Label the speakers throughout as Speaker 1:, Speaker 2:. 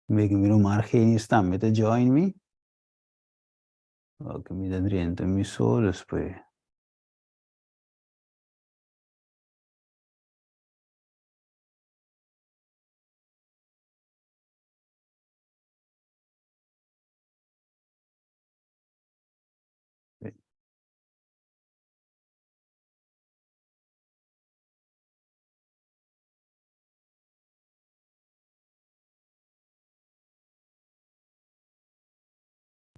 Speaker 1: Meki mi ruman Argenis tambe ta join mi. Ok, mi ta drenta mi so despues.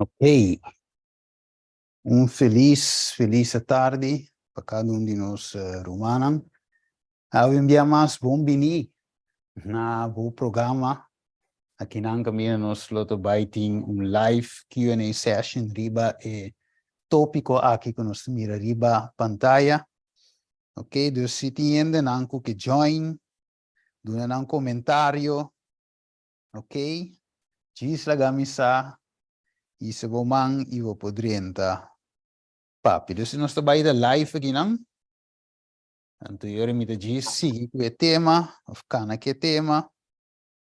Speaker 1: Ok. Un felis, felis atardi pa kada un di nos rumannan. Awe un bia mas bon bini na bo programa. Akinan kaminda nos lo ta bai tin un live Q&A session riba e tópiko aki ku nos ta mira riba pantaya. Ok, dus si tin hendenan ku ke join, duna nan komentario, ok, djis laga mi sa hisa bo man i bo por drenta papia. Dus nos ta bai ta live akinan, anto yori mi ta djis sigui ku e tema òf kana ku e tema,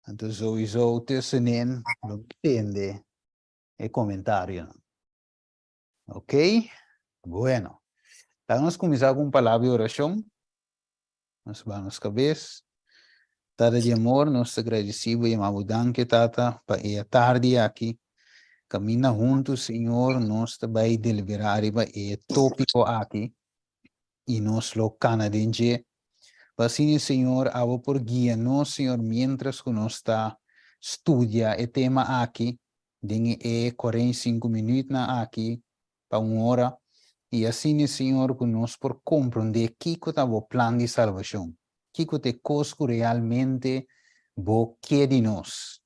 Speaker 1: anto souiso tussenin lo mi tende e komentarionan. Ok, bueno. Laga nos kuminsá ku un palabra di orashon. Nos baha nos kabes. Tata di amor, nos ta gradisí bo i yama bo danki, Tata, pa e atardi aki. Kaminda huntu, Señor, nos ta bai deliberá riba e tópiko aki i nos lo kana den dje. Pa asina, Señor, abo por guia nos, Señor, miéntras ku nos ta studia e tema aki. Den e 45 minuutnan aki pa un ora, i asina, Señor, ku nos por komprondé kiko ta Bo plan di salbashon, kiko ta e kos ku realmente Bo ke di nos,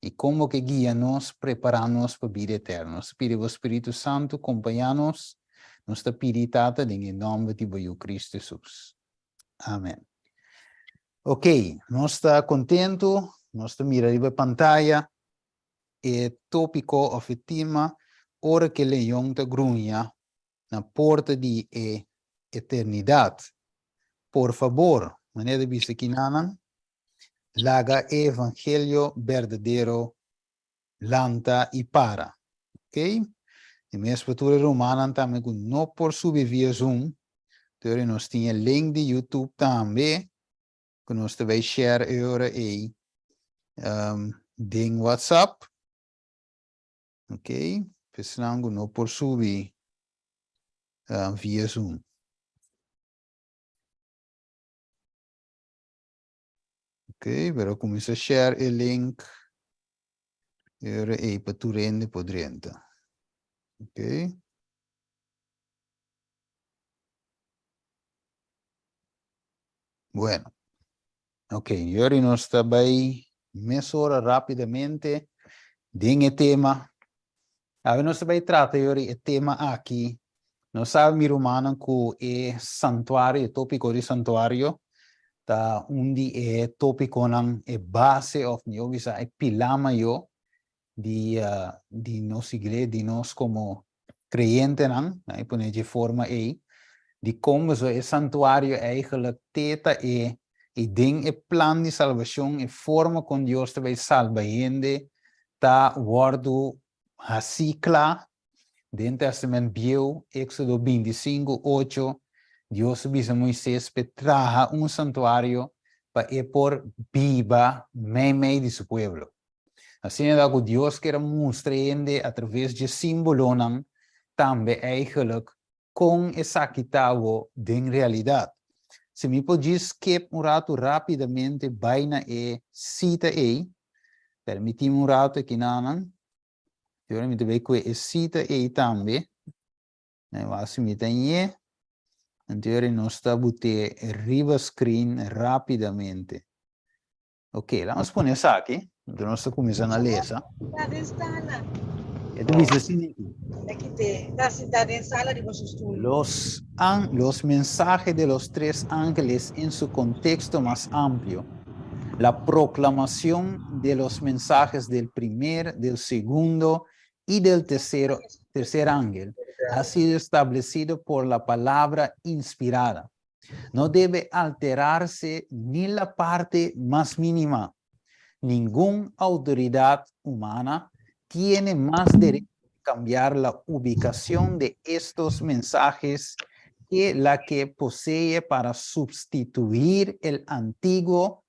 Speaker 1: i kon Bo ke guia nos, prepará nos pa bida eterno. Nos ta pidi Bo Spiritu Santu kompañá nos. Nos ta pidi, Tata, den e nòmber di Bo Yu Kristu Hesus. Amen. Ok, nos ta kontentu, nos ta mira riba e pantaya. E tópiko òf e tema ora ku e leon ta gruña na porta di e eternidat. Por fabor, manera ta bisa kinanan, laga e evangelio berdadero lanta i para. Ok? Di mes pa tur e rumannan tambe ku no por subi via Zoom, tur nos tin e link di YouTube tambe. ku nos ta bai share e ora ei den WhatsApp. Ok, p'esnan ku no por subi via Zoom. Ok, pero kuminsá share e link e ora ei pa tur hende por drenta. Ok. Bueno. Ok, yori nos ta bai mesora rápidamente den e tema. Awe nos ta bai trata yori e tema aki. Nos sabe mi rumannan ku e santuario, e tópiko di santuario, ta un di e tópikonan, e base òf mihó bisa e pilá mayó di, di nos iglesia, di nos komo kreyentenan, nan e pone dje forma ei, dikon pasobra e santuario eigenlijk te ta e i den e plan di salbashon e forma kon Dios ta bai salba hende ta wòrdu hasí kla den Tèstamènt Bieu, Éksodo 25, 8, Dios a bisa Moisés p'e traha un santuario pa e por biba meimei di su pueblo. Asina ta ku Dios kier a mustra hende atraves dje símbolonan tambe eigenlijk kon esaki ta awo den realidat. Si mi por djis skip un ratu rápidamente bai na e sita ei, permití mi un ratu akinanan, i ora mi ta bai kue e sita ei tambe, na e wak si mi ta ñe, anto ora nos ta but'é riba screen rápidamente. Ok, laat nos pone esaki, entonces nos ta cuminsa na lesa.
Speaker 2: Está den sala.
Speaker 1: E ta bisa asina aki.
Speaker 2: Aquí te, está sentada den sala riba su stoel.
Speaker 1: Los, an, los mensajes de los tres ángeles en su contexto más amplio, la proclamación de los mensajes del primer, del segundo y del tercero, tercer ángel ha sido establecido por la palabra inspirada. No debe alterarse ni la parte más mínima. Ningun autoridad humana tiene mas derecho de cambiar la ubicación de estos mensajes que la que posee para sustituir el Antiguo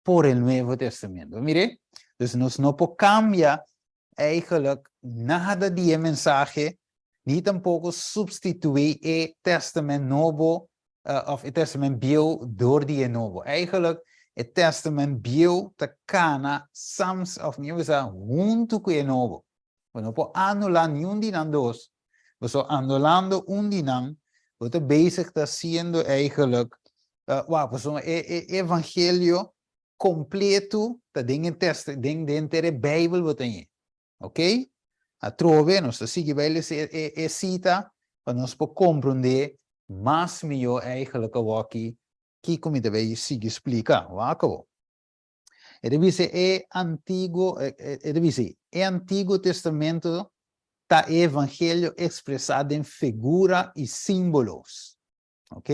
Speaker 1: por el Nuevo Testamento. Mire, dus nos no por cambia eigenlijk nada di e mensahe, ni tampoco substitui e Testament Nobo of e Testament Bieu door di e Nobo. Eigenlijk e Testament Bieu ta cana sams of mi bisa hunto cu e Nobo. Bo no por anula niun di nan dos. Bo so anulando un di nan, bo ta bezig ta haciendo eigenlijk, wak, pasobra e e evangelio completo ta den e test den denter e Bijbel bo ta hé. Ok? Atrobe nos ta sigui bai lesa e e e cita pa nos por comprende mas mihó eigenlijk awoki kiko mi ta bai sigui splica. Wak awor. E ta bisa e Antiguo, e ta bisa, e Antiguo Testamento ta e Evangelio expresá den figura i símbolos. Ok?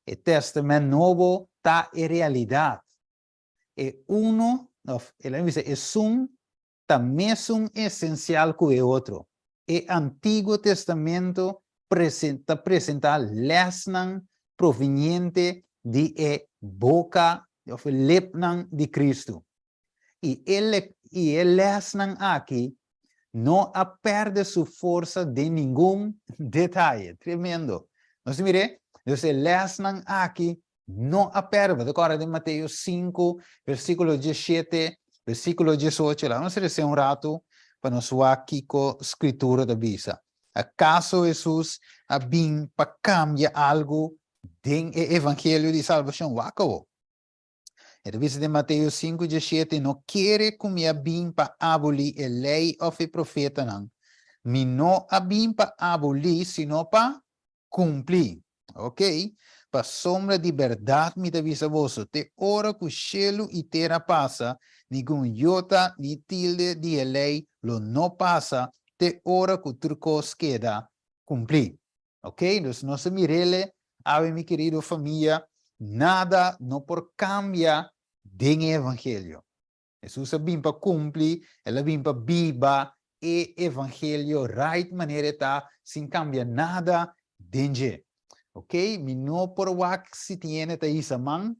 Speaker 1: E Testament Nobo ta e realidat. E uno, of el a bisa esun ta mesun esensial ku e otro. E Antiguo Testamento ta presentá lèsnan proveniente di e boka òf e lepnan di Kristu. I e i e lèsnan aki no a pèrdè su forsa den ningun detaye. Tremendo! Nos ta mir'é? Dus e lèsnan aki no a pèrdè. Bo ta kòrda den Mateo 5, versíkulo 17, versíkulo 18? Laga nos resa un ratu pa nos wak kiko Skritura ta bisa. Akaso Hesus a bin pa kambia algu den e evangelio di salbashon? Wak awor. E ta bisa den Mateo 5, 17, No kere ku mi a bin pa abolí e lei òf e profetanan. Mi no a bin pa abolí, sino pa kumpli. Ok, pasobra di bèrdat mi ta bisa boso, te ora ku shelu i tera pasa, ningun yota ni tilde di e lei lo no pasa te ora ku tur kos keda kumplí. Ok, dus nos a mir'ele, awe mi kerido famia, nada no por kambia den e evangelio. Hesus a bin pa kumpli, el a bin pa biba e evangelio right manera e ta, sin kambia nada den dje. Ok, mi no por wak si tin hende ta hisa man,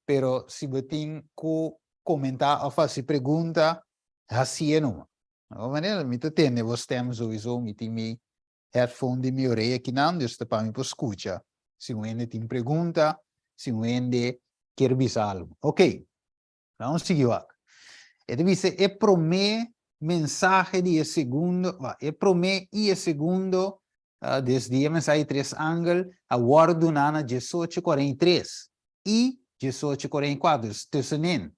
Speaker 1: pero si bo tin ku komentá òf hasi pregunta, hasié numa. Di manera mi ta tende bo stem souiso, mi tin mi headphone den mi orea kinan, dus ta pa mi por skucha si un hende tin pregunta, si un hende kier bisa algu. Ok. Vamos sigui wak. E ta bisa e promé mensahe di e segundo, e promé i e segundo uh, desde e mensahe di tres angel a wòrdu duná na 1843 i 1844, dus tussenin.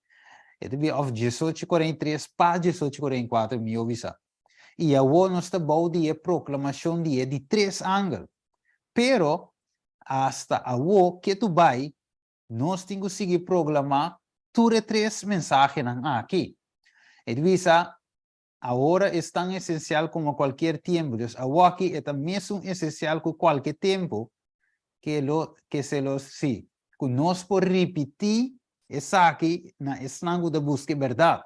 Speaker 1: E ta bisa of 1843 pa 1844 mihó bisa. I awor nos ta bou di e proklamashon di e di tres angel. Pero asta awor ke tu bai Nos tin ku sigui proklamá tur e tres mensahenan aki. E ta bisa, Awor es tan esensial komo kualkier tiempo. Dus awoki e ta mesun esensial ku kualke tempu ke lo ke se los sí, ku nos por ripití esaki na esnan ku ta buska e bèrdat.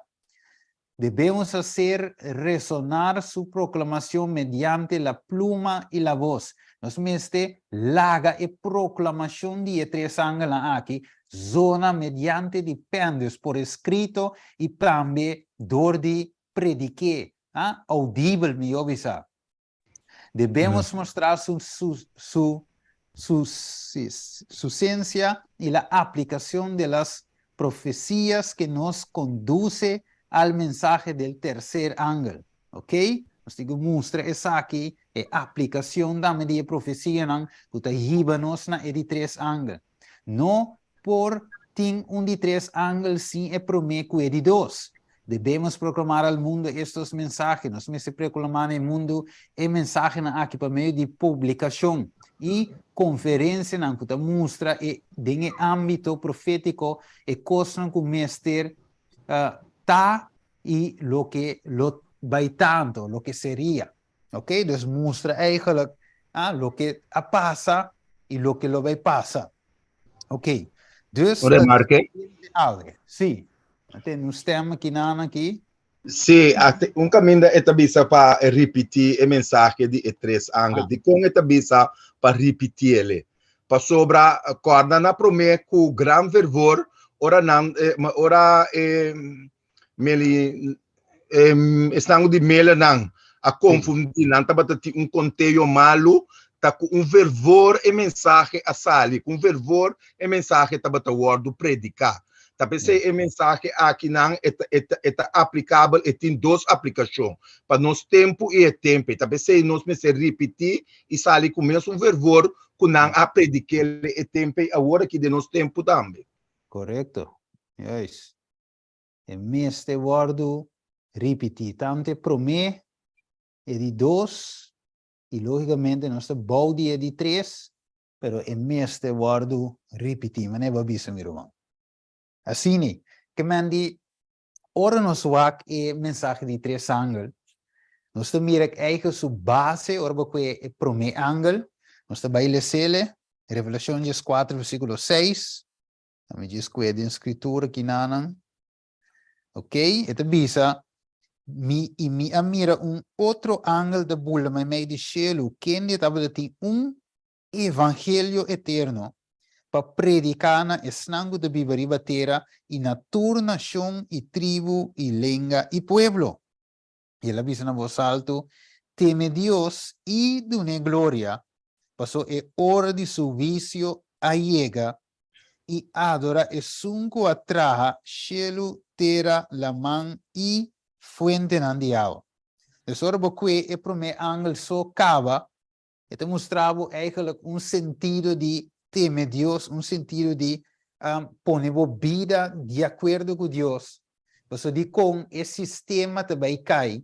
Speaker 1: Debemos hacer resonar su proclamacion mediante la pluma y la voz. Nos mester laga e proclamacion di e tres angelnan aki zona mediante di pen, dus por escrito y tambe door di prediké, ah, audibel mihor bisa. Debemos mostrar su, su, su, su, su ciencia y la aplicación de las profecías que nos conduce al mensaje del tercer ángel. Ok? Nos tin ku mustra esaki, e aplicacion tambe di e profecianan ku ta hiba nos na e di tres ángel. No por tin un di tres angel sin e promé ku e di dos. Debemos proclamar al mundo estos mensajes. Nos mester proclamá na e mundu e mensahenan aki pa medio di publikashon i konferensianan ku ta mustra e den e ámbito profétiko e kosnan ku mester ta i loke lo bai ta anto, loke seria. Ok, dus mustra eigenlijk ah, loke a pasa i loke lo bai pasa. Ok, dus
Speaker 3: Un remarke.
Speaker 1: Awe, sí. Tende un stem aki nan aki.
Speaker 3: Sí, un kaminda e ta bisa pa ripití e mensahe di e tres angel. Ah. Dikon e ta bisa pa ripitiele? Pasobra kòrda na promé ku gran fervor ora nan ora e meli esnan ku di melenan a konfundí nan tabata tin un konteo malu ta ku un fervor e mensahe a sali ku un fervor e mensahe tabata wòrdu prediká. Ta p'esei e mensahe akinan e ta e ta e ta aplikabel, e tin dos aplikashon, pa nos tempu i e tempu. Ta p'esei nos mester ripití i sali ku mesun fervor ku nan a predik'é e tempu ei awor aki den nos tempu tambe.
Speaker 1: Korekto. Juist. E mester wòrdu ripití, tantu e promé, e di dos, i lógikamente nos ta bou di e di tres, Pero e mester wòrdu ripití, manera bo a bisa mi ruman. Asini, ke men di ora nos wak e mensahe di tres angel, nos ta mira ku eigen su base ora bo kue e promé angel, nos ta bai lesele, Revelashon dieskuater versíkulo seis, mi djis kue den skritura kinanan. Ok, e ta bisa, Mi, i mi a mira un otro angel ta bula meimei di shelu, kende tabata tin un evangelio eterno pa prediká na esnan ku ta biba riba tera i na tur nashon i tribu i lenga i pueblo. I el a bisa na bos altu, Teme Dios i dun'é gloria, paso e ora di su huisio a yega, i adora esun ku a traha shelu, tera, laman i fuentenan di awa. Dus ora bo kue e promé angel so kaba, e ta mustra bo eigenlijk un sentido di teme Dios, un sentido di pone bo bida di akuerdo ku Dios. Pasobra dikon e sistema ta bai kai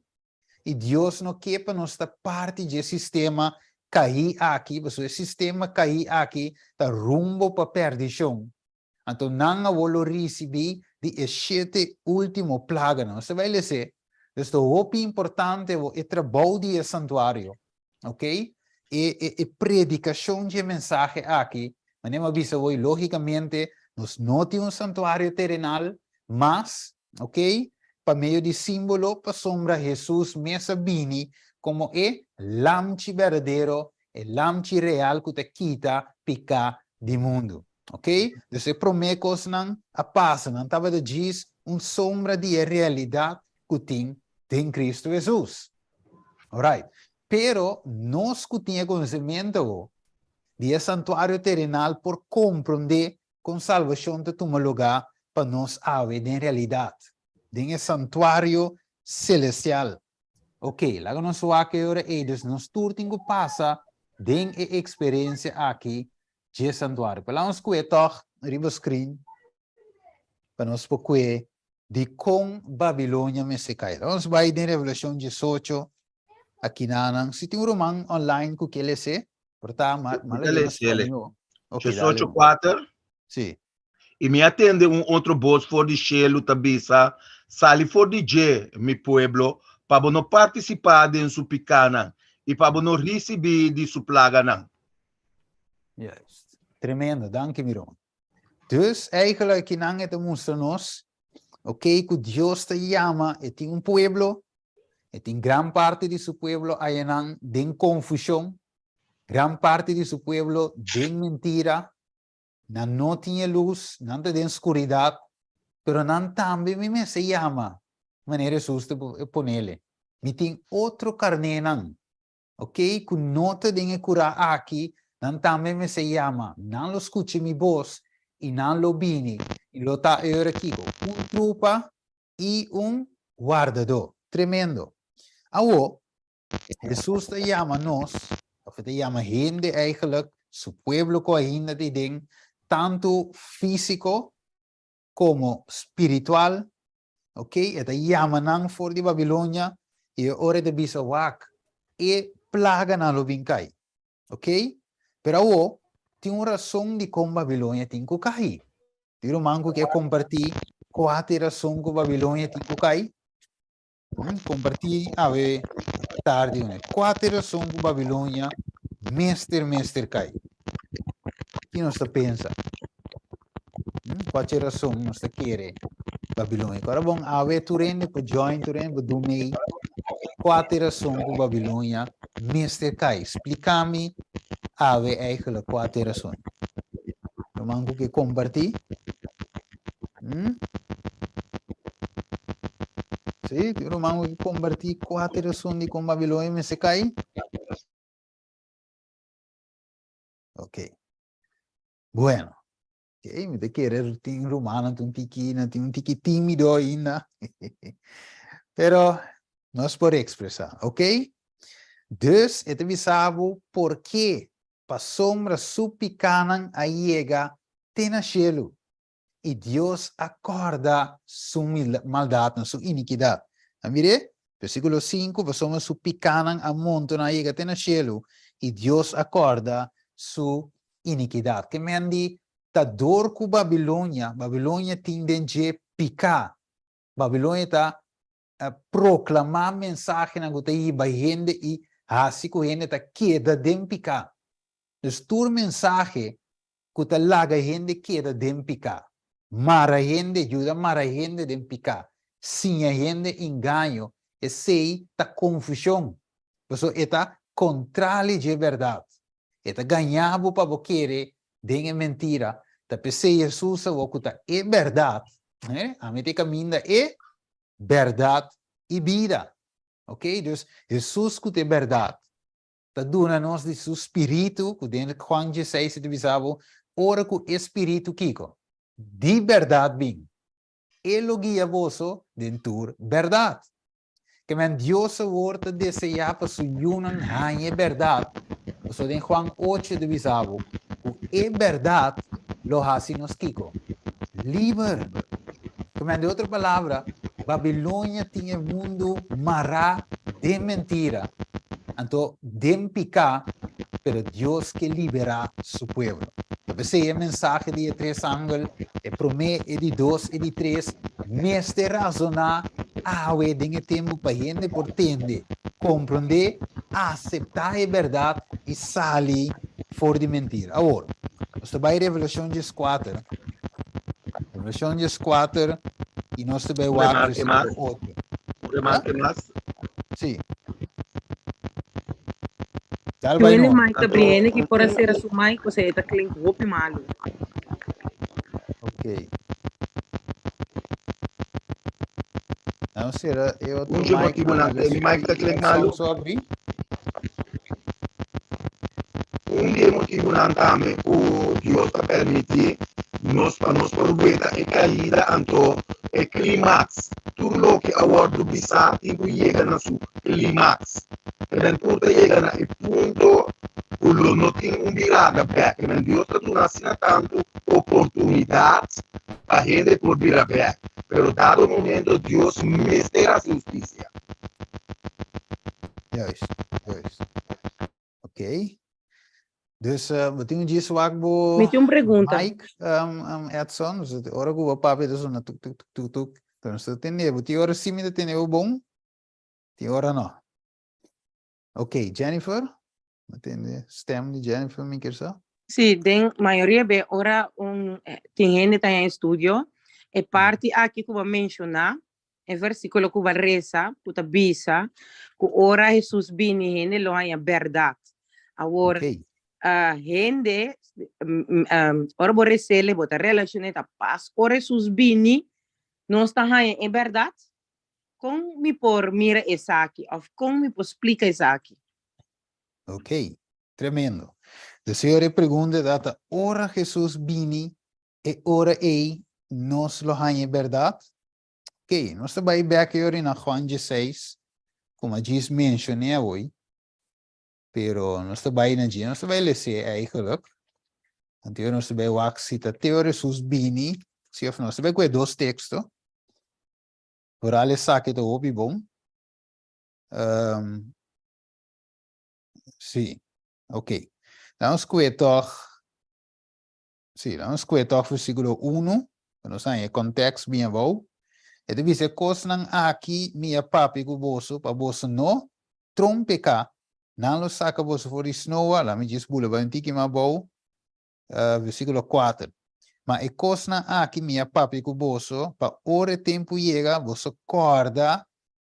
Speaker 1: i Dios no ke pa nos ta parti dje sistema kaí aki, pasobra e sistema kaí aki ta rumbo pa perdishon. Anto nan awor lo risibí di e shete último plaganan. Nos ta bai les'é. Dus ta hopi importante awor e trabou di e santuario, ok? E e e predikashon dje mensahe aki, manera mi a bisa awor, lógikamente nos no tin un santuario terenal mas, ok? Pa medio di símbolo, pasobra Hesus mes a bini komo e Lamchi berdadero, e Lamchi real ku ta kita piká di mundu. Ok? Dus e promé kosnan a pasa, nan tabata djis un sombra di e realidat ku tin den Kristu Hesus. Alright. Pero nos ku tin e konosementu awor di e santuario terenal por komprondé kon salbashon ta tuma lugá pa nos awe den realidat, den e santuario selestial. Ok, laga nos wak e ora ei. Dus nos tur tin ku pasa den e eksperensia aki dje santuario. Pero laga nos kue tòg riba screen pa nos por kue dikon Babilonia mester kai. Laga nos bai den Revelashon diesocho akinanan. Si tin un ruman online ku ke les'é, por ta ma
Speaker 3: ma la lesa
Speaker 1: spañó.
Speaker 3: Ok, dale. Diesocho kuater.
Speaker 1: Sí.
Speaker 3: I mi a tende un otro bos for di shelu ta bisa, Sali for di dje, mi pueblo, pa bo no partisipá den su pikánan i pa bo no risibí di su plaganan.
Speaker 1: Juist. Tremendo. Danki, mi ruman. Dus, eigenlijk, kinan e ta mustra nos, ok, ku Dios ta yama, e tin un pueblo, e tin gran parti di su pueblo ayanan den konfushon, gran parti di su pueblo den mentira, Nan no tin e lus, nan ta den skuridat, pero nan tambe mi mester yama, manera Hesus ta ponele. Mi tin otro karnénan, ok, ku no ta den e kurá aki, nan tambe mester yama. Nan lo skucha mi bos i nan lo bini, i lo ta e ora kiko? Un trupa i un wardadó. Tremendo! Awor, Hesus ta yama nos, of e ta yama hende eigenlijk, su pueblo ku ainda ta den, tantu físiko komo spiritual, ok, e ta yama nan for di Babilonia i e ora e ta bisa wak, e plaganan lo bin kai, ok. Pero awor, tin un rason dikon Babilonia tin ku kai. Tin ruman ku ke kompartí kua ta e rason ku Babilonia tin ku kai? Compartí awe tardi une. Kua ta e rason ku Babilonia mester mester kai? Ki nos ta pensa? Kua ta e rason nos ta kere? Babilonia. Ora bon, awe tur hende por join, tur hende por duna ei kua ta e rason ku Babilonia mester kai. Splika mi awe eigenlijk kua ta e rason. Ruman ku ke kompartí? Hmm? Sí, tin ruman ku ke kompartí kua ta e rason di kon Babilonia mester kai? Ok. Bueno. Ok, mi ta kere tin rumannan ta un tiki, nan tin un tiki tímido ainda. Pero nos por expresá, ok? Dus e ta bisa bo porke pasobra su pikánan a yega te na shelu i Dios a kòrda su maldatnan, su inikidat. A mir'é? Versíkulo sinku, Pasobra su pikánan a montoná a yega te na shelu i Dios a kòrda su inikidat. Ke men di ta dor ku Babilonia, Babilonia tin den dje piká. Babilonia ta proklamá mensahenan ku ta hiba hende i hasi ku hende ta keda den piká. Dus tur mensahe ku ta laga hende keda den piká, mara hende, yuda mara hende den piká, siña hende engaño, esei ta konfushon, pasobra e ta kontrali dje bèrdat. E ta gañá bo pa bo kere den e mentira. Ta p'esei Hesus a wou ku ta e bèrdat. Ami ta e kaminda, e bèrdat i bida. Oké, dus Hesus ku ta e bèrdat ta duna nos di su spiritu, ku den Juan dieseis e ta bisa bo, ora ku e spiritu kiko? Di bèrdat bin, e lo guia boso den tur bèrdat. Ke men Dios awor ta deseá pa su yunan haña e bèrdat, pasobra den Juan ocho e ta bisa bo ku e bèrdat lo hasi nos kiko? Liber. Ke men, den otro palabra, Babilonia tin e mundu mará den mentira, anto den piká, pero Dios ke liberá su pueblo. Ta p'esei e mensahe di e tres angel, e promé, e di dos, e di tres, mester razoná awe den e tempu pa hende por tende, komprondé, aseptá e bèrdat i sali for di mentira. Awor, nos ta bai Revelashon dieskuater, Revelashon dieskuater, i nos ta bai wak versíkulo ocho.
Speaker 3: Un remarke mas.
Speaker 1: Sí. Dal bai
Speaker 4: Joel
Speaker 1: no.
Speaker 4: mic ta Brienne ki por a cera su mic pasobra e ta klink hopi malu.
Speaker 1: Ok. Nou cera e otro
Speaker 3: Un dje
Speaker 1: mic.
Speaker 3: motibonan
Speaker 1: Laga
Speaker 3: mi mic ta klink malu.
Speaker 1: Sound so abri.
Speaker 3: Un di e motibunan tambe ku Dios ta permití nos pa nos por weta e kaida anto e klimaks, tur loke a wòrdu bisá tin ku yega na su klimaks. Keben tur ta yega na e punto ku lo no tin un birada bèk. Keben Dios ta duna asina tantu oportunidat pa hende por bira bèk, pero dado momento Dios mester hasi hustisia.
Speaker 1: Juist, juist. Ok. Dus uh, we tin un djis wak bo
Speaker 4: Mi tin un pregunta.
Speaker 1: Mike, um, um, Edson, dus het ora ku bo papia ta sona tuk tuk tuk tuk tuk. Pero nos ta tende bo. Tin ora sí mi ta tende bo bon, tin ora no. Ok, Jennifer, mi tende stem di Jennifer mi kier sa.
Speaker 4: Sí, den mayoria be ora un eh, tin hende ta en estudio, e parti aki ku bo menshoná, e versíkulo ku bo resa, ku ta bisa ku ora Hesus bini hende lo haña bèrdat. Awor,
Speaker 1: Ok,
Speaker 4: ah, hende, mm, mm, ora bo resele, bo ta relashoné ta pas ora Hesus bini, nos ta haña e bèrdat? Kon mi por mira esaki òf kon mi por splika esaki?
Speaker 1: Ok, tremendo. De Señor e pregunta ta ta ora Hesus bini, e ora ei nos lo haña e bèrdat? Ok, nos ta bai bèk e ora na Juan dieseis, komo a djis menshoné awoi, pero nos ta bai na dje, nos ta bai les'é eigenlijk. Anto nos ta bai wak si ta te ora Hesus bini, si òf no. Nos ta bai ku e dos teksto. Vooral esaki ta hopi bon. Um, sí, ok. Dan nos kue toch, sí, dan nos kue toch versículo 1, pa nos haña e context bien abou. E ta bisa, e kosnan aki mi a papia ku boso, pa boso no trompeká. Nan lo saka boso for di snoa, laat mi djis bula bai un tiki mas abou, uh, versículo 4. Ma e kosnan aki mi a papia ku boso, pa ora e tempu yega, boso kòrda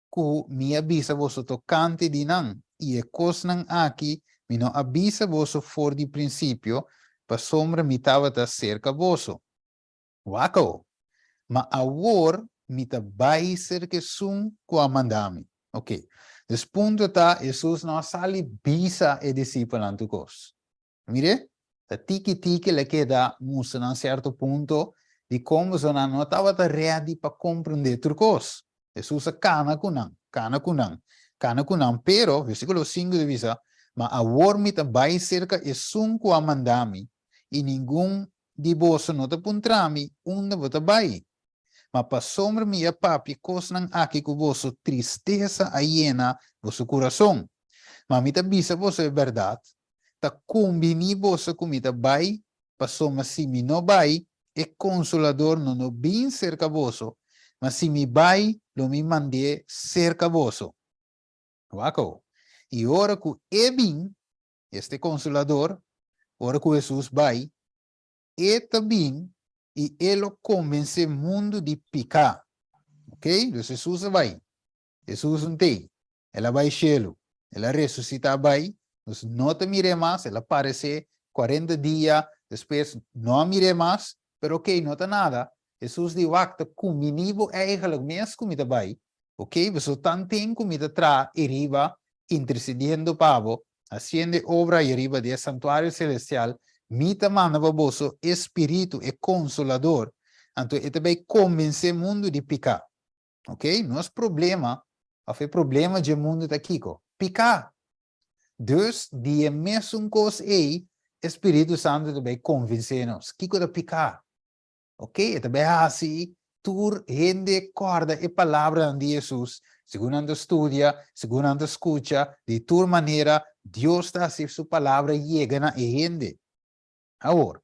Speaker 1: ku mi a bisa boso tokante di nan, i e kosnan aki mi no a bisa boso for di prinsipio, pasobra mi tabata serka boso. Wak awo! Ma awor mi ta bai serka esun ku a manda mi. Oke, dus punto ta, Hesus no a sali bisa e disipelnan tur kos. Mire, ta tiki tiki el a keda mustra nan sierto punto di kon bosonan no tabata ready pa komprendé tur kos. Hesus a kana ku nan, kana ku nan, kana ku nan, pero, versíkulo sinku ta bisa, Ma awor mi ta bai serka esun ku a manda mi, i ningun di boso no ta puntra mi, Unda bo ta bai? Ma pasobra mi a papia kosnan aki ku boso, tristesa a yena boso kurason. Ma mi ta bisa boso e bèrdat, ta kumbiní boso ku mi ta bai, pasobra si mi no bai, e Konsolador no no bin serka boso, ma si mi bai, lo mi mand'é serka boso. Wak awo. I ora ku e bin, este Konsolador, ora ku Hesus bai, e ta bin i e lo konvensé mundu di piká. Ok? Dus Hesus a bai. Hesus un tei. El a bai shelu. El a resusitá bai. Nos no ta mir'é mas. El a paresé kuarenta dia despues. No a mir'é mas. Pero ok, no ta nada. Hesus di, Wak, ta kumbiní bo eigenlijk mes ku mi ta bai. Ok, pasobra tanten ku mi ta traha eriba intersediendo pa bo, hasiendo e obra ayariba di e santuario selestial, mi ta manda pa boso e Spiritu, e Konsolador. Anto e ta bai konvensé mundu di piká. Ok, nos problema, of e problema dje mundu ta kiko? Piká! Dus, di e mesun kos ei, e Spiritu Santu ta bai konvensé nos. Kiko ta piká? Ok, e ta bai hasi tur hende kòrda e palabranan di Hesus, segun nan ta studia, segun nan ta skucha, di tur manera Dios ta hasi su palabra yega na e hende. Awor,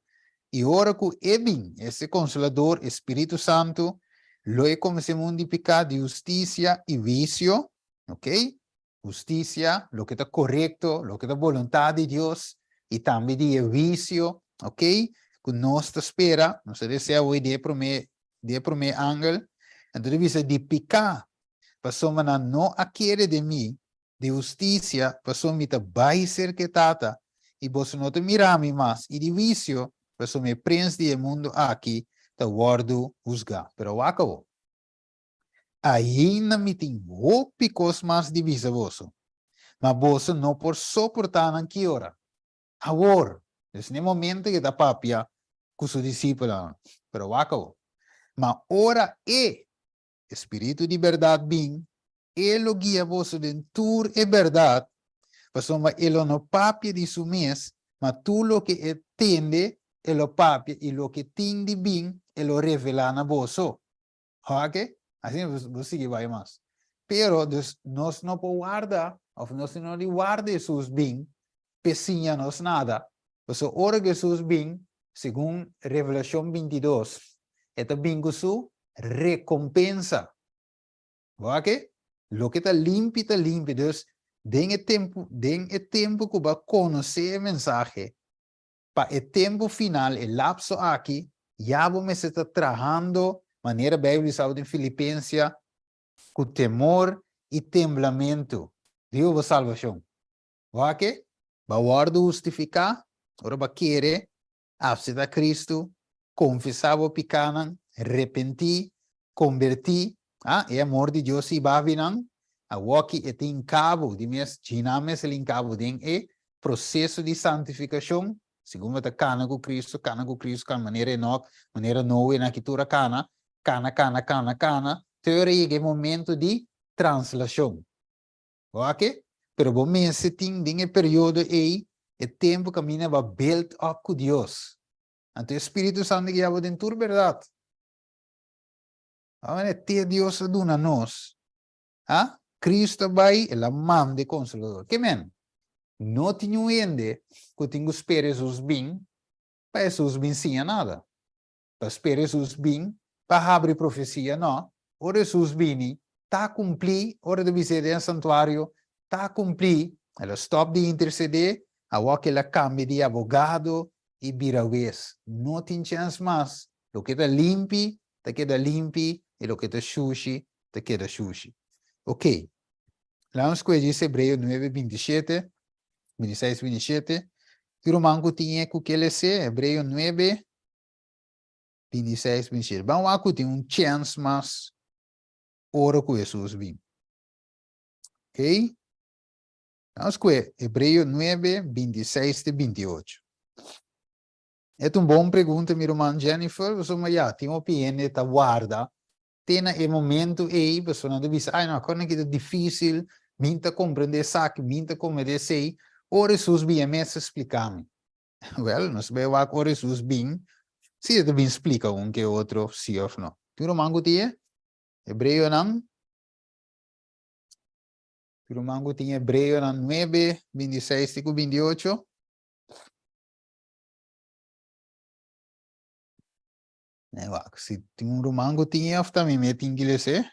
Speaker 1: i ora ku e bin, ese Konsolador, e Spiritu Santu, lo e konvensé mundu di piká, di hustisia i huisio, ok, hustisia, loke ta korekto, loke ta boluntat di Dios, i tambe di e huisio, ok, ku nos ta spera, nos ta desea awor di e promé, di e promé angel, anto ta bisa di piká, pasobra nan no a kere den mi, di hustisia, pasobra mi ta bai serka e Tata, i boso no ta mira mi mas, i di huisio, pasobra e prens di e mundu aki ta wòrdu husgá. Pero wak awor. Ainda mi tin hopi kos mas di bisa boso, ma boso no por soportá nan ki ora. Awor! Dus n'e momento e ta papia ku su disipelnan, pero wak awor. Ma ora e, e Spiritu di bèrdat bin, e lo guia boso den tur e bèrdat, pasobra e lo no papia di su mes, ma tur loke e tende e lo papia, i loke tin di bin e lo revelá na boso. Oke? Asina bo sigui bai mas. Pero, dus, nos no por warda, of nos no di warda Hesus bin p'e siña nos nada. Pasobra ora ku Hesus bin, segun Revelashon 22, e ta bin ku su rekompensa. Bo wak e? Loke ta limpi ta limpi. Dus, den e tempu, den e tempu ku bo a konosé e mensahe, Pa e tempu final, e lapso aki, ya bo mester ta trahando, manera Bijbel bisa bo den Filipensia, ku temor i temblamentu riba bo salbashon. Wak e? Bo a wòrdu hustifiká ora bo a kere, apseptá Kristu, konfesá bo pikánan, repentí, kombertí, ah, e amor di Dios i babinan, awoki e tin kabo di mes, djinan mes el hinkabo den e proseso di santifikashon, segun bo ta kana ku Kristu, kana ku Kristu, kana manera Enok, manera Noe nan ki tur a kana, kana, kana, kana, kana, te ora yega e momento di translashon. Bo wak e? Pero bo mester tin den e periodo ei e tempu kaminda bo a build up ku Dios. Anto e Spiritu Santu guia bo den tur bèrdat. Awor te Dios a duna nos, ha? Cristo a bai, el a manda e Consolador. Ke men? No tin un hende ku tin ku spera Hesus bin pa Hesus bin siña nada. Pa spera Hesus bin pa habri profesia, no. Ora Hesus bini, ta kumplí, ora ta bis'é den e santuario, ta kumplí. El a stòp di intersedé, awor ku el a kambia di abogado. i bira wes. No tin chèns mas. Loke ta limpi ta keda limpi i loke ta shushi ta keda shushi. Ok. Laga nos skohe djis Hebreo nuebe 27, 26, 27. Ki ruman ku tin e ku ke les'é? Hebreo nuebe, 26, 27. Ban wak ku tin un chèns mas ora ku Hesus bin. Ok. Nos kue Hebreo 9, 26 te 28. E ta un bon pregunta, mi ruman Jennifer, pasobra ya, tin hopi hende ta warda te na e momento ei, pasobra nan ta bisa, ai no, akor nan ki ta difícil, mi ta comprende esaki, mi ta comprende esei, ora Hesus bin e mes ta splica mi. Wel, nos bai wak ora Hesus bin, si e ta bin splica un ke otro, si of no. Tin ruman ku tin e? Hebreonan Ki ruman ku tin Hebreonan 9, 26 te ku 28? Nee, wak, si tin un ruman ku tin of ta mi me tin ki lese?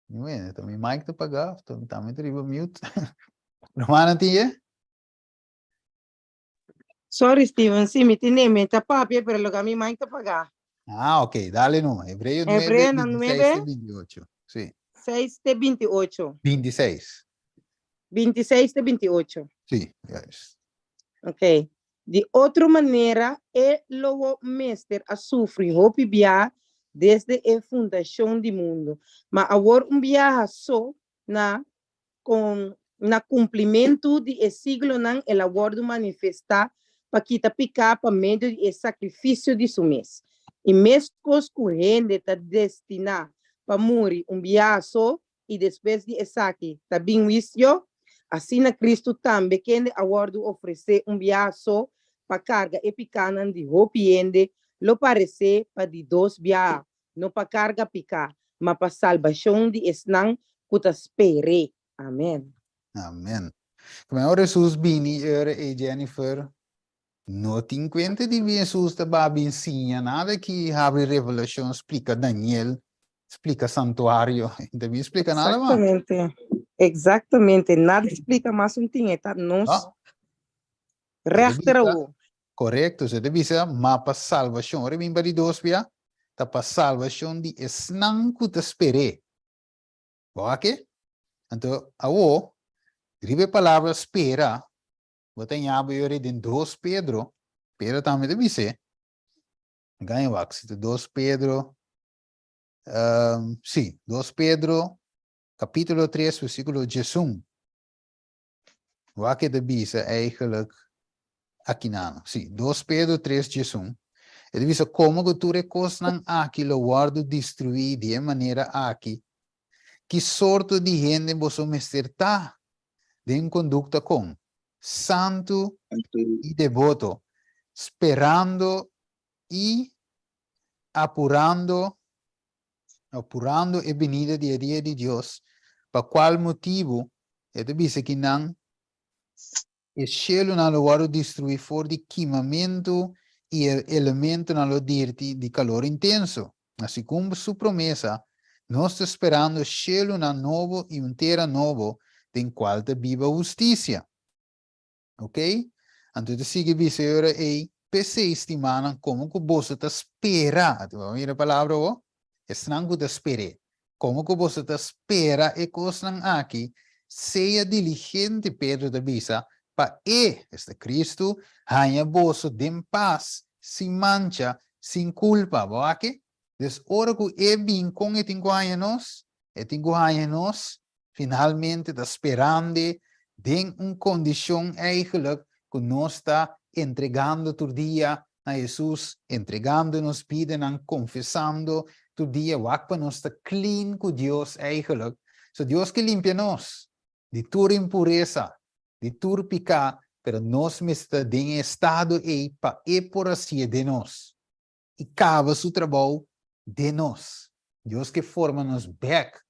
Speaker 1: Bueno, ta mi mic ta pagá, ta mi ta riba mute. Rumannan tin ye?
Speaker 4: Sorry Steven, sí, mi tin mi ta papia, pero lo mi mic ta pagá.
Speaker 1: Ah, ok, dale numa. Hebreo 9,
Speaker 4: Hebreo na
Speaker 1: 26
Speaker 4: 9.
Speaker 1: te 28. Sí,
Speaker 4: 6 te 28.
Speaker 1: 26.
Speaker 4: 26 te 28.
Speaker 1: Sí, juist.
Speaker 4: Ok. Di otro manera, e lobo mester a sufri hopi bia desde e fundacion di mundo. Ma awor un biaha so na Kon na kumplimentu di e siglonan el a wòrdu manifestá pa kita piká pa medio di e sakrifisio di su mes. I meskos ku hende ta destiná pa muri un biaha so i despues di esaki ta bin huisio, asina Kristu tambe kende a wòrdu ofresé un biaha so pa karga e pikánan di hopi hende lo paresé pa di dos biaha no pa karga piká, ma pa salbashon di esnan ku ta sper'é. Amen.
Speaker 1: Amen. Kmen ora Hesus bini e ora ei Jennifer no tin kuenta di bin Hesus ta ba bin siña nada ki habri revelashon splika Daniel splika santuario e ta bin splika nada mas.
Speaker 4: Exactamente. Exactamente. Nada splika mas un tin e ta nos
Speaker 1: No.
Speaker 4: rechter awo.
Speaker 1: Korekto, se ta bisa, ma pa salbashon. Ora e bin pa di dos bia, ta pa salbashon di esnan ku ta sper'é. Bo wak e? Anto, awo, riba e palabra spera, bo ta ña bo yori den dos Pedro, Pedro tambe ta bis'é. Gaña wak, si ta dos Pedro, si, dos Pedro, kapítulo tres, versíkulo diesun. Wak e ta bisa eigenlijk akinan. Sí, 2 Pedro 3 diesun. E ta bisa komo ku tur e kosnan aki lo wòrdu destruí di e manera aki, ki sorto di hende boso mester ta den kondukta kon? Santu i deboto, sperando i apurando apurando e binida di e dia di Dios, pa cual motibu e ta bisa ki nan e shelunan lo wòrdu destruí for di kimamentu i e elementonan lo dirti di kalor intenso. Ma segun su promesa, nos ta sperando shelunan nobo i un tera nobo den cual ta biba hustisia. Ok? Anto ta sigui bisa e ora ei, P'esei, stimánan, komo ku boso ta spera, ati bo a mira e palabra awor? Esnan ku ta sper'é, komo ku boso ta spera e kosnan aki, sea diligente, Pedro ta bisa, pa E, esta Kristu, haña boso den pas, sin mancha, sin kulpa. Bo a wak? Dus ora ku E bin, kon E tin ku haña nos? E tin ku haña nos finalmente ta sperande den un kondishon eigenlijk ku nos ta entregando tur dia na Hesus, entregando nos bidanan, konfesando tur dia, wak pa nos ta clean ku Dios eigenlijk. So Dios ke limpia nos di tur impuresa, di tur piká, pero nos mester ta den e estado ei pa E por hasié den nos. i kaba su trabou den nos. Dios ke forma nos bek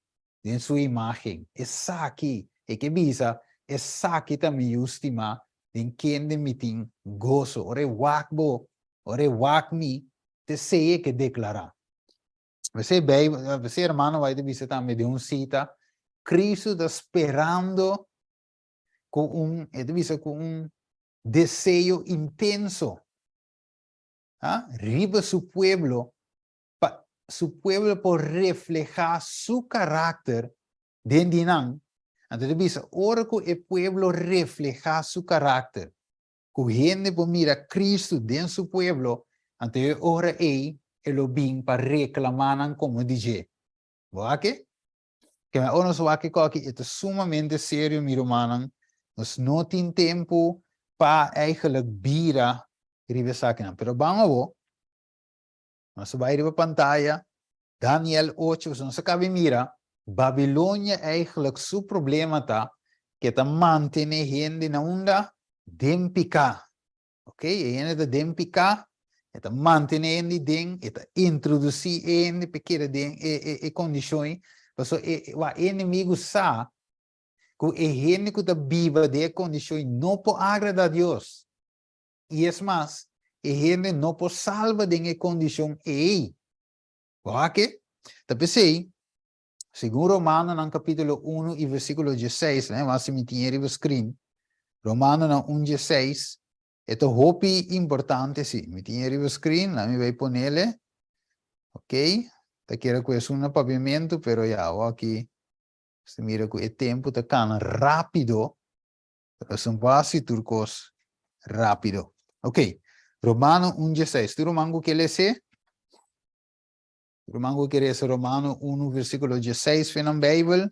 Speaker 1: den su imágen. Esaki, e ke bisa, esaki ta mi yu stimá, den kende mi tin goso. Ora e wak bo, ora e wak mi, t'esei e ke deklará. P'esei Beibel, p'esei hermano White ta bisa tambe den un sita, Cristo ta sperando. ku un, e ta bisa ku un deseo intenso, ah, riba su pueblo, pa su pueblo por reflehá su karakter den di nan. Anto ta bisa, ora ku e pueblo reflehá su karakter, ku hende por mira Kristu den su pueblo, anto e ora ei e lo bin pa reklamá nan komo di dje. Bo wak-e? Ke men ora nos wak e koki, e ta sumamente serio, mi rumannan. Nos no tin tempu pa eigenlijk bira riba esakinan. Pero ban awo, nos ta bai riba pantaya, Daniel ocho, pasobra nos a kabi mira, Babilonia eigenlijk su problema ta ke ta mantene hende na unda? Den piká. Ok, e hende ta den piká, e ta mantené hende den, e ta introdusí e hende pa e keda den e e e kondishon ei. Pasobra e wak e enemigu sa ku e hende ku ta biba den e kondishon ei no por agradá Dios. I es mas, e hende no por salba den e kondishon ei. Bo wak e? Ta p'esei, segun Romanonan kapítulo unu i versíkulo diesseis, laga mi wak si mi tin e riba screen, Romanonan un diesseis, e ta hopi importante si. Mi tin e riba screen, laga mi bai ponele. Ok, ta kere ku esun na papiamentu, pero ya, awor aki si mira ku e tempu ta kana rápido, pero esun por hasi tur kos rápido. Ok, Romano un diesseis, tur ruman ku ke lese? Ruman ku kere lesa Romano unu versíkulo diesseis fe nan Beibel.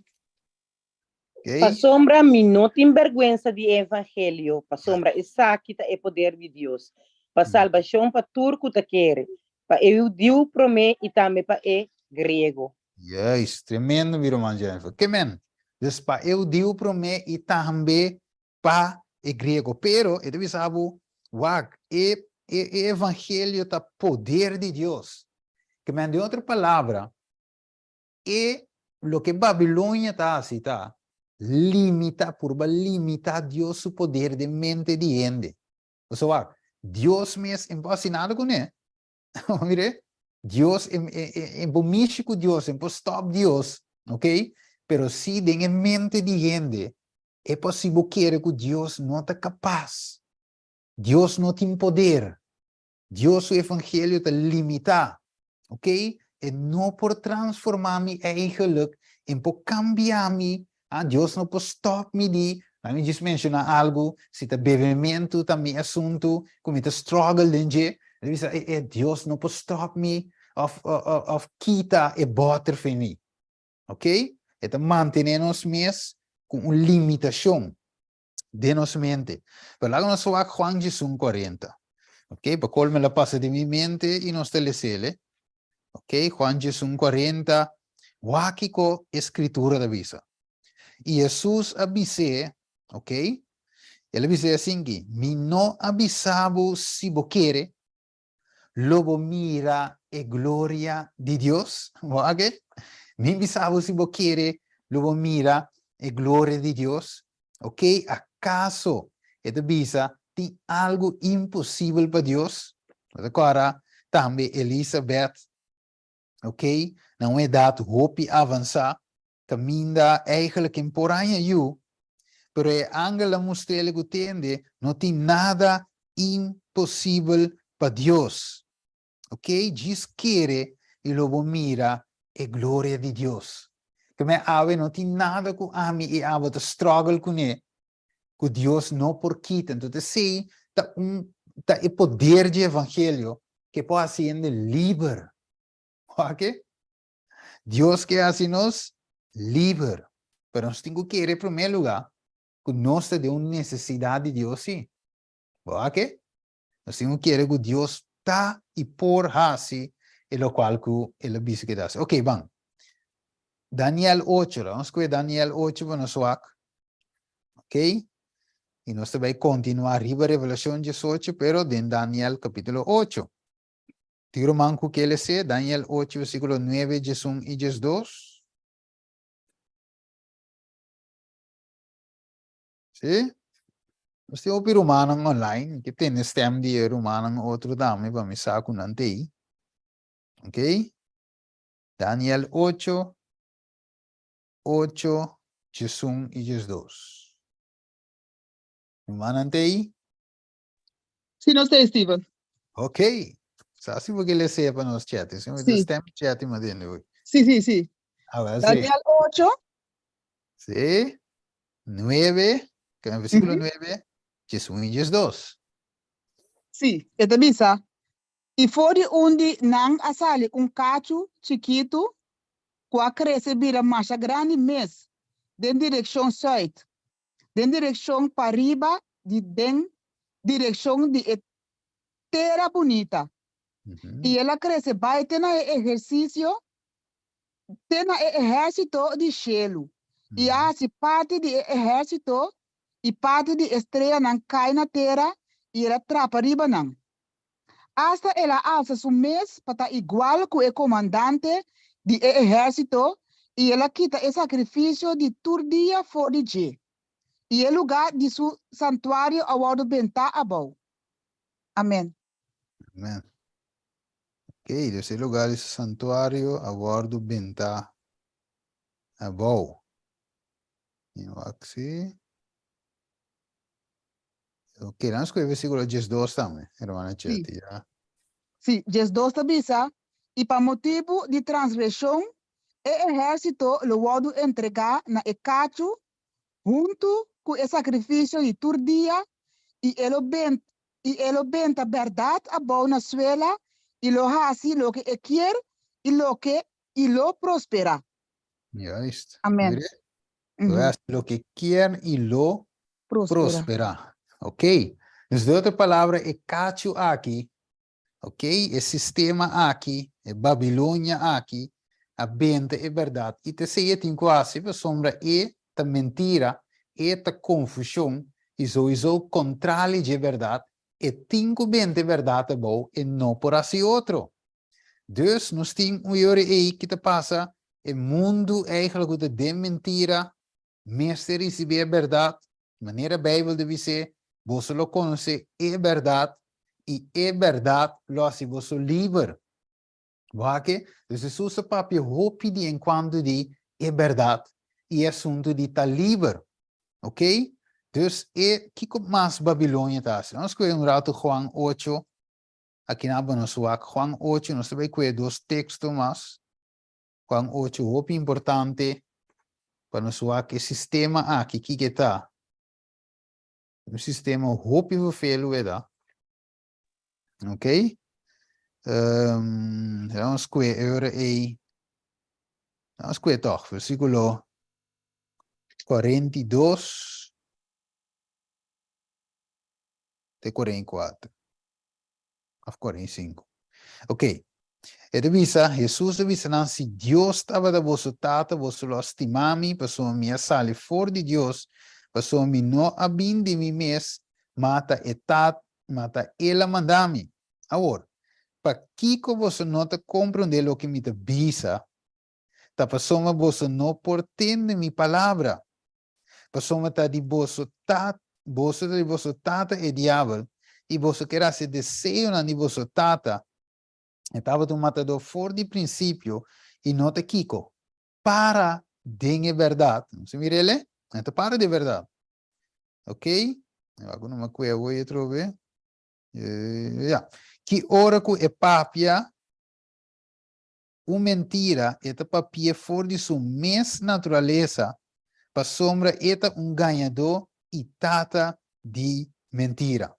Speaker 1: Okay.
Speaker 4: Pasobra mi no tin bèrgwensa di e evangelio, pasobra esaki ta e poder di Dios pa salbashon pa tur ku ta kere, pa e hudiu promé i tambe pa e griego.
Speaker 1: Juist, tremendo mi ruman Jennifer. Ke men? Dus pa e hudiu promé i tambe pa e griego. Pero e ta bisa bo, wak, e e evangelio ta poder di Dios. Ke men, den otro palabra, e loke Babilonia ta hasi ta limita, purba limita Dios su poder den mente di hende. Pasobra wak, Dios mes e no por hasi nada kuné. Mire, Dios, e, e, e, e por mishi ku Dios, e por stop Dios, ok? Pero si den e mente di hende, e por si bo kere ku Dios no ta kapas, Dios no tin poder, Dios su evangelio ta limitá, ok? E no por transformá mi eigenlijk, e por kambia mi, ah, Dios no por stop mi di, laat mi djis menshoná algu, si ta bebementu ta mi asuntu, ku mi ta struggle den dje, mi ta bisa, e, e, Dios no por stop mi òf, òf, òf kita e bòter for mi. Ok? E ta mantené nos mes ku un limitashon den nos mente. Pero laga nos wak Juan djesun kuarenta. Ok, pa kol me la pasa den mi mente i nos ta lesele. Ok, Juan djesun kuarenta, wak kiko e skritura ta bisa. I Hesus a bis'é, ok, el a bis'é asinki, Mi no a bisa bo si bo kere, lo bo mira e gloria di Dios? Bo a ke? Mi bisa bo si bo kere, lo bo mira e gloria di Dios? Ok, akaso e ta bisa tin algu imposibel pa Dios? Bo ta kòrda tambe Elisabet, ok, na un edat hopi avansá, kaminda eigenlijk en por haña yu, pero e angel a mustr'el ku tende no tin nada imposibel pa Dios. Ok, djis kere i lo bo mira e gloria di Dios. Keme awe no tin nada ku ami i abo ta struggle kuné ku Dios no por kita. Entonces esei ta un ta e poder dje evangelio ke por hasi hende liber. Wak? Dios ke hasi nos liber, pero nos tin ku kere promé lugá ku nos ta den un nesesidat di Dios sí. Bo a ke? Nos tin ku kere ku Dios ta i por hasi e lokual ku el a bisa ku e ta hasi. Oke, ban. Daniel ocho, la nos kohe Daniel ocho pa nos wak. Oke? I nos ta bai kontinuá riba Revelashon diesocho, pero den Daniel kapítulo ocho. Tin ruman ku ke les'é Daniel ocho versíkulo nuebe, diesun i diesdos? Sí? Nos tin hopi rumannan online. Mi ke tende stem di e rumannan otro tambe pa mi sa ku nan t'ei. Ok? Daniel ocho, ocho, diesun i diesdos. Rumannan ta ei?
Speaker 5: Sí, nos ta ei, Steven.
Speaker 1: Ok. Sa si bo ke les'é pa nos chat. Si
Speaker 5: Sí.
Speaker 1: stem chat i matende hoy.
Speaker 5: Sí, sí, sí.
Speaker 1: A ver, sí.
Speaker 5: Daniel 8,
Speaker 1: Sí. 9, que en versículo
Speaker 5: Ujú.
Speaker 1: 9, 11 y 12.
Speaker 5: Sí, e ta bisa, I for di un di nan a sali un kachu chikitu ku a krese bira masha grandi mes den direkshon sùit, den direkshon pariba di den direkshon di e Tera Bunita. I el a krese bai te na e ehersisio, te na e ehérsito di shelu, i a hasi parti di e ehérsito i parti di e streanan kai na tera i el a trapa riba nan. Asta el a alsa su mes pa ta igual ku e komandante di e ehérsito i el a kita e sakrifisio di tur dia for di dje, i e lugá di su santuario a wòrdu bentá abou. Amèn.
Speaker 1: Amèn. Ok, dus e lugá di su santuario a wòrdu bentá abou. Mi wak si. Ok, dan skohe versíkulo 12 tambe, hermana
Speaker 5: Sí.
Speaker 1: Chetty, ya.
Speaker 5: Sí, 12 ta bisa, I pa motibu di transgreshon e ehérsito lo wòrdu entregá na e kachu huntu ku e sakrifisio di tur dia, i e lo bent i e lo benta bèrdat abou na suela i lo hasi loke e kier i loke i lo prosperá.
Speaker 1: Juist.
Speaker 5: Amen.
Speaker 1: Mire, lo hasi loke kier i lo
Speaker 5: Prosperá.
Speaker 1: prosperá. Ok. Dus de otro palabra, e kachu aki, ok, e sistema aki, e Babilonia aki, a benta e bèrdat. I ta esei e tin ku hasi pasobra e ta mentira, e ta konfushon i souiso kontrali dje bèrdat, e tin ku benta e bèrdat abou, e no por hasi otro. Dus nos tin un yori ei ki ta pasa, e mundu eigenlijk ku ta den mentira mester risibí e bèrdat, manera Beibel ta bis'é, boso lo konosé e bèrdat i e bèrdat lo hasi boso liber. Bo hake? Dus Hesus a papia hopi di en kuantu di e bèrdat i e asuntu di ta liber. Ok? Dus e kiko mas Babilonia ta hasi? Nos kohe un ratu Juan ocho Aki nan bo nos wak Juan ocho, nos ta bai kue dos teksto mas. Juan ocho hopi importante pa nos wak e sistema aki, kiko e ta. Un sistema hopi vervelu e ta. Ok? Um, nos kue e ora ei. Nos kue toch, versículo 42 te 44. Of 45. Ok. E ta bisa, Hesus ta bisa nan, si Dios tabata boso tata, boso lo a stima mi, pasobra mi a sali for di Dios, pasobra mi no a bin di mi mes, ma ta e Tata, ma ta El a manda mi. Awor, pakiko boso no ta komprondé loke mi ta bisa? Ta pasobra boso no por tende mi palabra. Pasobra ta di boso ta, boso ta di boso tata e diabel, i boso kier hasi e deseonan di boso tata. E tabata un matadó for di prinsipio i no ta kiko? Para den e bèrdat. Nos a mira el? E ta para den e bèrdat. Ok? Wak no me kue awor atrobe. Ya. Ki ora ku e papia un mentira, e ta papi'é for di su mes naturalesa, pasobra e ta un gañadó i tata di mentira.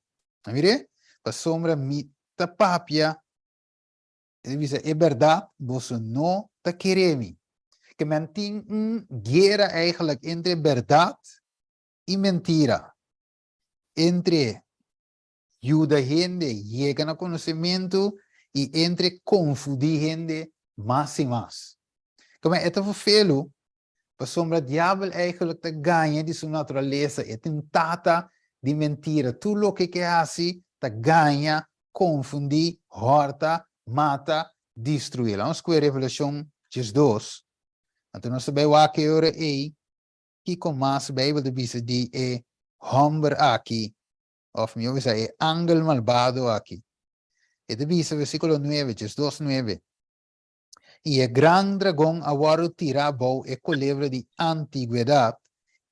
Speaker 1: A mir'é? Pasobra mi ta papia, e ta bisa, e bèrdat, boso no ta kere mi. Ke men tin un guera eigenlijk entre bèrdat i mentira, entre yuda hende yega na konosementu i entre konfundí hende mas i mas. Kome e ta verfelu, pasobra diabel eigenlijk ta gaña di su naturalesa, e tin tata di mentira, tur loke ke hasi ta gaña, konfundí, hòrta, mata, destruí. Laat nos kue Revelashon 12, anto nos ta bai wak e ora ei kiko mas Beibel ta bisa di e hòmber aki òf mihó bisa e angel malbado aki. E ta bisa versíkulo nuebe, 12 nuebe, I e gran dragon a wòrdu tirá bou e kolebra di antigwedat,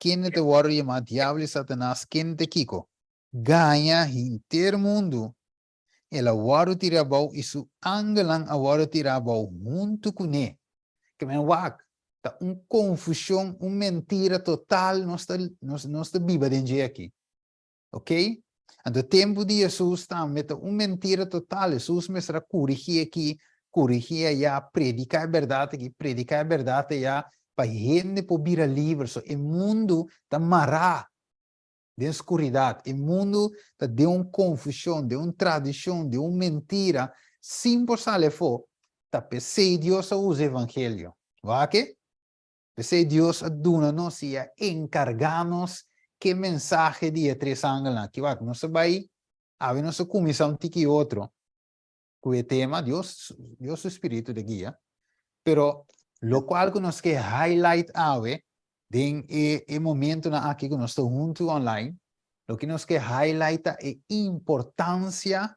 Speaker 1: kende ta wòrdu yamá Diabel i Satanas, kende ta kiko? Gaña henter mundu. El a wòrdu tirá abou i su angelnan a wòrdu tirá abou huntu kuné. Ke men wak, ta un konfushon, un mentira total nos ta nos nos ta biba den dje aki. Ok? Anto tempu di Hesus tambe ta un mentira total. Hesus mester a kurigí aki, kurigí ayá, prediká e bèrdat aki, prediká e bèrdat ayá, pa hende por bira liber. So e mundu ta mará den skuridat. E mundu ta den un konfushon, den un tradishon, den un mentira, sin por sali afó. Ta p'esei Dios a usa evangelio. Wak e? P'esei Dios a duna nos i a enkargá nos k'e mensahe di e tres angelnan. Aki wak, nos a bai, awe nos a kuminsá un tiki otro ku e tema, Dios, Dios su spiritu ta guia, pero lokual ku nos ke highlight awe den e e momentunan aki ku nos ta huntu online, loke nos ke highlight ta e importansia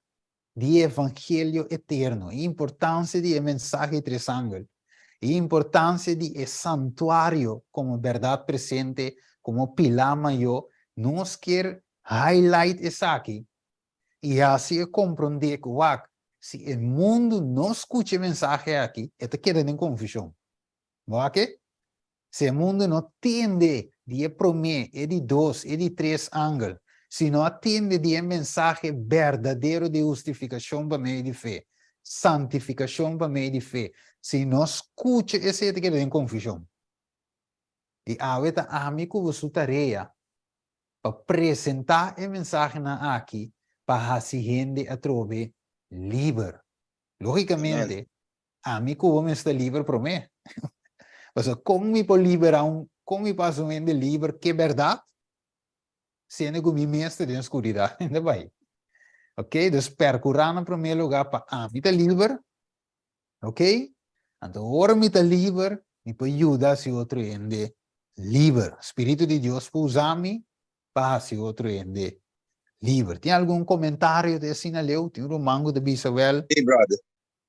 Speaker 1: di e evangelio eterno, e importancia di e mensahe di tres angel, e importancia di e santuario como berdad presente, como pilar mayor, nos kier highlight esaki y haci e comprende cu wak, si e mundo no scucha e mensahe aki, e ta keda den confusion. Bo wak e? Si e mundu no tende di e promé, e di dos, e di tres angel, si no a tende di e mensahe berdadero di hustifikashon pa medio di fe, santifikashon pa medio di fe, si no skucha esei ta keda den konfushon. I awe ta ami ku bo su tarea pa presentá e mensahenan aki pa hasi hende atrobe liber. Lógikamente, Ami ku bo mester liber promé. Pasobra kon mi por liberá un, kon mi por hasi un hende liber ke bèrdat, siendo ku mi mes ta den skuridat hende bai. Ok, dus pèrkurá na promé lugá pa ami ta liber, ok, anto ora mi ta liber, mi por yuda hasi otro hende liber. Spiritu di Dios por usa mi pa hasi otro hende liber. Tin algun komentario te asina leu? Tin un ruman ku ta bisa wèl?
Speaker 3: Sí, brother.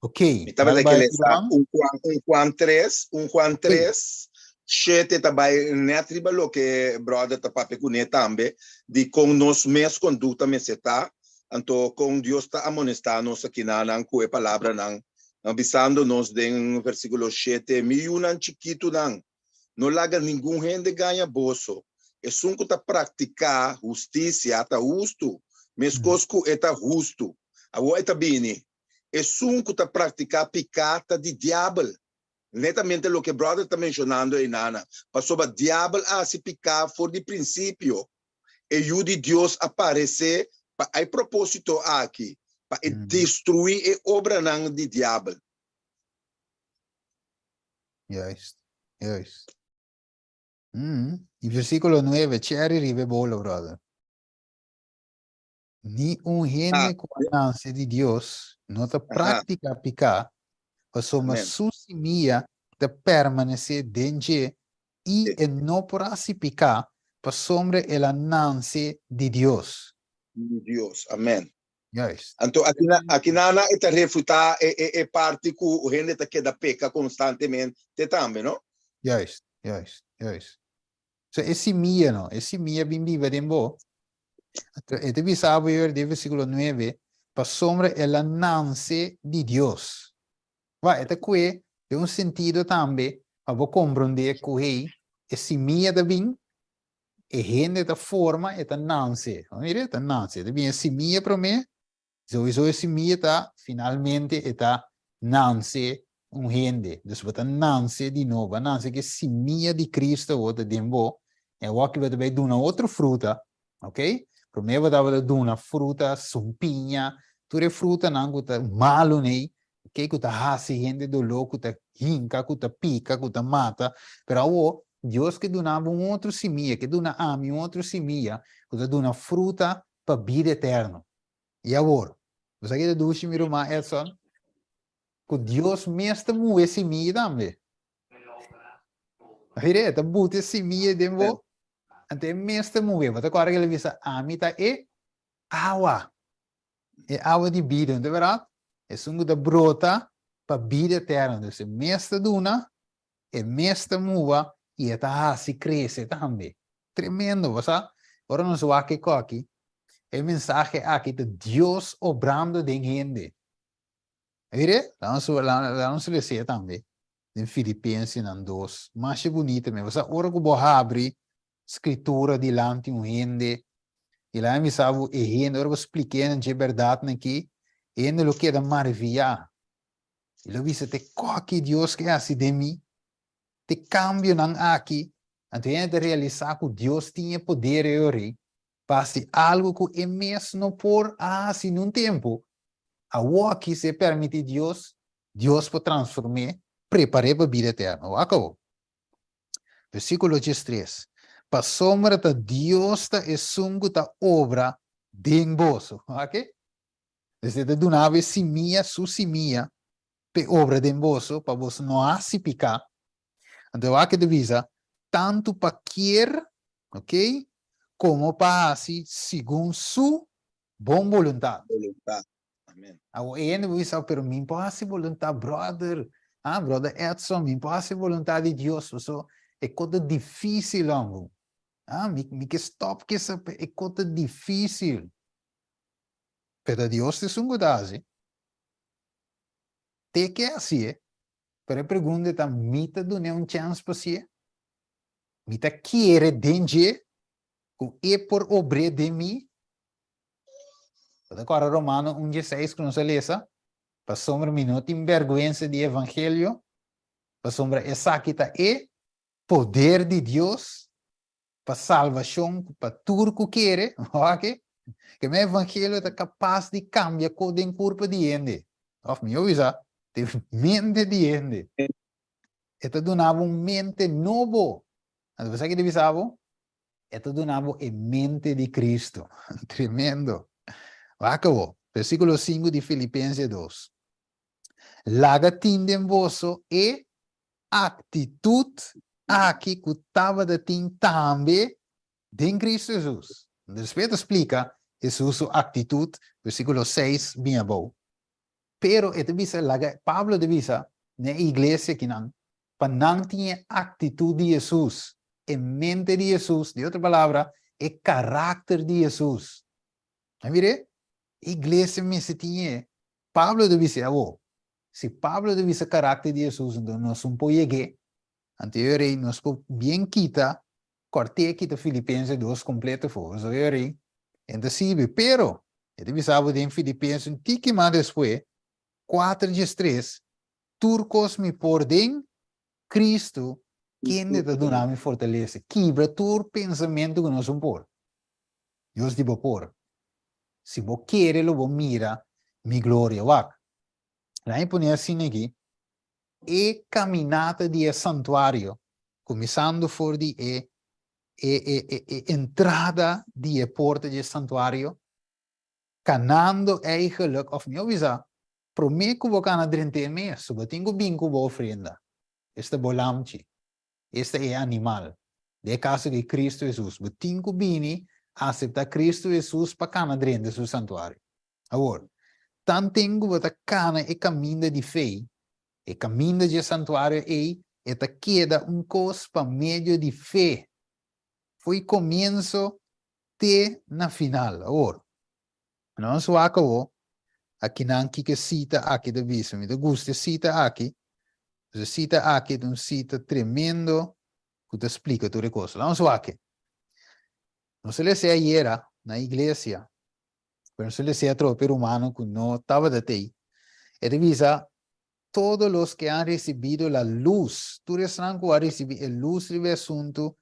Speaker 1: Ok.
Speaker 3: Mi tabata ke lesa un Juan, un Juan 3, un Juan 3, 7 ta bai net riba loke brother ta papia kuné tambe, di kon nos mes kondukta mester ta, anto kon Dios ta amonestá nos akinanan ku e palabranan, bisando nos den versíkulo 7, Mi yunan chikitunan, no laga ningun hende gaña boso. Esun ku ta praktiká hustisia ta hustu, meskos ku e ta hustu. Awor e ta bini, Esun ku ta praktiká piká ta di diabel. Netamente loke brother ta menshonando einana, pasobra diabel a hasi piká for di prinsipio. E Yu di Dios a paresé pa e propósito aki, pa e destruí e obranan di diabel.
Speaker 1: Juist, juist. I versíkulo nuebe, cherry riba e bolo, brother. Ni un hende ku a nase di Dios no ta praktiká piká, pasobra su simia ta permanesé den dje i e no por hasi piká pasobra el a nase di Dios.
Speaker 3: Di Dios. Amèn.
Speaker 1: Juist.
Speaker 3: Anto akina, akinana e ta refutá e, e, e parti ku hende ta keda peka konstantemente tambe, no?
Speaker 1: Juist, juist, juist. So e simia no, e simia bin biba den bo. E ta bisa bo hier den versículo 9, pasobra el a nanse di Dios. Wa, e ta kue den un sentido tambe pa bo komprondé ku hey, e simia ta bin, e hende ta forma, e ta nanse. Mira, e ta nanse. E ta bin e simia promé, Souiso e simia ta finalmente e ta nanse un hende. Dus bo ta nanse di nobo. Bo a nanse ku e simia di Cristo awor ta den bo. E awor aki bo ta bai duna otro fruta. Ok? Promé bo tabata duna fruta, sumpiña, tur e frutanan ku ta malu nei, ok, ku ta hasi hende doló, ku ta hinka, ku ta pika, ku ta mata. Pero awor Dios ke duna bo un otro simia, ke duna ami un otro simia ku ta duna fruta pa bida eterno. I awor, bo sa ke ta dushi mi ruman Edson? Ku Dios mes ta muhe simia tambe. Mira, e ta buta e simia den bo, anto e mes ta muhe. Bo ta kòrda ke el a bisa, Ami ta e awa, e awa di bida, no ta bèrdat? Esun ku ta brota pa bida eterno. Dus e mes ta duna, e mes ta muha i e ta hasi krese tambe. Tremendo, bo sa? Ora nos wak e koki, e mensahe aki ta Dios obrando den hende. Mire, laga nos lese tambe den Filipensenan 2. Masha bunita mes. Bo sa, ora ku bo habri Skritura dilanti un hende, i laga mi sa bo e hende, ora bo splik'é nan dje bèrdatnan akí, e hende lo keda maraviyá. I lo bisa, Te koki Dios ke hasi den mi? Te kambionan aki? Anto e hende ta realisá ku Dios tin e poder ei ora ei pa hasi algu ku e mes no por a hasi nun tempu. Awoki si e permití Dios, Dios por transform'é, prepar'é pa bida eterno. Wak awor. Versíkulo 13. Pasobra ta Dios ta esun ku ta obra den boso. Wak? Desde ta duna bo e simia, su simia, p'e obra den boso, pa boso no hasi piká. Anto wak e ta bisa, tantu pa kier, ok, komo pa hasi segun su bon boluntat.
Speaker 3: Boluntat. Amen.
Speaker 1: Awor e hende por bisa, pero mi por hasi boluntat, brother. Ah, brother Edson, mi por hasi boluntat di Dios. Paso e kos ta difícil, hombre. Ah, mi ke stop kisa, pero e kos ta difícil. Pero ta Dios ta esun ku ta hasi. Te ke hasié, pero e pregunta ta, mi ta dun'é un chèns pa hasié? Mi ta kere den dje ku e por obr'é den mi? Bo ta kòrda Romano un dieseis ku nos a lesa? Pasobra mi no tin bèrgwensa di evangelio, pasobra esaki ta e poder di Dios pa salbashon pa tur ku kere. Wak ke mi evangelio ta kapas di kambia kos den kurpa di hende, òf mihó bisa, den mente di hende. E ta duna bo un mente nobo. Anto bo sa ki ta bisa bo? E ta duna bo e mente di Cristo. Tremendo. Wak awor, versículo 5 di Filipenses 2. Laga tin den boso e actitud aki cu tabata tin tambe den Cristo Jesus. Despues ta splica Jesus su actitud, versículo 6 bin abou. Pero e ta bisa, laga, Pablo ta bisa na e iglesia akinan, pa nan tin e actitud di Jesus, e mente di Jesus, di otro palabra, e karakter di Jesus. A mira, iglesia mester tin e. Pablo ta bisa awor, si Pablo ta bisa karakter di Jesus, enton nos un por yeg'é. Anto e rei nos por bien kita, kòrt'é kita Filipenses 2 kompleto afó. Pasobra e rei e ta sirbi. Pero, e ta bisa bo den Filipenses un tiki mas despues, 4 diestres, Tur kos mi por den Cristo, kende ta duna mi fortalesa. Kibra tur pensamentu ku nos un por. Dios di bo por. Si bo kere lo bo mira mi gloria. Wak, laat mi pone asina aki, e kaminata di e santuario, kuminsando for di e e e e entrada di e porta di e santuario, kanando eigenlijk, òf mihó bisa, Promé ku bo kana drenta e mes, bo tin ku bin ku bo ofrenda. Esta bo lamchi. Esta e animal. Den e kaso di Kristu Hesus, bo tin ku bini aseptá Kristu Hesus pa kana drenta su santuario. Awor, tanten ku bo ta kana e kaminda di fe, e kaminda dje santuario ei, e ta keda un kos pa medio di fe, fo'i komienso te na final. Awor, Nos wak awo, akinan kiko e sita aki ta bisa. Mi ta gusta e sita aki. E sita aki ta un sita tremendo ku ta splika tur e kos. Laga nos wak e. Nos a lesa e ayera na iglesia, pero nos a lesa e atrobe pa e rumannan ku no tabata t'ei. E ta bisa, Todos los que han recibido la luz, tur esnan ku a risibi e lus riba e asuntu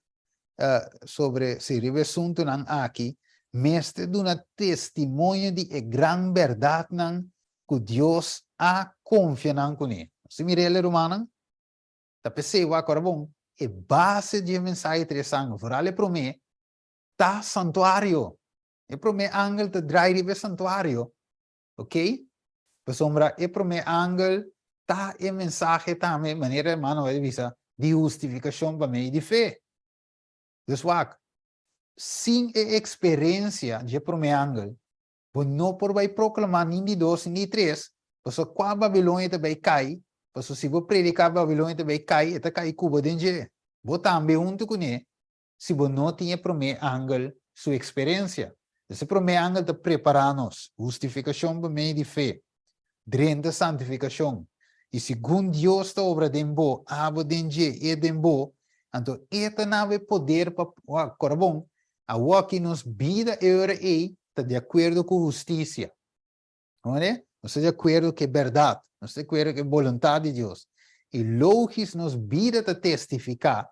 Speaker 1: sobre, sí, riba e asuntunan aki, mester duna testimonio di e gran bèrdatnan ku Dios a konfia nan kuné. Nos ta mira el, rumannan? Ta p'esei wak ora bon, e base di e mensahe tres angel, foral e promé, ta santuario. E promé angel ta drai riba e santuario, Ok? Pasobra e promé angel ta e mensahe tambe, manera hermano a bisa, di hustifikashon pa medio di fe. Dus wak, sin e eksperensia dje promé angel, bo no por bai proklamá nin di dos nin di tres, pasobra kua Babilonia ta bai kai, pasobra si bo prediká Babilonia ta bai kai, e ta kai ku bo den dje. Bo tambe huntu kuné. si bo no tin e promé angel su eksperensia. Dus e promé angel ta prepará nos, hustifikashon pa medio di fe, drenta santifikashon, i segun Dios ta obra den bo, abo den dje, e den bo, anto e ta nabo e poder pa, wak, kora bon, awoki nos bida e ora ei ta di akuerdo ku hustisia. Comprende? Nos ta di akuerdo ku e bèrdat, nos ta di akuerdo ku e boluntat di Dios. I logis nos bida ta testifiká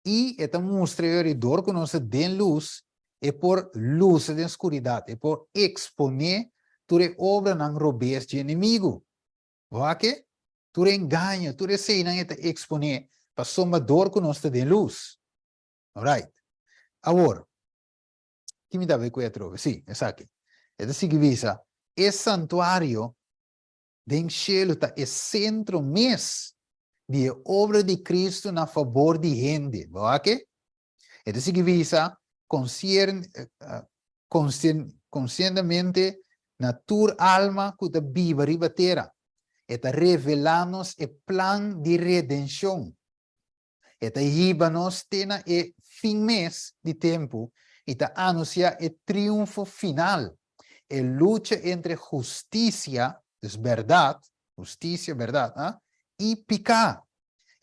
Speaker 1: i e ta mustra e ora i dor ku nos ta den lus, e por lusa den skuridat, e por eksponé tur e obranan robes dje enemigu. Bo wak e? Tur e engaño, tur eseinan e ta eksponé pasobra dor ku nos ta den lus. Alright. Awor, ki mi ta bay ku e atrobe? Sí, esaki. E ta sigui bisa, E santuario den shelu ta e sentro mes di e obra di Cristo na fabor di hende. Bo wak e? E ta sigui bisa, Konsientemente na tur alma ku ta biba riba tera, e ta revelá nos e plan di redenshon. E ta hiba nos te na e fin mes di tempu i ta anunsiá e triunfo final, e lucha entre hustisia, dus bèrdat, hustisia, bèrdat, a, i piká.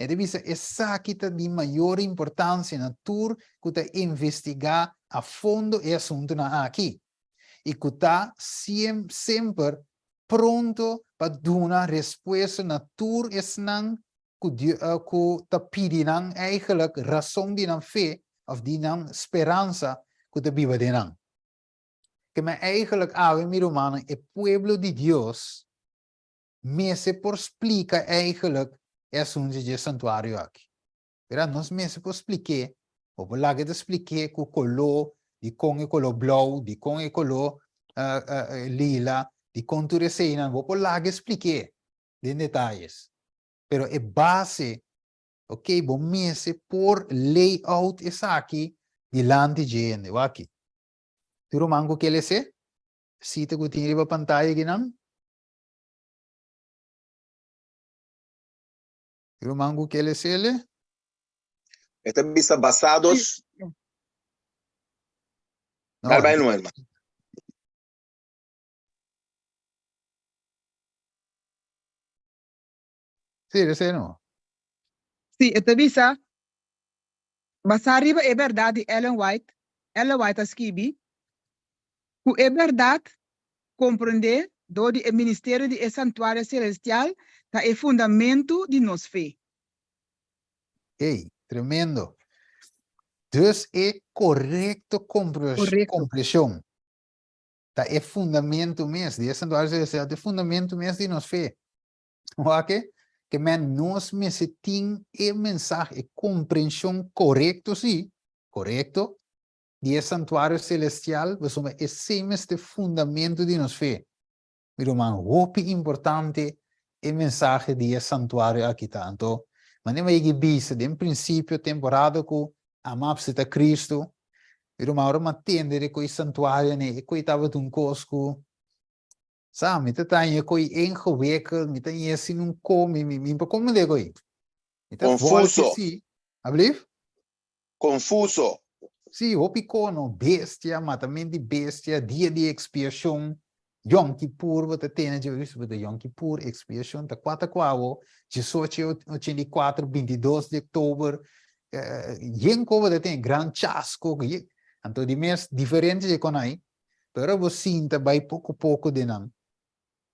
Speaker 1: E ta bisa esaki ta di mayor importansia na tur ku ta investigá a fondo e asuntunan aki i ku ta semper pronto pa duna respuesta na tur esnan ku ku ta pidi nan eigenlijk rason di nan fe of di nan speransa ku ta biba den nan. Ke men eigenlijk awe mi rumannan e pueblo di Dios mester por splika eigenlijk e asuntu dje santuario aki. Mira, nos mester por splik'é, bo por laga e ta splik'é ku koló, dikon e koló blou, dikon e koló lila, dikon tur eseinan, bo por laga e splik'é den detayes. Pero e base, ok, bo mester por lay out esaki dilanti dje hende. Wak aki. Tur ruman ku ke les'é? Sita ku tin riba pantaya akinan. Tur ruman ku ke les'é?
Speaker 3: E ta bisa basados.
Speaker 1: No,
Speaker 3: Dal bai no, hermano.
Speaker 1: Sí, esei no.
Speaker 5: Sí, e ta bisa, Basá riba e bèrdat di Ellen White, Ellen White a skibi, ku e bèrdat komprendé dor di e ministerio di e santuario selestial ta e fundamentu di nos fe.
Speaker 1: Ey, tremendo. Dus e korekto komprenshon ta e fundamentu mes di e santuario selestial, ta e fundamentu mes di nos fe. Wak ke men nos mester tin e mensahe, e komprenshon korekto si, korekto, di e santuario selestial, pasobra esei mester fundamentu di nos fe. Mi ruman, hopi importante e mensahe di e santuario aki ta. Anto, manera mi a yega bisa den prinsipio temporada ku a m'a apseptá Kristu, mi ruman, ora mi a tende di ku e santuario nei, e koi tabata un kos ku Sa, mi ta taña koi ingewikkeld, mi ta ñe sin un ko, mi, mi, mi pa komende koi. Mi ta
Speaker 3: Confuso.
Speaker 1: volke si. Ablief?
Speaker 3: Confuso.
Speaker 1: Sí, hopi kono, bestia, matament di bestia, dia di expiashon, Yom Kippur bo ta tene dje wis, bo ta Yom Kippur, expiashon, ta kua ta kua bo, diesocho ochenta i kuater, bintidos di oktober, eh, yen ko bo ta tene, gran chasco, anto di mes diferente dje konai, Pero bo sinta bai poko poko den nan.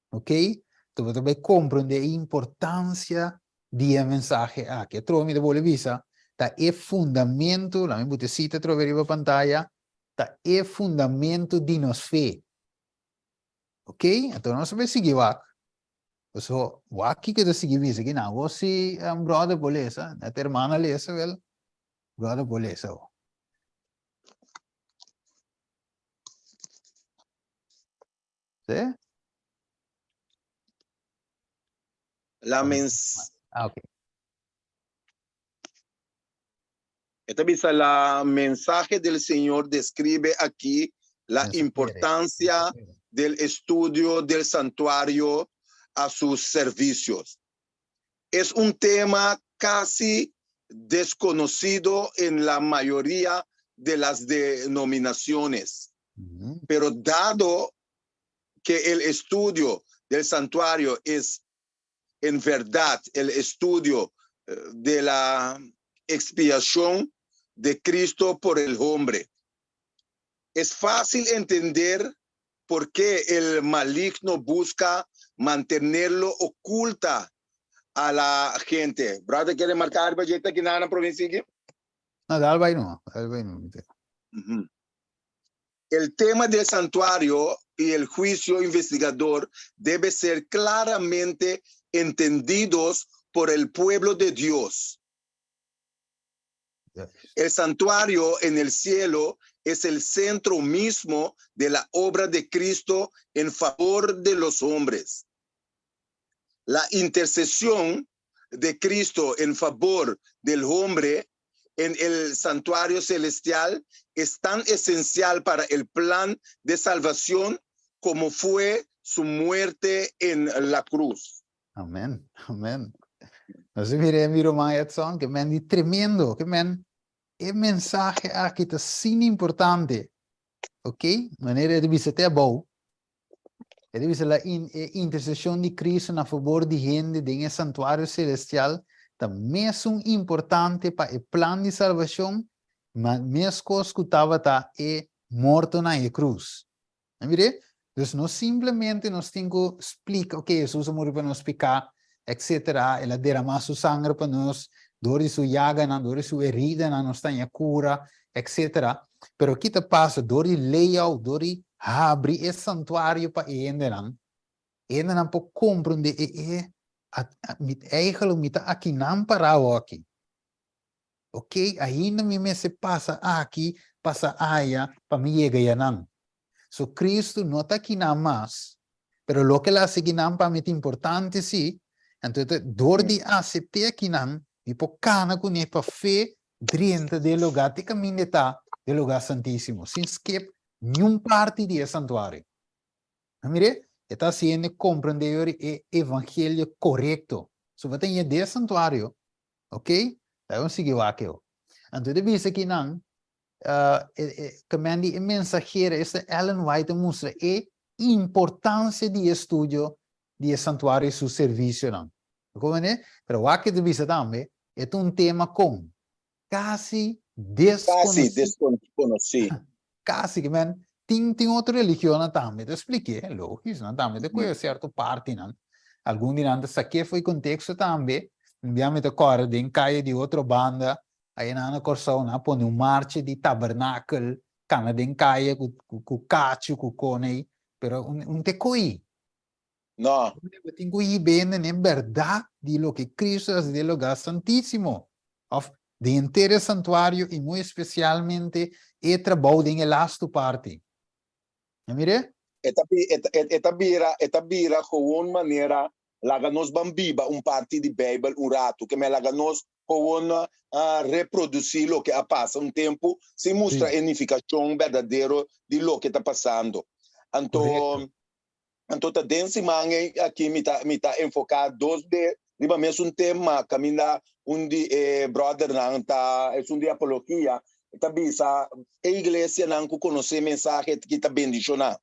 Speaker 1: Ok? Enton bo ta bai komprende e importansia di e mensahe aki. Atrobe mi ta bolbe bisa, ta e fundamentu, laat mi buta e sita atrobe riba pantaya, ta e fundamentu di nos fe. Ok? Enton nos ta bai sigui wak. Paso, wak kiko ta sigui bisa aki nan. Bo si brother por lesa, net hermana lesa wel, brother por lesa. Sí?
Speaker 3: La mens
Speaker 1: Ah, ok.
Speaker 3: E ta bisa la mensaje del Señor describe aquí la
Speaker 1: Mensajero.
Speaker 3: importancia del estudio del santuario a sus servicios. Es un tema casi desconocido en la mayoría de las denominaciones. Pero dado que el estudio del santuario es en verdad el estudio eh, de la expiación de Cristo por el hombre, es fácil entender por qué el maligno busca mantenerlo oculta a la gente. Brother, ¿quiere marcar bajeta aquí na provincia aquí?
Speaker 1: No, dal bai no, dal bai no.
Speaker 3: El tema del santuario y el juicio investigador debe ser claramente entendidos por el pueblo de Dios. El santuario en el cielo es el centro mismo de la obra de Cristo en favor de los hombres. La intercesión de Cristo en favor del hombre en el santuario celestial es tan esencial para el plan de salvación como fue su muerte en la cruz.
Speaker 1: Amén, amén. Nos mire mi ruman Edson, ke men di tremendo, ke men e mensahe aki ta sin importante. Ok? Manera e ta bisa te abou. E ta bisa la in, e interseshon di Cristo na fabor di hende den e santuario celestial ta mesun importante pa e plan di salvacion, ma meskos ku tabata e morto na e cruz. A mir'é? Dus no simplemente nos tin ku splika, ok, Hesus a muri pa nos piká, etcetera, El a deramá Su sanger pa nos, dor di Su yaganan, dor di Su heridanan nos ta haña kura, etcetera. Pero ki ta pasa? Dor di layout, dor di habri e santuario pa e hendenan, e hendenan por komprondé e e mi eigenlijk mi ta akinan pará awor-aki. Ok, ainda mi mester pasa aki, pasa aya, pa mi yega yanan. So Cristo no ta akinan mas, pero loke el a hasi akinan pa mi ta importante si, anto ta dor di asept'é akinan, mi por kana kuné pa fe drenta den e lugá te kaminda e ta, den e lugá santísimo, sin skip niun parti di e santuario. A mir'é? E ta hasi hende komprendé yori e evangelio korekto. So bo ta yega den e santuario, Ok? Laga nos sigui wak eu. Anto e ta bisa ki nan, uh, e, e, kemen di e mensahero, esta Ellen White a mustra e importancia di e estudio di e santuario y su servicionan. Comprende? Pero wak e ta bisa tambe, e ta un tema con casi
Speaker 3: Casi desconoci.
Speaker 1: Casi, ke men, tin, tin otro religionnan tambe ta spliké, logis, nan tambe ta kohe sierto partinan. Algun di nan ta saké fo'i konteksto tambe. Un bia mi ta kòrda den kaya di otro banda, aya nan na Kòrsou, nan a pone un marcha di tabernakel, kana den kaya ku, ku kachu, ku konei, pero un, un te ko'i.
Speaker 3: No.
Speaker 1: Bo tin ku hiba hende na e bèrdat di loke Kristu a hasi den e lugá santísimo, òf den henter e santuario i muy espesialmente e trabou den e lastu parti. A mir'é?
Speaker 3: E ta e ta bira e ta bira gewoon manera laga nos ban biba un parti di Beibel un ratu, ke men laga nos gewoon reprodusí loke a pasa un tempu sin mustra e nifikashon berdadero di loke ta pasando. Anto Anto ta den siman ei aki mi ta mi ta enfoká dos be riba mesun tema kaminda un di e bròdernan ta esun di apologia ta bisa e iglesianan ku konosé mensahe ki ta bendishoná.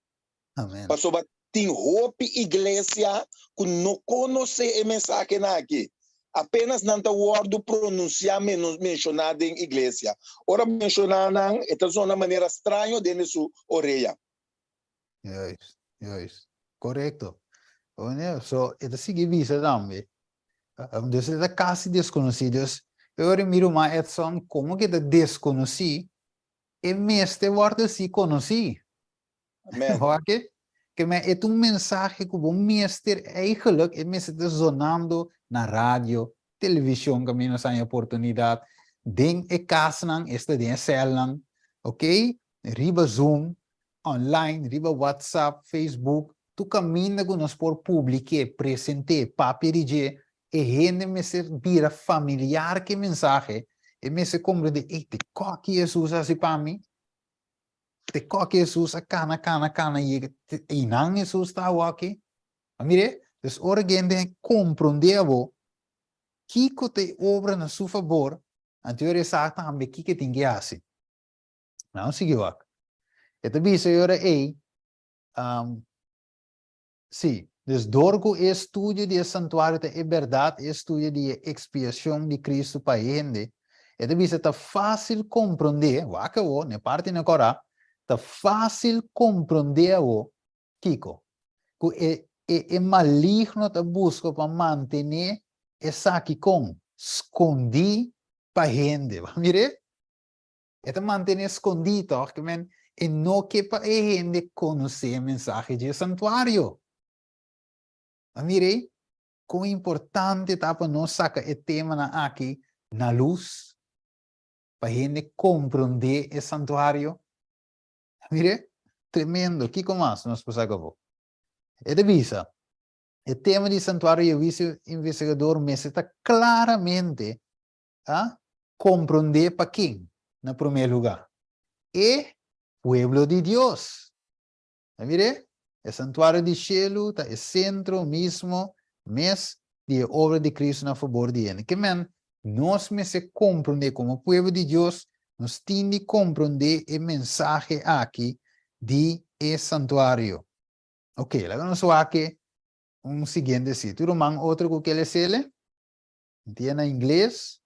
Speaker 1: Amen.
Speaker 3: Pasobra tin hopi iglesia ku no konosé e mensahenan aki. Apenas nan ta wòrdu pronunsiá menos menshoná den iglesia. Ora menshoná nan e ta zona manera straño den su orea.
Speaker 1: Juist, juist. Correcto. Oye, so, e ta sigui bisa tambe. Dus e ta casi desconocí. Dus, e ora mi ruman Edson, como que ta desconocí, e mester worde si conocí.
Speaker 3: Amen.
Speaker 1: Hoor ke? Ke men, e ta un mensahe ku bo mester eigenlijk, e mester ta zonando na radio, television, kaminda nos haña oportunidad, den e kasnan, esta den e celnan, ok? Riba Zoom, online, riba WhatsApp, Facebook, tur kaminda ku nos por publik'é, present'é, papia di dje, e hende mester bira familiar ku e mensahe, e mester komprendé, ey, te koki Hesus a hasi pa mi? Te koki Hesus a kana, kana, kana yega, einan Hesus ta awoki? A mir'é? Dus ora hende komprondé abo kiko ta e obra na su fabor, Anto e sa tambe kiko e tin ke hasi. Nan sigui wak. E ta bisa e ora ei, um, sí, dus dor ku e estudio di e santuario ta e bèrdat, e estudio di e ekspiashon di Kristu pa e hende, e ta bisa ta fásil komprondé, wak awo, na e parti na kòrá, ta fásil komprondé awo kiko? Ku e e e maligno ta buska pa mantené esaki kon? Skondí pa hende. Bo a mir'é? E ta mantené skondí tòg, ke men e no ke pa e hende konosé e mensahe dje santuario. A mir'é kon importante ta pa nos saka e temanan aki na lus, pa hende komprondé e santuario. A mir'é? Tremendo! Kiko mas nos por saka afó? E ta bisa, E tema di santuario i e huisio investigador mester ta klaramente a komprondé pa ken na promé lugá? E pueblo di Dios. A mir'é? E santuario di shelu ta e sentro mismo mes di e obra di Cristo na fabor di hende. Ke men, nos mester komprondé komo pueblo di Dios, nos tin di komprondé e mensahe aki di e santuario. Ok, laga nos wak un siguiente si. Tur ruman otro ku ke lesele? Tin na ingles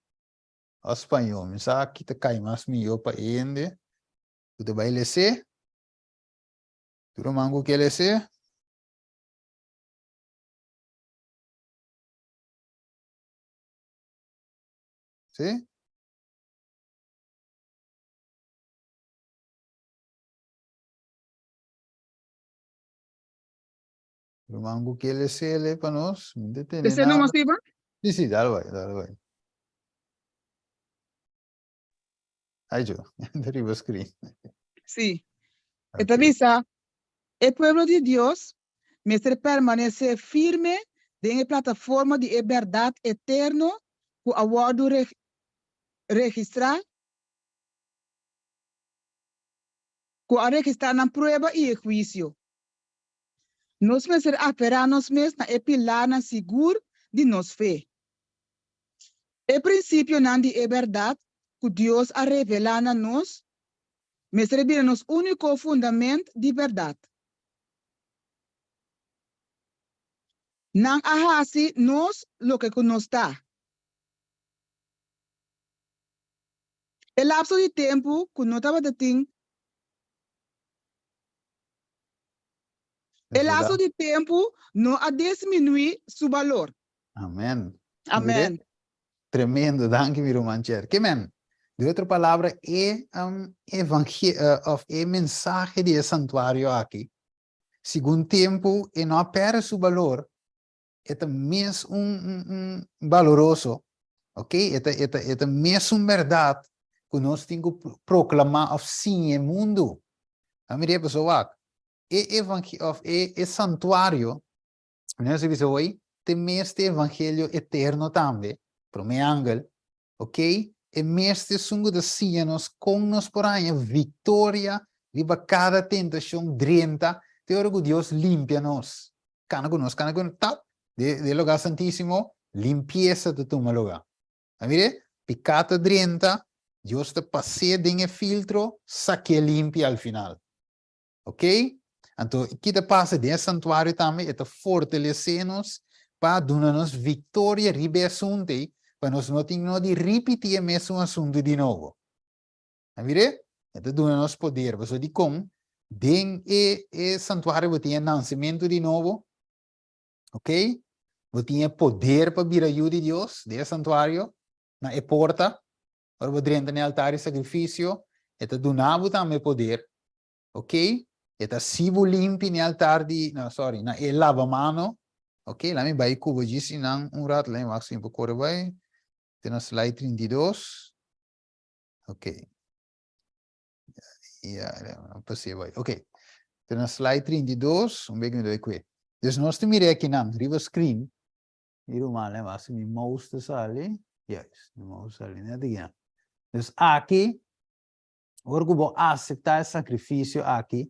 Speaker 1: o spañó. Mi sa ki ta kai mas mihó pa e hende ku ta bai les'é. Tur ruman ku ke les'é? Sí? Ruman ku ke les'é pa nos? Mi ta tene
Speaker 5: Les'é
Speaker 1: nada.
Speaker 5: nomas, Ivan?
Speaker 1: Sí, sí, dale bai, dale bai. Ai jo, ta riba screen.
Speaker 5: Sí. E ta
Speaker 1: Ok.
Speaker 5: bisa, E pueblo di Dios mester permanesé firme den e plataforma di e bèrdat eterno ku a wòrdu registrá, ku a registrá nan prueba i e huisio. Nos mester aferá nos mes na e pilarnan sigur di nos fe. E prinsipionan di e bèrdat ku Dios a revelá na nos mester bira nos úniko fundament di bèrdat. Nan a hasi nos loke ku nos ta. E lapso di tempu ku no tabata tin E lapso di tempu no a disminuí su balor.
Speaker 1: Amen.
Speaker 5: Amen.
Speaker 1: Tremendo, danki mi ruman Cher. Ke men? Di otro palabra, e um, evangel of e mensahe di e santuario aki, segun tempu e no a perde su balor, e ta mes un, un, un baloroso, ok? E ta, e ta, e ta mes un berdad ku nos tin ku proklama of siña e mundu. A mira e wak. E evangel of e, e santuario Nos a bisa hoy, te mes te evangelio eterno tambe, prome angel, ok? E mes te esun ku ta siña nos kon nos por haña viktoria riba kada tentashon drenta te ora ku Dios limpia nos. Kana ku nos, kana ku nos, tap, de, de lugar santísimo, limpiesa ta tuma lugar. A mire, piká ta drenta, Dios ta pas'é den e filtro, sak'é limpi al final. Ok? Anto, ki ta pasa den e santuario tambe? E ta fortalesé nos pa duna nos viktoria riba e asuntu ei, pa nos no tin no di ripití e mesun asuntu di nobo. A mir'é? E ta duna nos poder. Pasobra dikon? Den e e santuario bo tin e nansementu di nobo, ok? Bo tin e poder pa bira yu di Dios den e santuario, na e porta. Ora bo drenta na e altar di sakrifisio, e ta duna bo tambe e poder. Ok, e ta si bo limpi n'e altar di, no, sorry, na e lavamano. Ok, laat mi bai ku bo djis nan un rato, laat mi wak si mi por kore bai. Te na slide 32. Ok. Ja, ja, pasé bai. Ok. Te na slide 32, un bek mi doi kwe. Dus nos te mira aki nan, riba screen. Mi ruman, laat mi wak si mi mouse ta sali. Juist, mi mouse sali net aki nan. Dus aki, Ora ku bo aseptá e sakrifisio aki,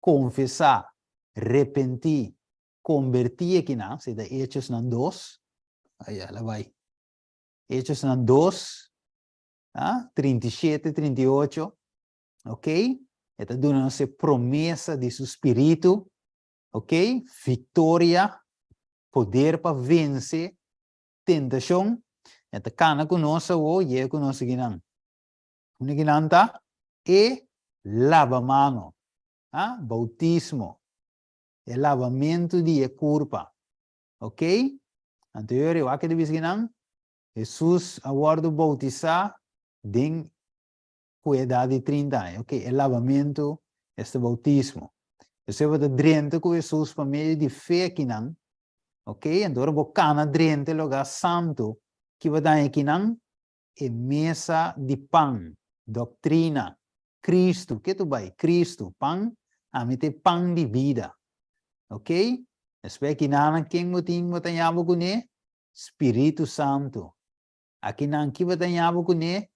Speaker 1: konfesá, repentí, kombertí ekinan, si ta Hechosnan dos, aya, la bai. Hechosnan dos, Ah, 37, 38. Ok? E ta duna nos e promesa di su spiritu. Ok? Victoria, poder pa vence tentacion. E ta cana cu nos awo, yega cu nos akinan. Unda kinan ta? E lavamano. Ah, bautismo. E lavamento di e curpa. Ok? Anto yori, wak e ta bisa kinan? Hesus a wordo bautisa den ku edat di 30 aña. Ok, e lavamento esta bautismo. Esei bo ta drenta ku Hesus pa medio di fe akinan. Ok, anto ora bo kana drenta e lugar santo, ki bo ta haña akinan? E mesa di pan, doktrina, Kristu, ke tu bai? Kristu, pan, ami ta e pan di bida. Ok, despues akinanan ken bo tin bo ta haña bo kuné? Spiritu Santu. Akinan ki bo ta haña bo kuné?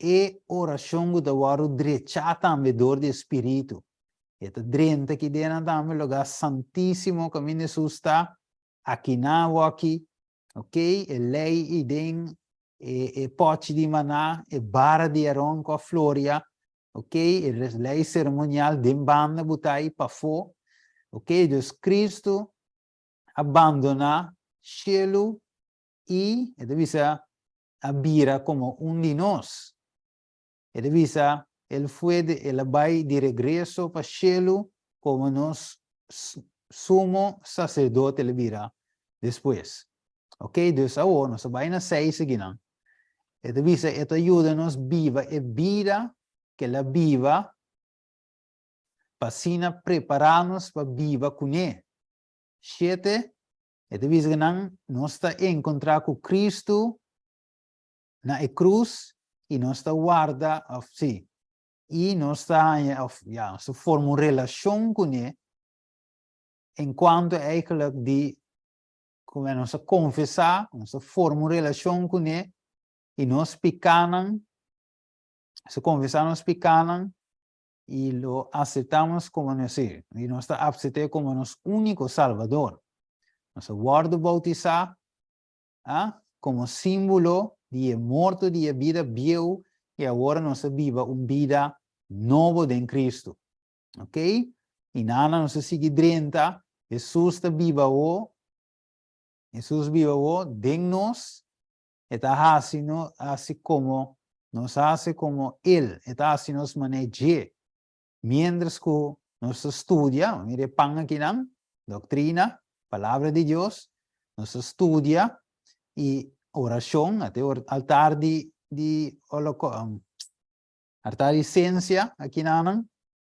Speaker 1: E orashon ku ta wòrdu drechá tambe dor di e Spiritu. E ta drenta aki den tambe lugá santísimo kaminda Hesus ta, akinan awòki, ok, e lei i den e e pòchi di maná, e bara di Aron ku a floria, ok, e lei seremonial den banda ku ta ei pafó, ok, dus Kristu a bandoná shelu i, e ta bisa, a bira komo un di nos. E ta bisa, El fue de, el a bai di regreso pa shelu komo nos sumo saserdote el a bira despues. Ok, dus awor nos a bai na seis akinan. E ta bisa e ta yuda nos biba e bida ku el a biba pa asina prepará nos pa biba kuné. Shete, e ta bisa ku nan nos ta enkontrá ku Kristu na e krus i nos ta warda òf sí, i nos ta haña òf ya, nos ta forma un relashon kuné en kuanto eigenlijk di ku nos a konfesá, nos ta forma un relashon kuné i nos pikánan, nos a konfesá nos pikánan i lo aseptamos komo nos, sí, i nos ta apsept'é komo nos úniko Salbador. Nos a wòrdu boutisá a komo símbolo di e morto di e bida bieu i awor nos a biba un bida nobo den Kristu. Ok? I nana nos a sigui drenta, Hesus ta biba awo, Hesus biba awo den nos, e ta hasi no hasi komo nos hasi komo El, e ta hasi nos manera dje. Mientras ku nos ta studia, mira e pan akinan, doktrina, palabra di Dios, nos ta studia i orashon, ate altar di di altar di sensia akinanan,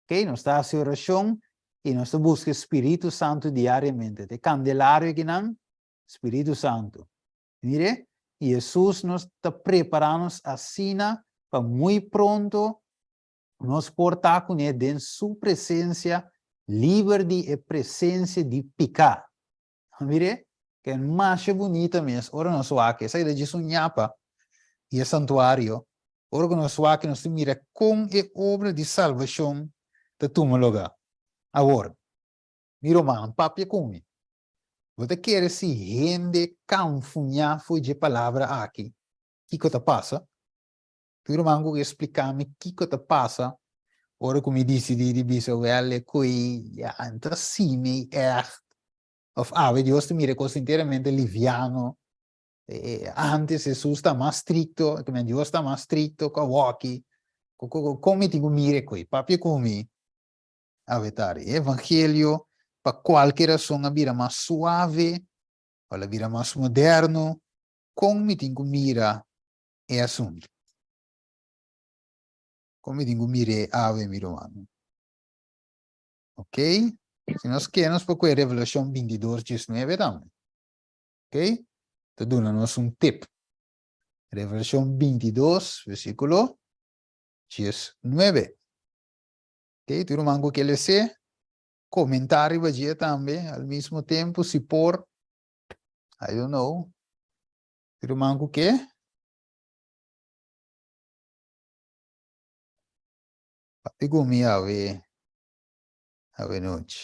Speaker 1: ok, nos ta hasi orashon i nos ta buska e Spiritu Santu diariamente, te kandelario akinan, Spiritu Santu. Mire, i Hesus nos ta prepara nos asina pa muy pronto nos por ta kuné den su presensia liber di e presensia di piká. Mire, ke masha bunita mes ora nos wak, esaki ta djis un ñapa di e santuario, ora ku nos wak nos ta mira kon e obra di salbashon ta tuma lugá. Awor, mi rumannan, papia ku mi. Bo ta kere si hende kanfuñá for dje palabra aki, kiko ta pasa? Tur ruman ku ke splika mi kiko ta pasa ora ku mi disidí di bisa wèl e koe ya no ta asina ègt òf awe Dios ta mira e kos enteramente liviano. Antes Hesus ta mas strikto, Dios ta mas strikto ku awoki. Kon mi tin ku mira e koe? Papia ku mi awe tardi. E evangelio pa kualke rason a bira mas suave, òf a bira mas moderno. Kon mi tin ku mira e asuntu? Kon mi tin ku mir'é awe, mi rumannan? Ok? Si nos ke, nos por kohe Revelashon 22, 19 tambe. Ok? Ta duna nos un tip. Revelashon 22, versíkulo 19. Ok? Tur ruman ku ke les'é, komentá riba dje tambe al mismo tempu, si por. I don't know. Tur ruman ku ke? Papi ku mi awe awe nochi.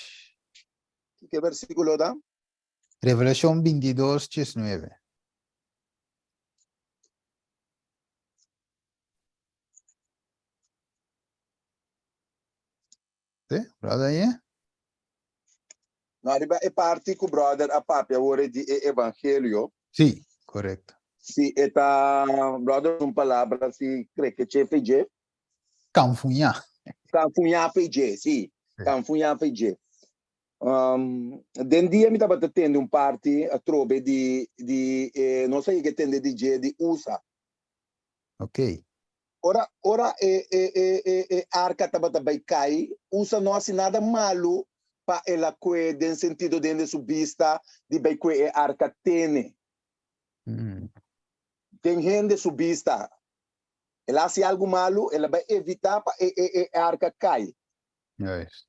Speaker 6: Ke versíkulo ta?
Speaker 1: Revelashon 22, 19. Sí, brother ahí.
Speaker 6: No, riba e parti ku brother a papia awor di e evangelio.
Speaker 1: Sí, korekto.
Speaker 6: Si e ta, brother, un palabra si kreke che feje.
Speaker 1: Kanfuñá.
Speaker 6: Kanfuñá feje, sí. Kanfuñá feje. Um, den dia mi tabata tende un parti atrobe di, di eh, no sa ke tende di dje di USA.
Speaker 1: Ok.
Speaker 6: Ora, ora e, e, e, e, e arca tabata bai kai, USA no hasi nada malu pa el a kue den sentido den su bista di bai kue e arca tene. Den hende su bista. El a hasi algu malu, el a bai evitá pa e, e, e arca kai.
Speaker 1: Juist.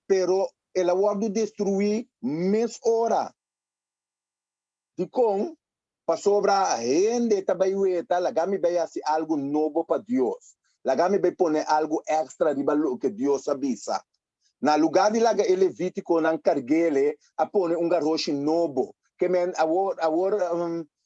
Speaker 6: Pero el a wòrdu destruí mes ora. Dikon? Pasobra hende ta bai weta, laga mi bai hasi algu nobo pa Dios. Laga mi bai pone algu èkstra riba loke Dios a bisa. Na lugá di laga e levítikonan karg'é, a pone un garoshi nobo. Ke men, awor, awor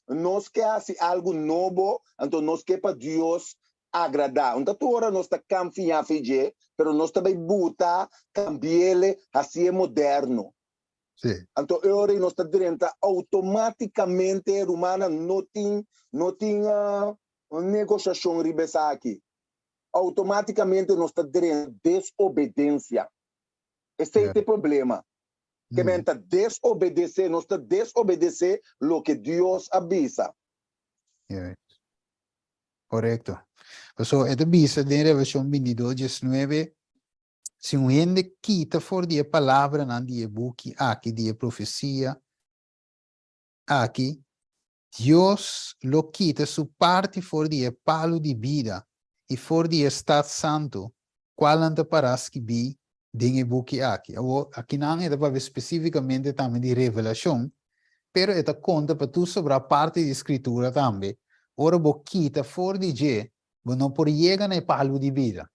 Speaker 6: nos ke hasi algu nobo, anto nos ke pa Dios agradá. Un ta tur ora nos ta kanfiá fe dje, pero nos ta bai buta, kambi'el, hasié moderno.
Speaker 1: Sí.
Speaker 6: Anto e ora ei nos ta drenta outomátikamente, rumannan, no tin, no tin negoshashon riba esaki. Outomátikamente nos ta drenta desobedensia. Esei ta e problema. Ke men ta desobedesé, nos ta desobedesé loke Dios a bisa.
Speaker 1: Juist. Korekto. Pasobra e ta bisa den Revelashon bintidos diesnuebe, Si un hende kita for di e palabranan di e buki aki di e profesia aki, Dios lo kita su parti for di e palu di bida i for di e stat santu, kualnan ta pará skibí den e buki aki. Awor, akinan e ta papia spesífikamente tambe di Revelashon, pero e ta konta pa tur sobrá parti di Skritura tambe. Ora bo kita for di dje, bo no por yega na e palu di bida.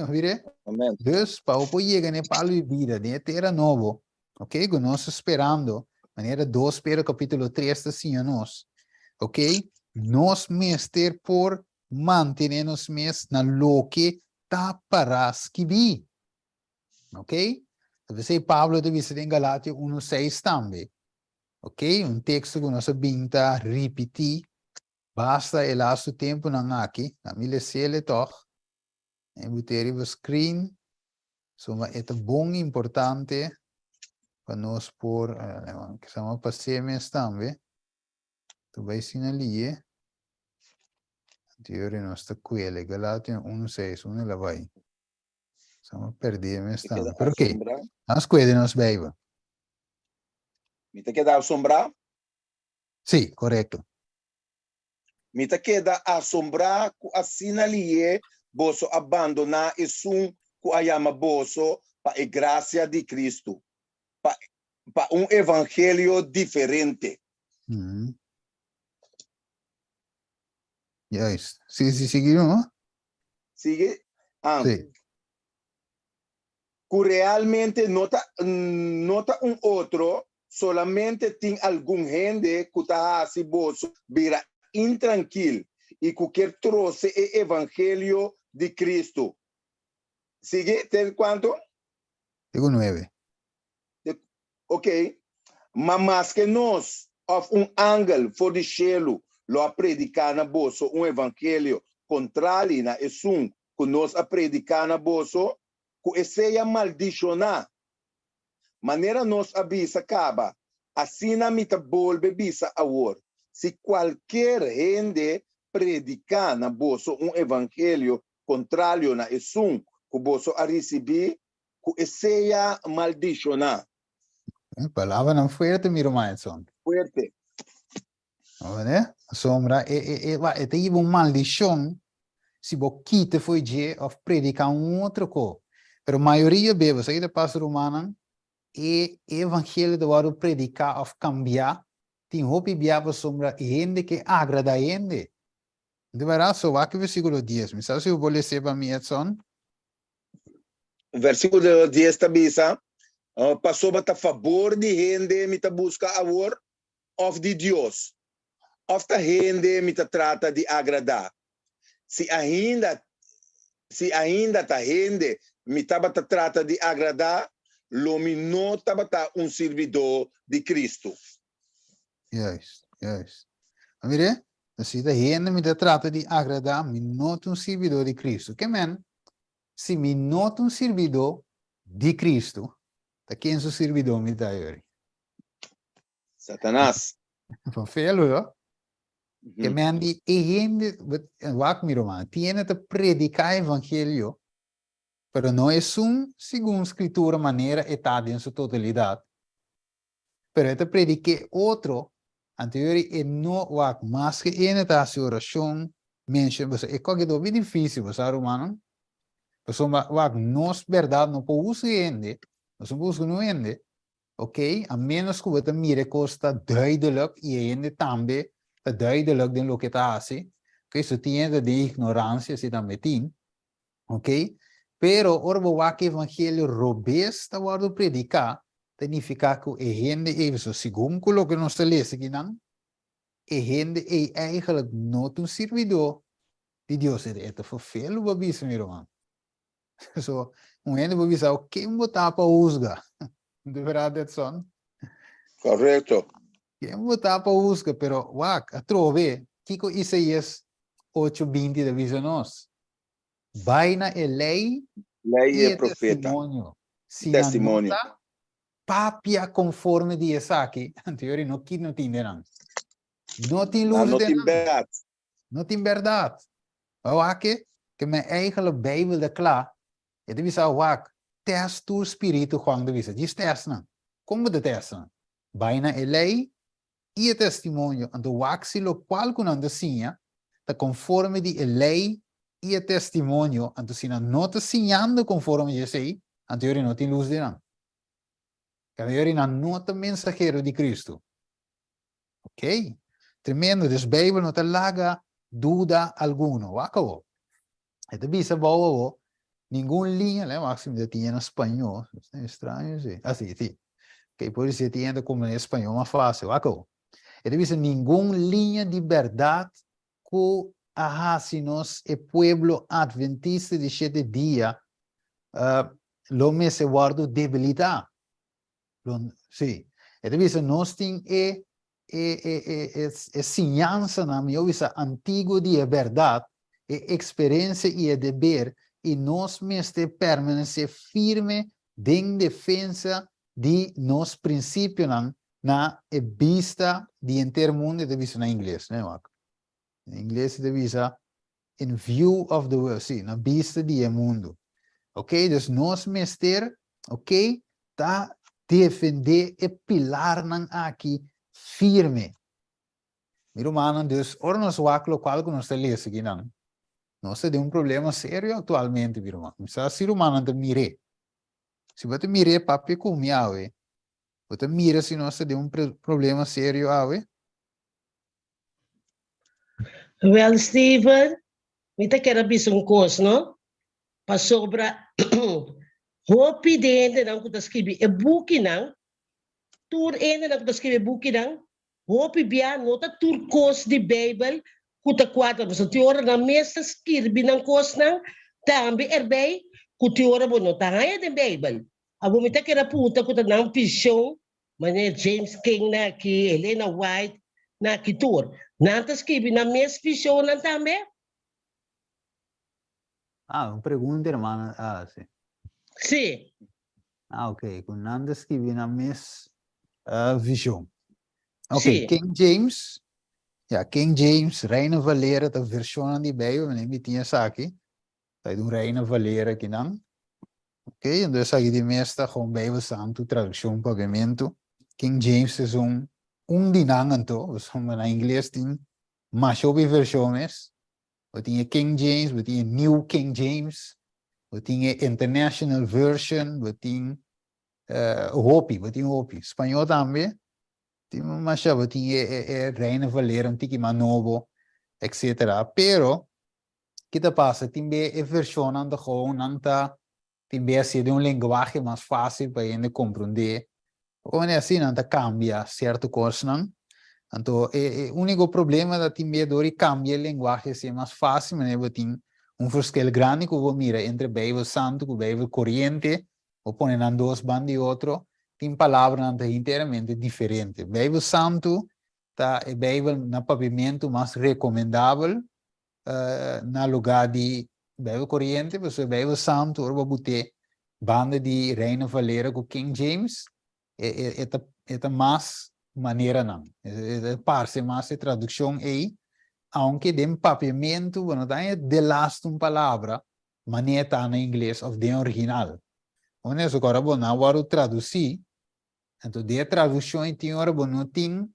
Speaker 1: Mire?
Speaker 6: Amen.
Speaker 1: Dus, pa bo por yega na e palu di bida den e tera nobo, ok, ku nos ta sperando, manera 2 Pedro kapítulo 3 ta siña nos, ok, nos mester por mantené nos mes na loke ta pará skibí. Ok? Ta p'esei Pablo ta bisa den Galatio 1, 6 tambe. Ok? Un teksto ku nos a bin ta ripití basta e lastu tempunan aki. Na mi les'el e tòg. E but'é riba screen. Suma e ta bon importante pa nos por, kisas mi a pas'é mes tambe. Tu bai sina lie. Anterior nos ta kuele. Galatian 1, 6. Unda el a bai? Sa mi perdí mes
Speaker 6: Mi
Speaker 1: tambe.
Speaker 6: keda
Speaker 1: Pero oké.
Speaker 6: asombrá.
Speaker 1: Nos kuede nos Bijbel.
Speaker 6: Mi ta keda asombrá.
Speaker 1: Sí, korekto.
Speaker 6: Mi ta keda asombrá ku asina lié boso a bandoná esun ku a yama boso pa e grasia di Kristu, pa pa un evangelio diferente.
Speaker 1: Juist. Sí, sí, sigui no?
Speaker 6: Sigui? Ah.
Speaker 1: Sí.
Speaker 6: Ku realmente no ta no ta un otro, solamente tin algun hende ku ta hasi boso bira intrankil i ku kier trose e evangelio di Kristu. Sigui, te kuantu?
Speaker 1: Te ku nuebe.
Speaker 6: Ok, ma maske nos òf un angel for di shelu lo a prediká na boso un evangelio kontrali na esun ku nos a prediká na boso, ku e sea maldishoná. Manera nos a bisa kaba, asina mi ta bolbe bisa awor, si kualker hende prediká na boso un evangelio kontralio na esun ku boso a risibí, ku e sea maldishoná.
Speaker 1: Palabranan fuerte, mi ruman Edson.
Speaker 6: Fuerte.
Speaker 1: Oye, pasobra e, e, e, e ta yiba un maldishon si bo kita fo'i dje òf prediká un otro ko. Pero mayoria be, bo sa ki ta pasa rumannan, e evangelio ta wòrdu prediká òf kambiá, tin hopi bia pasobra hende ke agradá hende. Di bèrdat, so wak e versíkulo dies. Mi sa si bo por les'é pa mi, Edson.
Speaker 6: Versíkulo dies ta bisa, Pasobra ta fabor di hende mi ta buska awor, òf di Dios? Òf ta hende mi ta trata di agradá? Si ainda, si ainda ta hende mi tabata trata di agradá, lo mi no tabata un sirbidó di Kristu.
Speaker 1: Juist, juist. Ma mire, si ta hende mi ta trata di agradá, mi no ta un sirbidó di Kristu. Ke men, si mi no ta un sirbidó di Kristu, ta ken su sirbidó mi ta, Yori?
Speaker 6: Satanas.
Speaker 1: Van velo, no? Ke men di e hende, wak mi ruman, tin hende ta prediká evangelio, pero no esun segun Skritura manera e ta den su totalidat, pero e ta predik'é otro, anto yori e no wak maske ene ta hasi orashon, menshon, pasobra e koke ta hopi difísil, bo sa rumannan, pasobra wak nos bèrdat no por husga hende, nos no por husga niun hende, ok, a ménos ku bo ta mira e kos ta duidelijk i e hende tambe ta duidelijk den loke e ta hasi, ok, so tin hende ta den ignoransia, si tambe tin, Ok? Pero ora bo wak e evangelio robes ta wòrdu prediká, ta nifiká ku e hende ei, pasobra segun ku loke nos ta lesa akinan, e hende ei eigenlijk no ta un sirbidó di Dios. E ta ferfelu bo a bisa, mi ruman. So, un hende por bisa, ken bo ta pa husga? De verdad, Edson?
Speaker 6: Correcto.
Speaker 1: Ken bo ta pa husga? Pero wak, atrobe, kiko Isaías ocho binti ta bisa nos? Bai na e lei
Speaker 6: Lei
Speaker 1: i
Speaker 6: i e
Speaker 1: e
Speaker 6: profeta.
Speaker 1: testimonio. Si nan no
Speaker 6: Testimonio.
Speaker 1: ta papia konforme di esaki, anto yori no kit no tin den nan. No tin
Speaker 6: Nan
Speaker 1: lus
Speaker 6: no
Speaker 1: den
Speaker 6: tin
Speaker 1: nan.
Speaker 6: bèrdat.
Speaker 1: No tin bèrdat. Bo wak ke men eigenlijk Bijbel ta kla, e ta bisa wak, tèst tur spiritu, Juan ta bisa, djis tèst nan. Kon bo ta tèst nan? Bai na e lei i e testimonio, anto wak si lokual ku nan ta siña ta konforme di e lei i e testimonio, anto si nan no ta siñando konforme di esei, anto yori no tin lus den nan. Kaba yori nan no ta mensahero di Kristu. Ok, tremendo, dus Beibel no ta laga duda alguno. Wak awo. E ta bisa bou awo, ningun liña, lei wak si mi ta tiña na spañó, ta extraño si. Ah si, si. Ok, por esei tiña ta komprendé spañó mas fácil. Wak awo. E ta bisa ningun liña di bèrdat ku a hasi nos e pueblo adventista di shete dia lo mester wòrdu debilitá. Lo, sí. E ta bisa nos tin e e e e e e siñansanan, mihó bisa antiguo di e bèrdat, e eksperensia i e deber, i nos mester permanesé firme den defensa di nos prinsipionan na e bista di henter mundu, e ta bisa na ingles, no wak. Na ingles e ta bisa in view of the world, sí, na bista di e mundu. Ok, dus nos mester, ok, ta defendé e pilarnan aki firme. Mi rumannan, dus ora nos wak lokual ku nos ta lesa akinan, nos ta den un problema serio aktualmente, mi ruman. Mi sa si rumannan ta mir'é. Si bo ta mir'é, papia ku mi awe. Bo ta mira si nos ta den un problema serio awe?
Speaker 7: Wel Steven, mi ta kere bisa un kos no, pasobra hopi di hendenan ku ta skibi e bukinan, tur hendenan ku ta skibi e bukinan, hopi bia no ta tur kos di Beibel ku ta kuadra, pasobra tin ora nan mes ta skirbi nan kosnan tambe erbei ku tin ora bo no ta haña den Beibel. Awor mi ta kere punta ku ta nan vishon Manera James King na aki, Elena White na aki tur. Nan ta skibi nan mes visionnan tambe?
Speaker 1: Ah, un pregunta hermana a hasi.
Speaker 7: Sí.
Speaker 1: Ah, ok. Ku nan ta skibi nan mes vision. Ok,
Speaker 7: Sí.
Speaker 1: King James. Ja, King James, Reina Valera ta versionnan di Bijbel, meneer mi tin esaki. Ta di un Reina Valera akinan. Ok, entonces esaki di mes ta gewoon Bijbel Santu, traduccion papiamentu. King James es un un di nan anto, pasobra na ingles tin masha hopi version mes. Bo tin e King James, bo tin e New King James, bo tin e International Version, bo tin hopi, bo tin hopi. Spañó tambe tin masha, bo tin e e Reina Valera un tiki mas nobo, etcetera. Pero Ki ta pasa? Tin be e vershonnan ta gewoon nan ta tin be hasié den un lenguahe mas fásil pa hende komprondé. Poko manera asina nan ta kambia sierto kosnan. Anto e e úniko problema ta tin be dor di kambia e lenguahe hasié mas fásil manera bo tin Un verschil grandi ku bo mira entre Beibel Santu ku Beibel koriente, bo pone nan dos banda di otro, tin palabranan ta hinteramente diferente. Beibel Santu ta e Beibel na papiamentu mas rekomendabel na lugá di Beibel koriente, pasobra Beibel Santu ora bo but'é banda di Reina Valera ku King James, e ta e ta mas maneranan, e ta parse mas e tradukshon ei, aunke den papiamentu bo no ta haña delaste un palabra manera ta na ingles òf den original. Honesto, ku ora bo nan wòrdu tradusí, anto den e tradukshon ei tin ora bo no tin,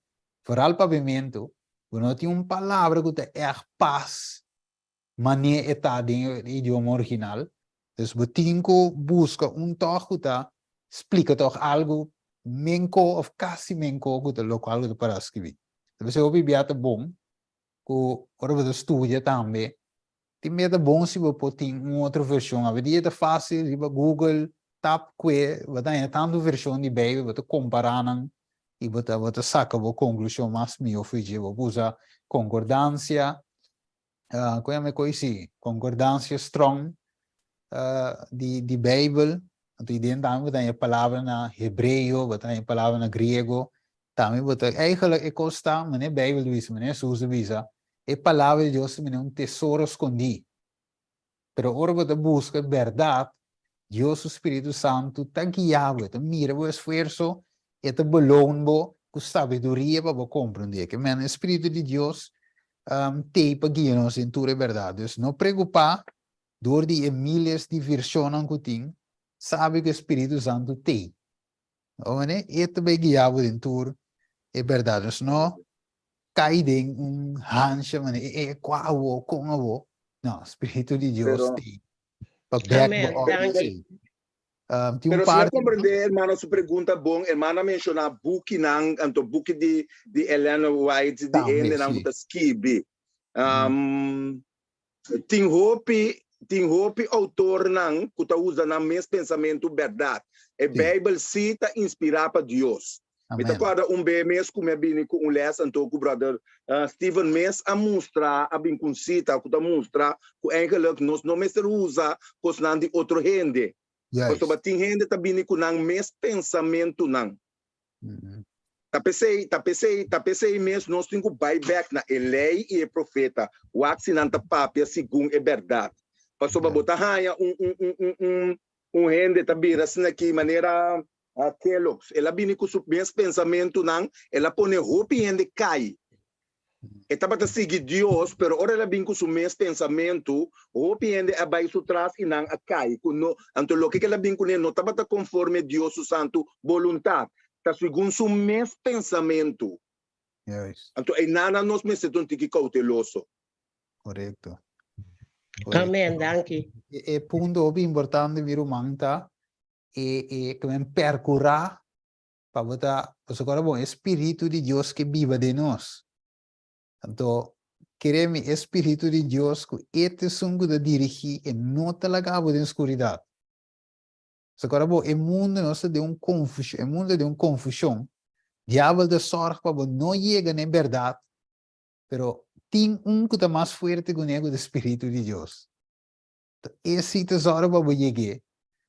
Speaker 1: foral papiamentu, bo no tin un palabra ku ta ègt pas manera e ta den e idioma original. Dus bo tin ku buska un tòg ku ta splika tòg algu menko òf kasi menko ku ta lokual ku ta para skibí. Ta p'esei hopi bia ta bon ku ora bo ta studia tambe tin bia ta bon si bo por tin un otro vershon. Awendia ta fásil riba Google tap kue bo ta haña tantu vershon di Beibel bo ta kompará nan i bo ta bo ta saka bo konklushon mas mihó for dje. Bo por usa konkordansia Kon yama e koi si? Konkordansia strong di di Beibel. Anto i den tambe bo ta haña palabra na hebreo, bo ta haña palabra na griego. Tambe bo ta, eigenlijk e kos ta, manera Beibel ta bisa, manera Hesus ta bisa, e palabra di Dios ta manera un tesoro skondí. Pero ora bo ta buska e bèrdat, Dios su spiritu santu ta guia bo, e ta mira bo esfuerso, e ta beloon bo ku sabiduria pa bo komprendé. Ke men e spiritu di Dios t'ei pa guia nos den tur e bèrdat. Dus no preokupá dor di e miles di vershonnan ku tin, sabi ku e spiritu santu t'ei. E ta bai guia bo den tur e bèrdat. Dus no kai den un hansha manera e e kua awo, kon awo. No, spiritu di Dios
Speaker 6: Pero
Speaker 1: t'ei pa bek
Speaker 7: Amen.
Speaker 1: bo op
Speaker 7: Danki.
Speaker 1: esei. Tin un
Speaker 6: Pero si mi a
Speaker 1: parti
Speaker 6: comprende hermano su pregunta bon, hermano a menciona bukinan, anto buki di di Ellen White, di
Speaker 1: tambe,
Speaker 6: hendenan ku
Speaker 1: sí.
Speaker 6: ta skibi. Tin hopi, tin hopi autornan ku ta usa nan mes pensamentu bèrdat. E
Speaker 1: Sí.
Speaker 6: Beibel sí ta inspirá pa Dios. Mi ta
Speaker 1: Amen.
Speaker 6: kòrda un be mes ku mi a bini ku un lès anto ku bròder Steven mes a mustra, a bin ku un sita ku ta mustra ku eigenlijk nos no mester usa kosnan di otro hende.
Speaker 1: Juist.
Speaker 6: Pasobra tin hende ta bini ku nan mes pensamentunan. Ta p'esei, ta p'esei, ta p'esei mes nos tin ku bai bèk na e lei i e profeta, wak si nan ta papia segun e bèrdat. Pasobra bo ta haña un, un, un, un, un, un hende ta bira asina aki manera Kellogg's. El a bini ku su mes pensamentunan, el a pone hopi hende kai. E tabata sigui Dios, pero ora el a bin ku su mes pensamentu, hopi hende a bai su tras i nan a kai. Ku no, anto loke ku el a bin kuné no tabata konforme Dios su santu boluntat, ta segun su mes pensamentu.
Speaker 1: Juist.
Speaker 6: Anto einan nos mester ta un tiki kouteloso.
Speaker 1: Korekto.
Speaker 7: Amen, danki.
Speaker 1: E, e punto hopi importante, mi ruman, ta e, e, ku men perkurá pa bo ta, pasobra ora bon, e Spiritu di Dios ke biba den nos. Anto, kere mi, e Spiritu di Dios ku e ta esun ku ta dirigí, e no ta laga bo den skuridat. Pasobra ora bo, e mundu nos ta den un konfushon, e mundu ta den un konfushon, diabel ta sòrg pa bo no yega na e bèrdat, pero tin un ku ta mas fuerte kuné ku ta e Spiritu di Dios. E si ta sòru pa bo yeg'é,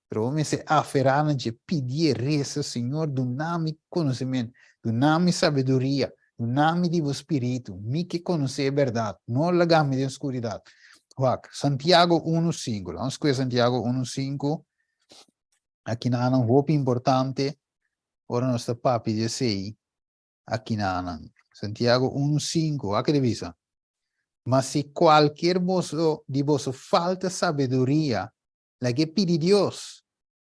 Speaker 1: pero bo mester aferá na dje, pidié, resa, Señor, duna mi konosementu, duna mi sabiduria, duna mi di bo spiritu, mi ke konosé e bèrdat, no laga mi den skuridat. Wak, Santiago unu sinku, laga nos skue Santiago unu sinku, akinanan hopi importante ora nos ta papia di esei, akinanan. Santiago unu sinku, wak e ta bisa, Ma si kualkier boso di boso falta sabiduria, lag'é pidi Dios,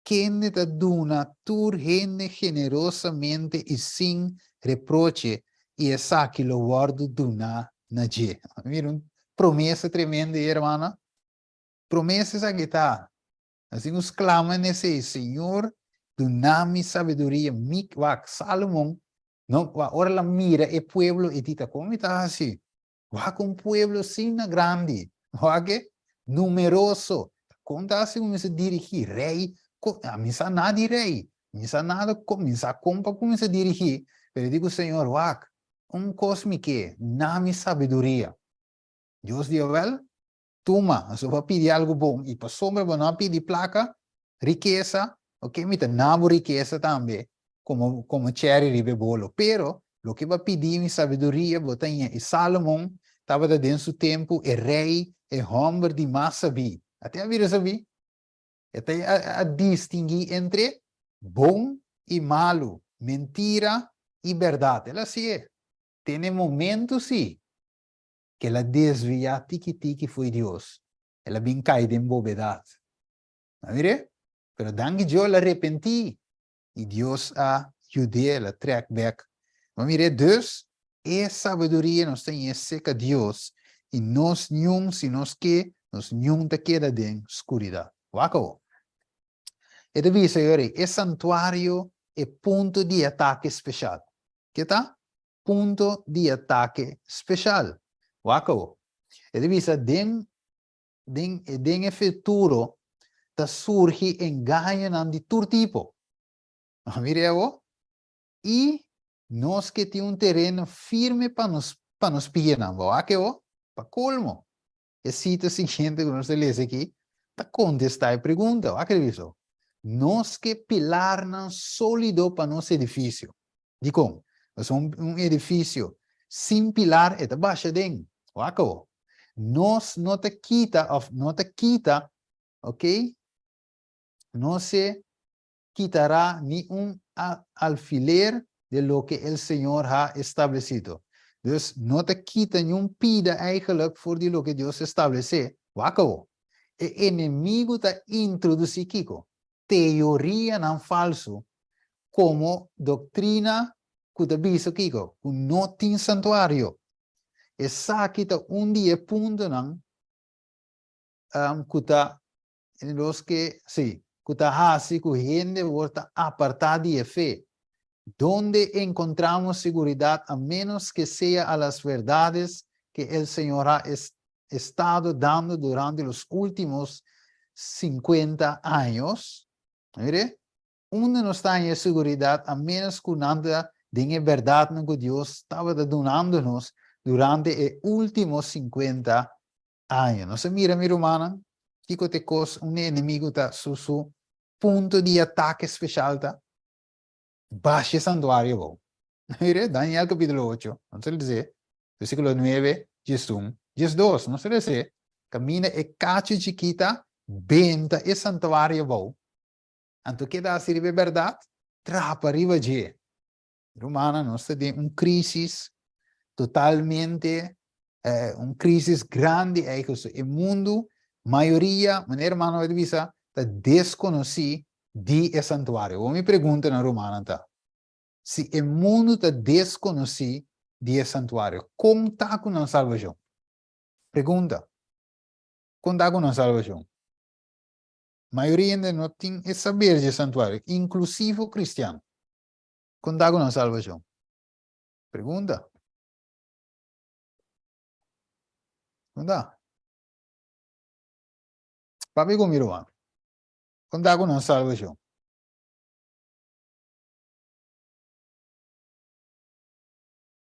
Speaker 1: kende ta duna tur hende generosamente i sin reproche, i esaki lo wòrdu duná na dje. Mira un promesa tremendo ei, hermana. Promesa esaki ta. Asina nos clama en esei, Señor, duna mi sabiduria, mi, wak, Salomon, no, wak, ora el a mira e pueblo, e di, ta kon mi ta hasi? Wak un pueblo asina grandi, wak e, numeroso, ta kon ta hasi ku mi mester dirigí? Rei, kon, mi sa nada di rei, mi sa nada kon, mi sa kon pa kuminsá dirigí, pero e di ku Señor, wak, un kos mi ke, na mi sabiduria. Dios di, awel. Tuma, anto bo a pidi algu bon i pasobra bo no a pidi plaka, rikesa, ok, mi ta na bo rikesa tambe komo komo cherry riba e bolo. Pero loke bo a pidi mi sabiduria bo ta ña. I Salomon tabata den su tempu e rei, e hòmber di mas sabí. Ate a bira sabí? E ta a distinguí entre bon i malu, mentira i bèrdat. El a hasié. Tene momentu sí ku el a desviá tiki tiki fo'i Dios. El a bin kai den bobedat. A mir'é? Pero danki Dios el a repentí i Dios a yud'é, el a trèk bèk. Bo mir'é? Dus, e sabiduria nos ta ñe seka Dios i nos niun, si nos ke, nos niun ta keda den skuridat. Wak awor. E ta bisa yori, e santuario e punto di atake speshal. Ke ta? Punto di atake speshal. Wak awor. E ta bisa den den den e futuro ta surgi engañonan di tur tipo. Mira awor. I nos ke tin un tereno firme pa nos pa nos pianan. Bo wak awor? Pa kolmo. E sita siguiente ku nos ta lesa aki ta kontestá e pregunta. Wak e bisa. Nos ke pilarnan sólido pa nos edifisio. Dikon? Pasobra un edifisio sin pilar e ta basha den. Wak awor. Nos no ta kita òf no ta kita, ok, no se kitará ni un alfiler de loke el Señor ha establecido. Dus no ta kita niun pida eigenlijk for di loke Dios establesé. Wak awor. E enemigu ta introdusí kiko? Teorianan falsu komo doktrina ku ta bisa kiko? Ku no tin santuario. Esaki ta un di e puntonan ku ta los ke, sí, ku ta hasi ku hende wor ta apartá di e fe. Donde encontramos seguridad a menos que sea a las verdades que el Señor ha estado dando durante los últimos 50 años? Mire, unda nos ta haña e seguridad a menos ku nan ta den e berdadnan ku Dios tabata dunando nos durante e último 50 aña? Nos a mira, mi rumannan, kiko ta e kos un enemigu ta su su punto di atake speshal ta? Basha e santuario abou. Mire, Daniel capítulo 8, nos ta lese, versículo 9, 11, 12, nos ta lese, Caminda e cacho chikita benta e santuario abou, anto keda hasi riba e berdad, trapa riba dje. Rumannan, nos ta den un crisis totalmente, eh, un crisis grandi eigenlijk. E mundu, mayoria, manera hermano a bisa, ta desconoci di e santuario. Awor mi pregunta na rumannan ta, si e mundu ta deskonosí di e santuario, kon ta ku nan salbashon? Pregunta, kon ta ku nan salbashon? Mayoria hende no tin e saber di e santuario, inklusivo kristian. Kon ta ku nan salbashon? Pregunta. Kon ta? Papia ku mi ruman. Kon ta ku nos salbashon?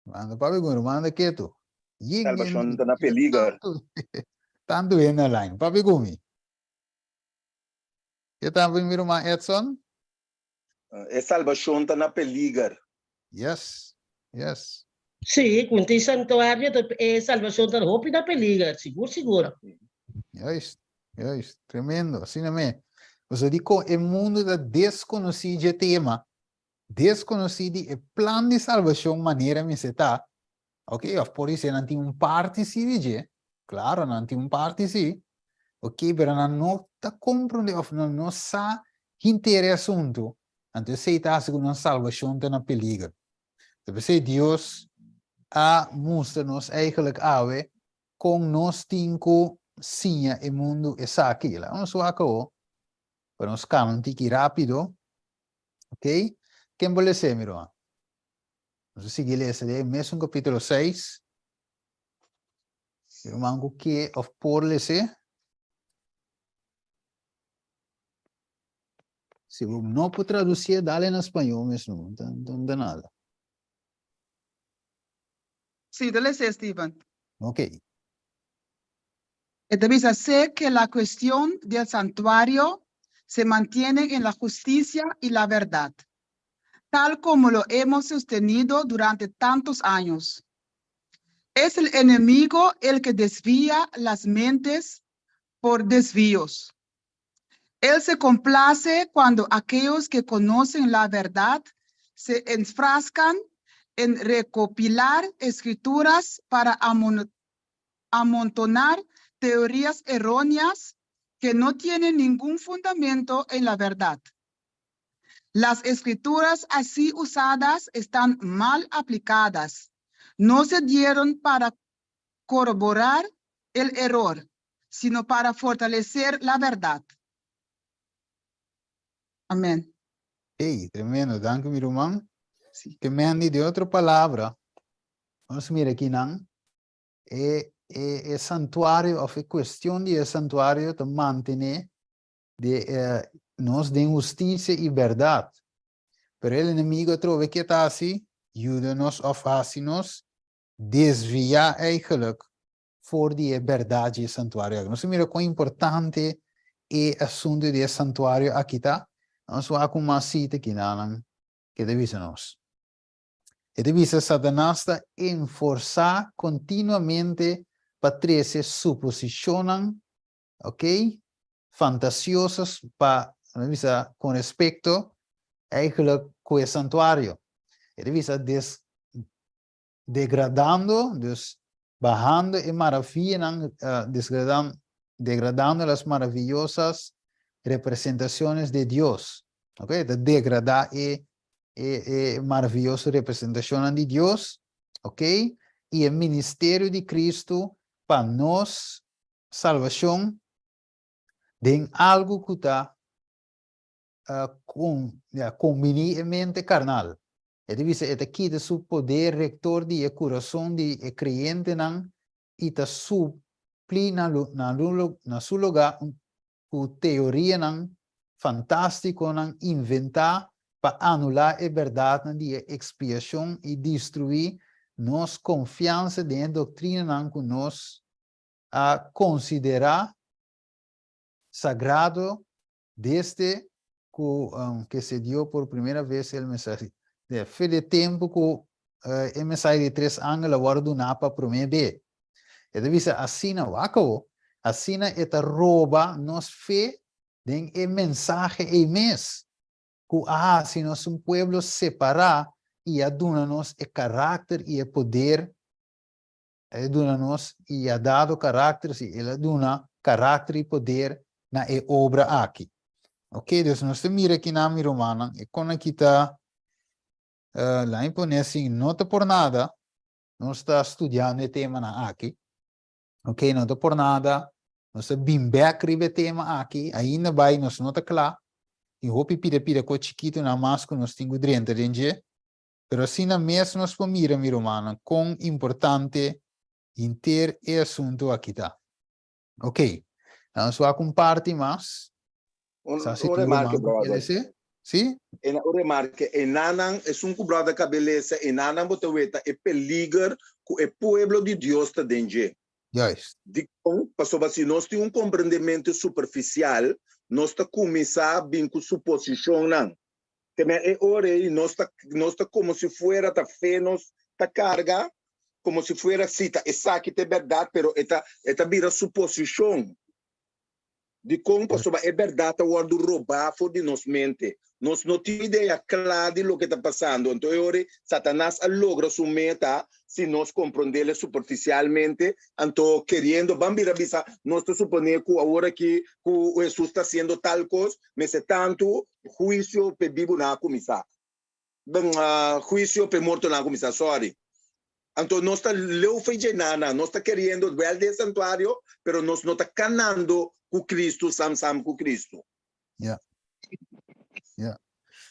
Speaker 1: Manda papia ku mi ruman anda ketu. Yin
Speaker 6: Salbashon ta na peliger.
Speaker 1: Tantu hende online. Papia ku mi. Ke ta mi ruman Edson?
Speaker 6: E salbashon ta na peliger.
Speaker 1: Yes, yes.
Speaker 7: Sí, ku tin santuario e salbashon ta hopi na peliger, sigur sigur.
Speaker 1: Juist, juist, tremendo, asina me. Pasobra dikon e mundu ta deskonosí dje tema, deskonosí di e plan di salbashon manera mester ta, ok, òf por disé nan tin un parti sí di dje, klaro nan tin un parti sí, ok, pero nan no ta komprondé òf nan no sa henter e asuntu, anto esei ta hasi ku nan salbashon ta na peliger. Ta p'esei Dios a mustra nos eigenlijk awe kon nos tin ku siña e mundu esaki. Laga nos wak awo pa nos kama un tiki rápido. Ok, ken bo les'é mi ruman? Nos a sigui lesa den e mesun kapítulo 6. Mi ruman ku ke òf por les'é? Si bo no por traducié, dale na spañol mesmo, no ta nada.
Speaker 5: Sí, ta les'é, Steven.
Speaker 1: Ok.
Speaker 5: E ta bisa, Sé que la cuestión del santuario se mantiene en la justicia y la verdad, tal como lo hemos sostenido durante tantos años. Es el enemigo el que desvía las mentes por desvíos. Él se complace cuando aquellos que conocen la verdad se enfrascan en recopilar escrituras para amontonar teorías erróneas que no tienen ningún fundamento en la verdad. Las escrituras así usadas están mal aplicadas. No se dieron para corroborar el error, sino para fortalecer la verdad. Amén.
Speaker 1: Ey, tremendo. Danki, mi ruman. Ke men di, den otro palabra, nos mira akinan, e, e, e santuario of e cuestion di e santuario ta mantene de, eh, nos den husticia y berdad. Pero el enemigo atrobe ke ta haci? Yuda nos of haci nos desvia eigenlijk for di e berdad di e santuario aki. Nos a mira con importante e asunto di e santuario aki ta. Nos wak un mas cita aki nanan ke ta bisa nos. E ta bisa Satanas ta enforsá kontinuamente pa trese suposishonnan, ok, fantasiosas pa, ta bisa, kon respekto eigenlijk ku e santuario. E ta bisa des degradando, dus bahando e maravianan, desgradan, degradando las maravillosas representaciones de Dios. Ok, ta degradá e, e, e maravilloso representacionnan di Dios, ok, i e ministerio di Cristo pa nos salvacion den algo ku ta uh, con, ja, kombiní e mente karnal. E ta bisa e ta kita su poder rektor di e kurason di e kreyentenan i ta supli na na su lugá ku teorianan fantástikonan inventá pa anulá e bèrdatnan di e ekspiashon i destruí nos konfiansa den e doktrinanan ku nos a konsiderá sagrado Desde ku ke se dio por primera vez el mensahe de fe de tempu ku e mensahe di tres angel a wòrdu duná pa promé be. E ta bisa asina, wak awo, asina e ta roba nos fe den e mensahe ei mes, ku a hasi nos un pueblo separá i a duna nos e karakter i e poder El a duna nos i a dado karakter, sí, el a duna karakter i poder na e obra aki. Ok, dus nos ta mira akinan, mi rumannan, e kon aki ta, uh, laat mi pone asin, no ta por nada nos ta studiando e temanan aki. Ok, no ta por nada nos ta bin bek riba e tema aki, ainda bai nos no ta kla, tin hopi pida pida kos chikitonan mas ku nos tin ku drenta den dje. Pero asina mes nos por mira, mi rumannan, kon importante henter e asuntu aki ta. Ok, nos wak un parti mas.
Speaker 6: Un,
Speaker 1: Sa si
Speaker 6: un
Speaker 1: tur
Speaker 6: remarke,
Speaker 1: ruman
Speaker 6: brother.
Speaker 1: lese. Sí?
Speaker 6: En un remarke, enanan, esun ku brother kabe lesa, enanan bo ta weta e peliger ku e pueblo di Dios ta den dje.
Speaker 1: Juist.
Speaker 6: Dikon? Pasobra si nos tin un komprendementu superfisial, nos ta kuminsá bin ku suposishonnan. Te men e ora ei nos ta nos ta como si fuera ta fe nos ta carga, como si fuera si ta esaki ta e berdad, pero e ta e ta bira suposicion. Dikon? Pasobra e berdad ta wordo robá for di nos mente. Nos no tin idea kla di loke ta pasando. Anto e ora ei Satanas a logra su meta si nos comprendele superficialmente, anto keriendo ban bira bisa nos ta supone cu awor aki cu Hesus ta haciendo tal cos, mester tantu Huisio p'e bibunan a kuminsá. Ben, huisio p'e mortonan a kuminsá, sòri. Anto nos ta leu fe dje nan, nos ta keriendo wèl den e santuario, pero nos no ta kanando ku Kristu, sam sam ku Kristu.
Speaker 1: Ya. Ya.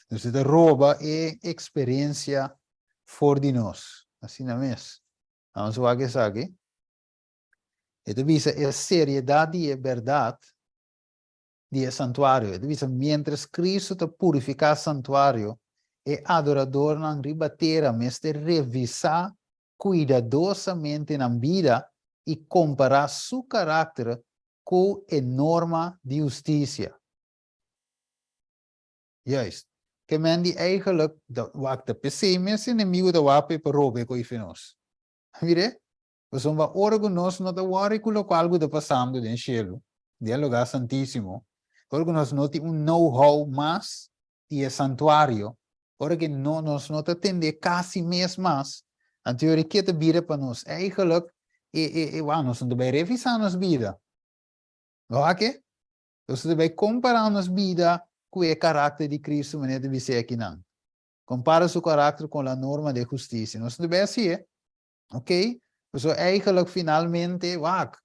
Speaker 1: Dus e ta roba e eksperensia for di nos. Asina mes. Nos wak esaki. E ta bisa e seriedat di e bèrdat di e santuario. E ta bisa, miéntras Cristo ta purifiká santuario, e adoradornan riba tera mester revisá kuidadosamente nan bida i kompará su karakter ku e norma di hustisia. Juist. Ke men di eigenlijk, da, wak ta p'esei mes enemigu ta wak pa roba e koi fi nos. Mire? Pasobra ora ku nos no ta wòri ku lokual ku ta pasando den shelu, den e lugá santísimo, ora ku nos no tin un know-how mas di e santuario, ora ku no nos no ta tende kasi mes mas, anto e ora ke ta bira pa nos? Eigenlijk, e e e wou nos no ta bai revisá nos bida. Bo wak ke? Nos ta bai kompará nos bida ku e karakter di Kristu manera ta bis'é akinan. Kompara su karakter kon la norma de hustisia. Nos no ta bai hasié. Ok? Pasobra eigenlijk finalmente, wak,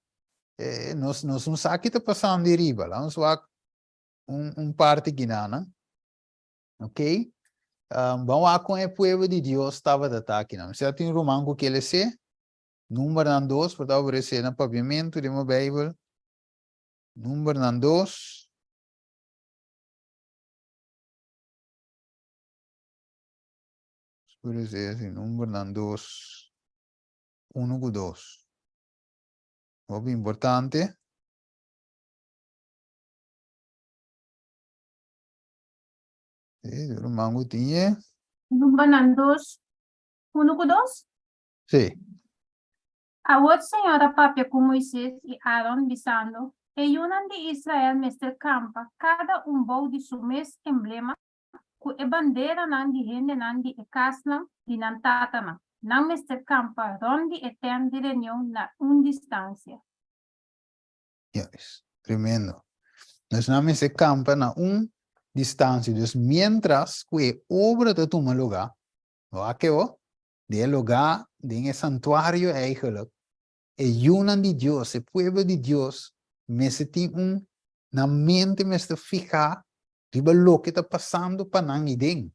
Speaker 1: eh, nos, nos no sa ki ta pasando di riba. Laat ons wak un, un parti kinan. Ok? Um, ban wak kon e pueblo di Dios tabata ta akinan. Si tin ruman ku kier lese, Numbernan dos, por ta ofresé na papiamentu den bo Bijbel. Numbernan dos. Puede ser así, numbernan dos, uno ku dos. Hopi importante. Sí, ruman ku tin e.
Speaker 8: Numbernan dos, uno ku dos?
Speaker 1: Sí.
Speaker 8: Awor Señor a papia ku Moises i Aaron, bisando, E yunan di Israel mester kampa, kada un bou di su mes emblema, ku e banderanan di hendenan di e kasnan di nan tatanan. Nan mester kampa rònt di e tènt di reunion na un distansia.
Speaker 1: Juist, tremendo. Dus nan mester kampa na un distansia. Dus mientras ku e obra ta tuma lugá, wak ke bo, den e lugá, den e santuario eigenlijk, e yunan di Dios, e pueblo di Dios, mester tin un, nan mente mester fihá riba loke ta pasando pa nan ei den.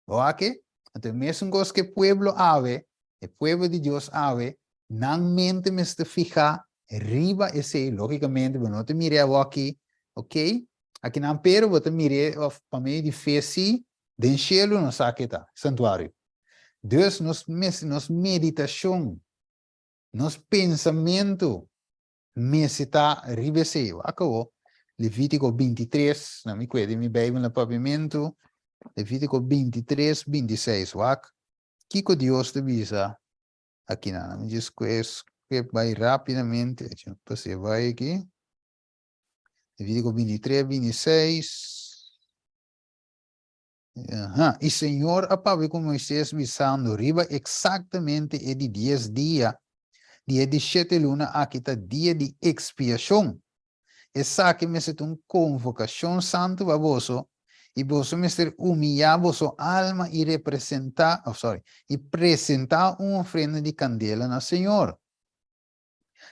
Speaker 1: Bo wak ke? Anto e mesun kos ku e pueblo awe, e pueblo di Dios awe, nan mente mester fihá riba esei. Lógikamente bo no ta mir'é awor aki, ok? Akinan pero bo ta mir'é òf pa medio di fe sí, den shelu nos sa ke ta, santuario. Dus nos mester, nos meditashon, nos pensamentu mester ta riba esei. Wak awor, Levítiko 23, na mi kue den mi Beibel na papiamentu, Levítiko 23, 26, wak kiko Dios ta bisa akinan. Mi djis kue skip bai rápidamente, pas'é bai aki. Levítiko 23, 26. Aha. I Señor a papia ku Moisés bisando, Riba eksaktamente e di dies dia di e di shete luna aki ta dia di ekspiashon. Esaki mester ta un konvokashon santu pa boso, i boso mester umiyá boso alma i representá, oh sorry, i presentá un ofrenda di kandela na Señor.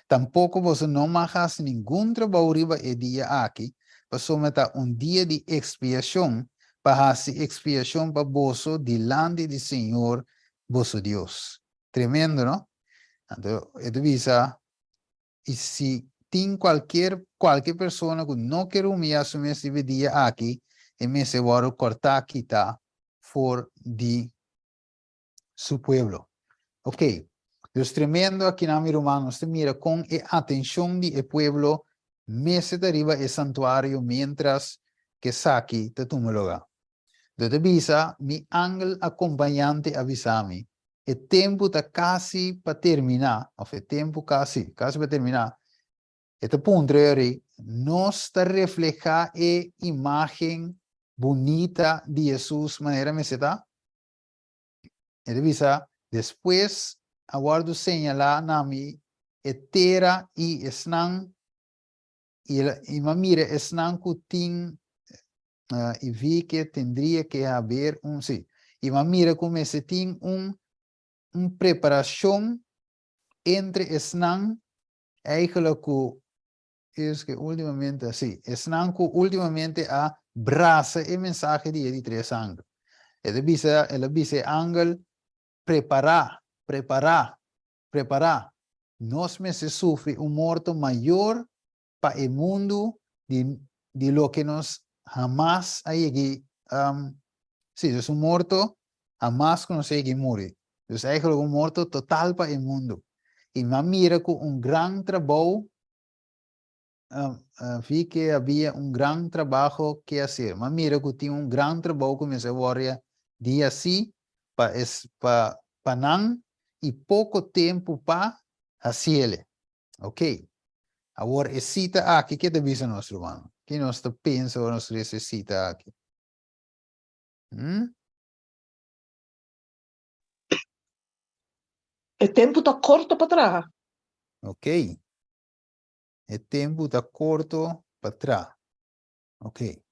Speaker 1: Tampoko boso no mag hasi ningun trabou riba e dia aki, pasobra ta un dia di ekspiashon, pa hasi ekspiashon pa boso dilanti di señor boso Dios. Tremendo, no? Anto e ta bisa, I si tin kualkier kualke persona ku no kier humiyá su mes riba e dia aki, e mester wòrdu kòrtá kitá for di su pueblo. Ok, dus tremendo akinan mi ruman, nos ta mira kon e atenshon di e pueblo mester ta riba e santuario mientras ku esaki ta tuma lugá. Dor ta bisa, mi angel akompañante a bisa mi, e tempu ta kasi pa terminá, òf e tempu kasi, kasi pa terminá, e ta puntra e rei, nos ta reflehá e imágen bunita di Hesus manera mester ta? E ta bisa, Despues a wòrdu señalá na mi e tera i esnan, i el, i mi a mira esnan ku tin, i vi ke tendria ke haber un, sí, i mi a mira ku mester tin un, un preparashon entre esnan eigenlijk ku, es ke últimamente, sí, esnan ku últimamente a brasa e mensahe di e di tres angel. E ta bisa, el a bisa e angel, Prepará, prepará, prepará. Nos mester sufri un morto mayor pa e mundu di, di loke nos hamas a yeg'i, um, sí, dus un morto hamas ku nos a yeg'i muri. Dus eigenlijk un morto total pa e mundu. I mi a mira ku un gran trabou. vi que había un gran trabajo que hacer. M'a mira ku tin un gran trabou ku mester wòrdu di hasí pa es pa pa nan i poko tempu pa hasiele. Ok. Awor e sita aki ke ta bisa nos ruman? Ki nos ta pensa ora nos lesa e sita aki? Hm?
Speaker 9: E tempu ta korto pa traha.
Speaker 1: Ok. E tempu ta korto pa traha. Ok.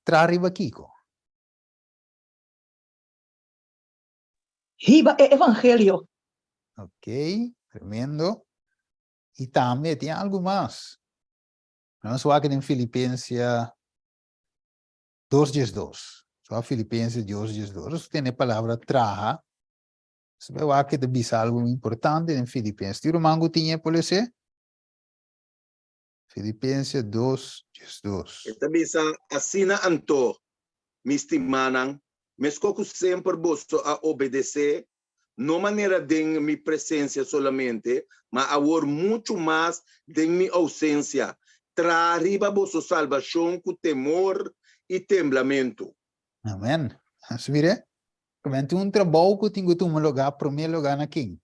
Speaker 1: Traha riba kiko?
Speaker 9: Hiba e evangelio.
Speaker 1: Ok, tremendo. I tambe tin algu mas. Nos wak den Filipensia 2:12. So Filipensia 2:12. Nos tene palabra traha. So bai wak ta bisa algu importante den Filipensia. Tin ruman ku tin e por lese? Filipensia 2:12.
Speaker 6: E ta bisa, Asina anto, mi stimánan, meskos ku semper boso a obedesé, no manera den mi presensia solamente, ma awor muchu mas den mi ousensia, traha riba boso salbashon ku temor i temblamentu.
Speaker 1: Amen. Nos mira, Amen, tin un trabou ku tin ku tuma lugá promé lugá na ken?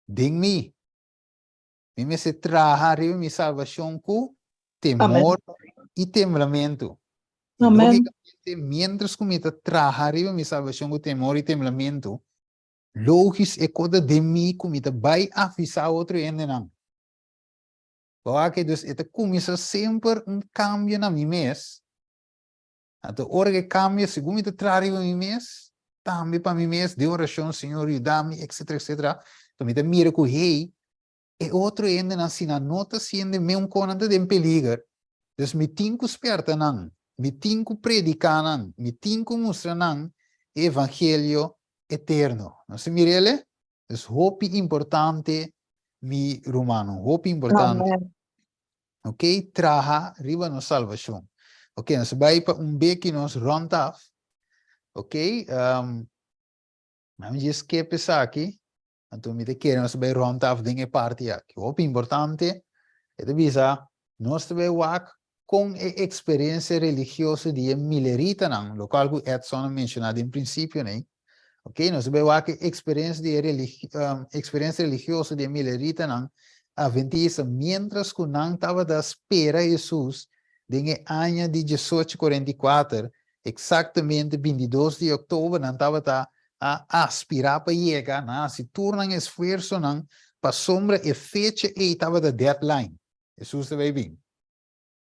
Speaker 1: Den mi. Mi mester traha riba mi salbashon ku temor i temblamentu. I lógikamente, miéntras ku mi ta traha riba mi salbashon ku temor i temblamentu, lógis e kos ta den mi ku mi ta bai avisá otro hendenan. Bo wak? Dus e ta kuminsá semper un kambio na mi mes. Anto ora ku e kambia, segun mi ta traha riba mi mes, tambe pa mi mes, den orashon, Señor yuda mi, etcetera, etcetera, anto mi ta mira ku, hey, e otro hendenan si nan no ta siende meun kon nan ta den peliger. Dus mi tin ku spèrta nan, mi tin ku prediká nan, mi tin ku mustra nan e evangelio eterno. Nos ta mira el? Dus hopi importante mi rumannan, hopi importante.
Speaker 9: Amen.
Speaker 1: Ok, traha riba nos salvashon. Ok, nos bai pa un beki nos rond af. Ok, um, mi dje skip esaki. Anto mi ta kere nos bai rond af den e parti aki. Hopi importante, e ta bisa, nos ta bai wak kon e eksperensia religioso di e mileritanan, lokual ku Edson a menshoná den prinsipio nei. Ok, nos ta bai wak e eksperensia di e religi eksperensia religioso di e mileritanan adventista miéntras ku nan tabata spera Hesus den e aña di diesocho kuarenta i kuater, eksaktamente bintidos di òktober nan tabata a aspirá pa yega, nan a hasi tur nan esfuersonan pasobra e fecha ei tabata deadline, Hesus ta bai bin.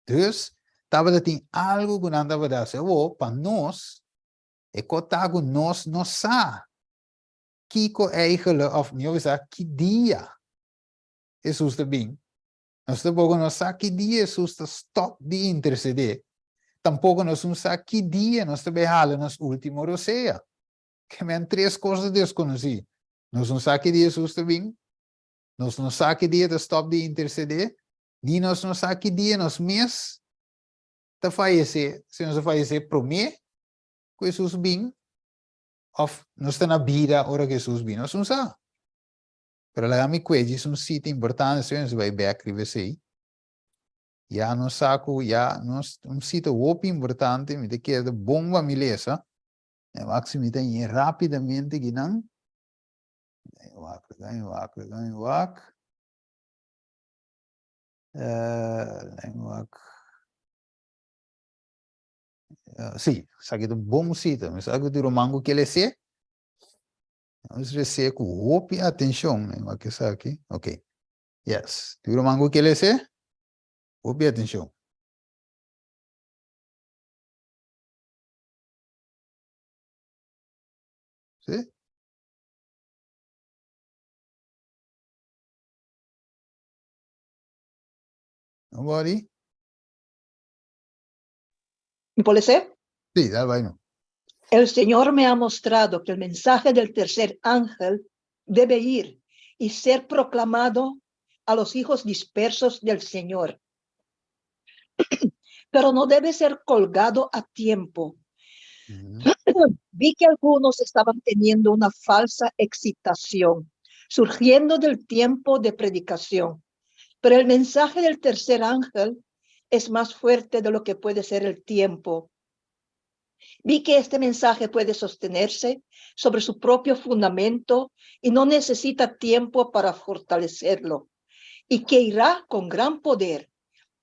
Speaker 1: Dus, tabata tin algu ku nan tabata hasi. Awor, pa nos, e kos ta ku nos no sa kiko eigele, òf mihó bisa, ki dia Hesus ta bin. Nos tampoko no sa ki dia Hesus ta stòp di intersedé. Tampoko nos no sa ki dia nos ta bai hala nos último rosea. Ke men tres kos ta deskonosí. Nos no sa ki dia Hesus ta bin, nos no sa ki dia ta stòp di intersedé, ni nos no sa ki dia nos mes ta fayesé, si nos a fayesé promé ku Hesus bin òf nos ta na bida ora ku Hesus bin. Nos no sa. Pero laga mi kue djis un sita importante, si nos bai bek riba esei. Ya nos sa ku ya nos un sita hopi importante, mi ta kere ta bon pa mi lesa. E wak si mi ta ñe rapidamente kinan. E wak, e wak, e wak. E wak. Sí, esaki ta un bon sita. Mi sa ku tur ruman ku ke les'é. Nos les'é ku hopi atenshon. Mi wak esaki. Ok. Yes. Tur ruman ku ke les'é? Hopi atenshon. Sí? Nobody?
Speaker 9: ¿Mi por leer?
Speaker 1: Sí, dale, vaina.
Speaker 9: El Señor me ha mostrado que el mensaje del tercer ángel debe ir y ser proclamado a los hijos dispersos del Señor. Pero no debe ser colgado a tiempo. Vi que algunos estaban teniendo una falsa excitación, surgiendo del tiempo de predicación. Pero el mensaje del tercer ángel es más fuerte de lo que puede ser el tiempo. Vi que este mensaje puede sostenerse sobre su propio fundamento y no necesita tiempo para fortalecerlo, y que irá con gran poder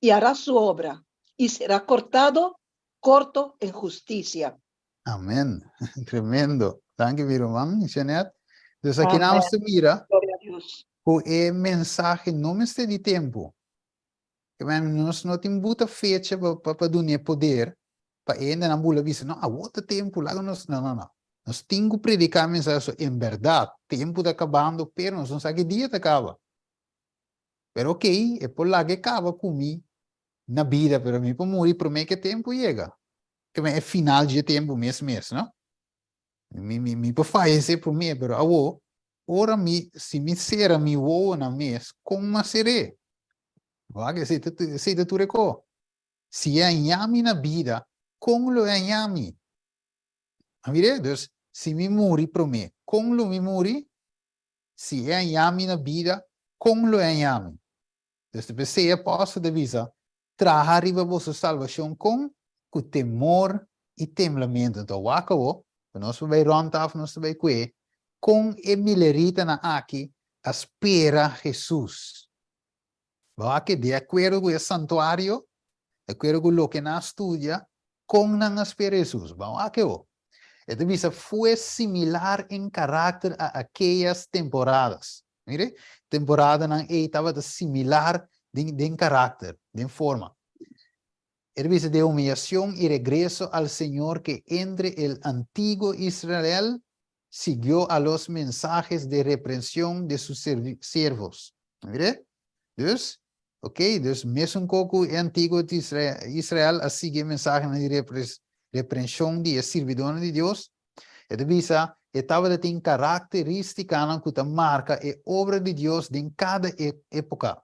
Speaker 9: y hará su obra y será cortado corto en justicia.
Speaker 1: Amèn. Tremendo. Danki, mi ruman, Jeanette. Dus aki nos ta mira
Speaker 9: Gloria a Dios.
Speaker 1: Ku e mensahe no mester di tempu. Ke men nos no tin buta fecha pa pa pa dun'é poder pa e hendenan bula bisa, no, awor ta tempu, laga nos, no, no, no. Nos tin ku prediká e mensahe so en bèrdat tempu ta kabando, pero nos no sa ki dia ta kaba. Pero okey, e por laga e kaba ku mi na bida, pero mi por muri promé ku e tempu yega. Ke men e final dje tempu mes mes, no? Mi, mi, mi por fayesé promé, pero awor, ora mi, si mi sera mi wowonan mes, kon m'a ser'é? Wak, esei ta, esei ta tur e ko. Si e haña mi na bida, kon lo e haña mi? A mir'é? Dus, si mi muri promé, kon lo mi muri? Si e haña mi na bida, kon lo e haña mi? Dus ta p'esei e apòstel ta bisa, Traha riba boso salbashon kon? Ku temor i temblamentu. Anto wak awor, ku nos por bai rònt af, nos ta bai kue kon e mileritanan aki a spera Hesus. Bo wak di akuerdo ku e santuario, di akuerdo ku loke nan a studia, kon nan a spera Hesus. Bo wak awor. E ta bisa, Fue similar en karakter a akeyas temporadas. Mire, temporadanan ei tabata similar den, den karakter, den forma. E ta bisa de humillacion y regreso al Señor que entre el antiguo Israel siguió a los mensajes de reprensión de sus siervos. Mire? Dus, ok, dus mesun ko ku e antiguo Israel a sigui e mensahenan di reprension di e sirbidónan di Dios, E ta bisa, E tabata tin karakterístikanan ku ta marka e obra di Dios den kada époka.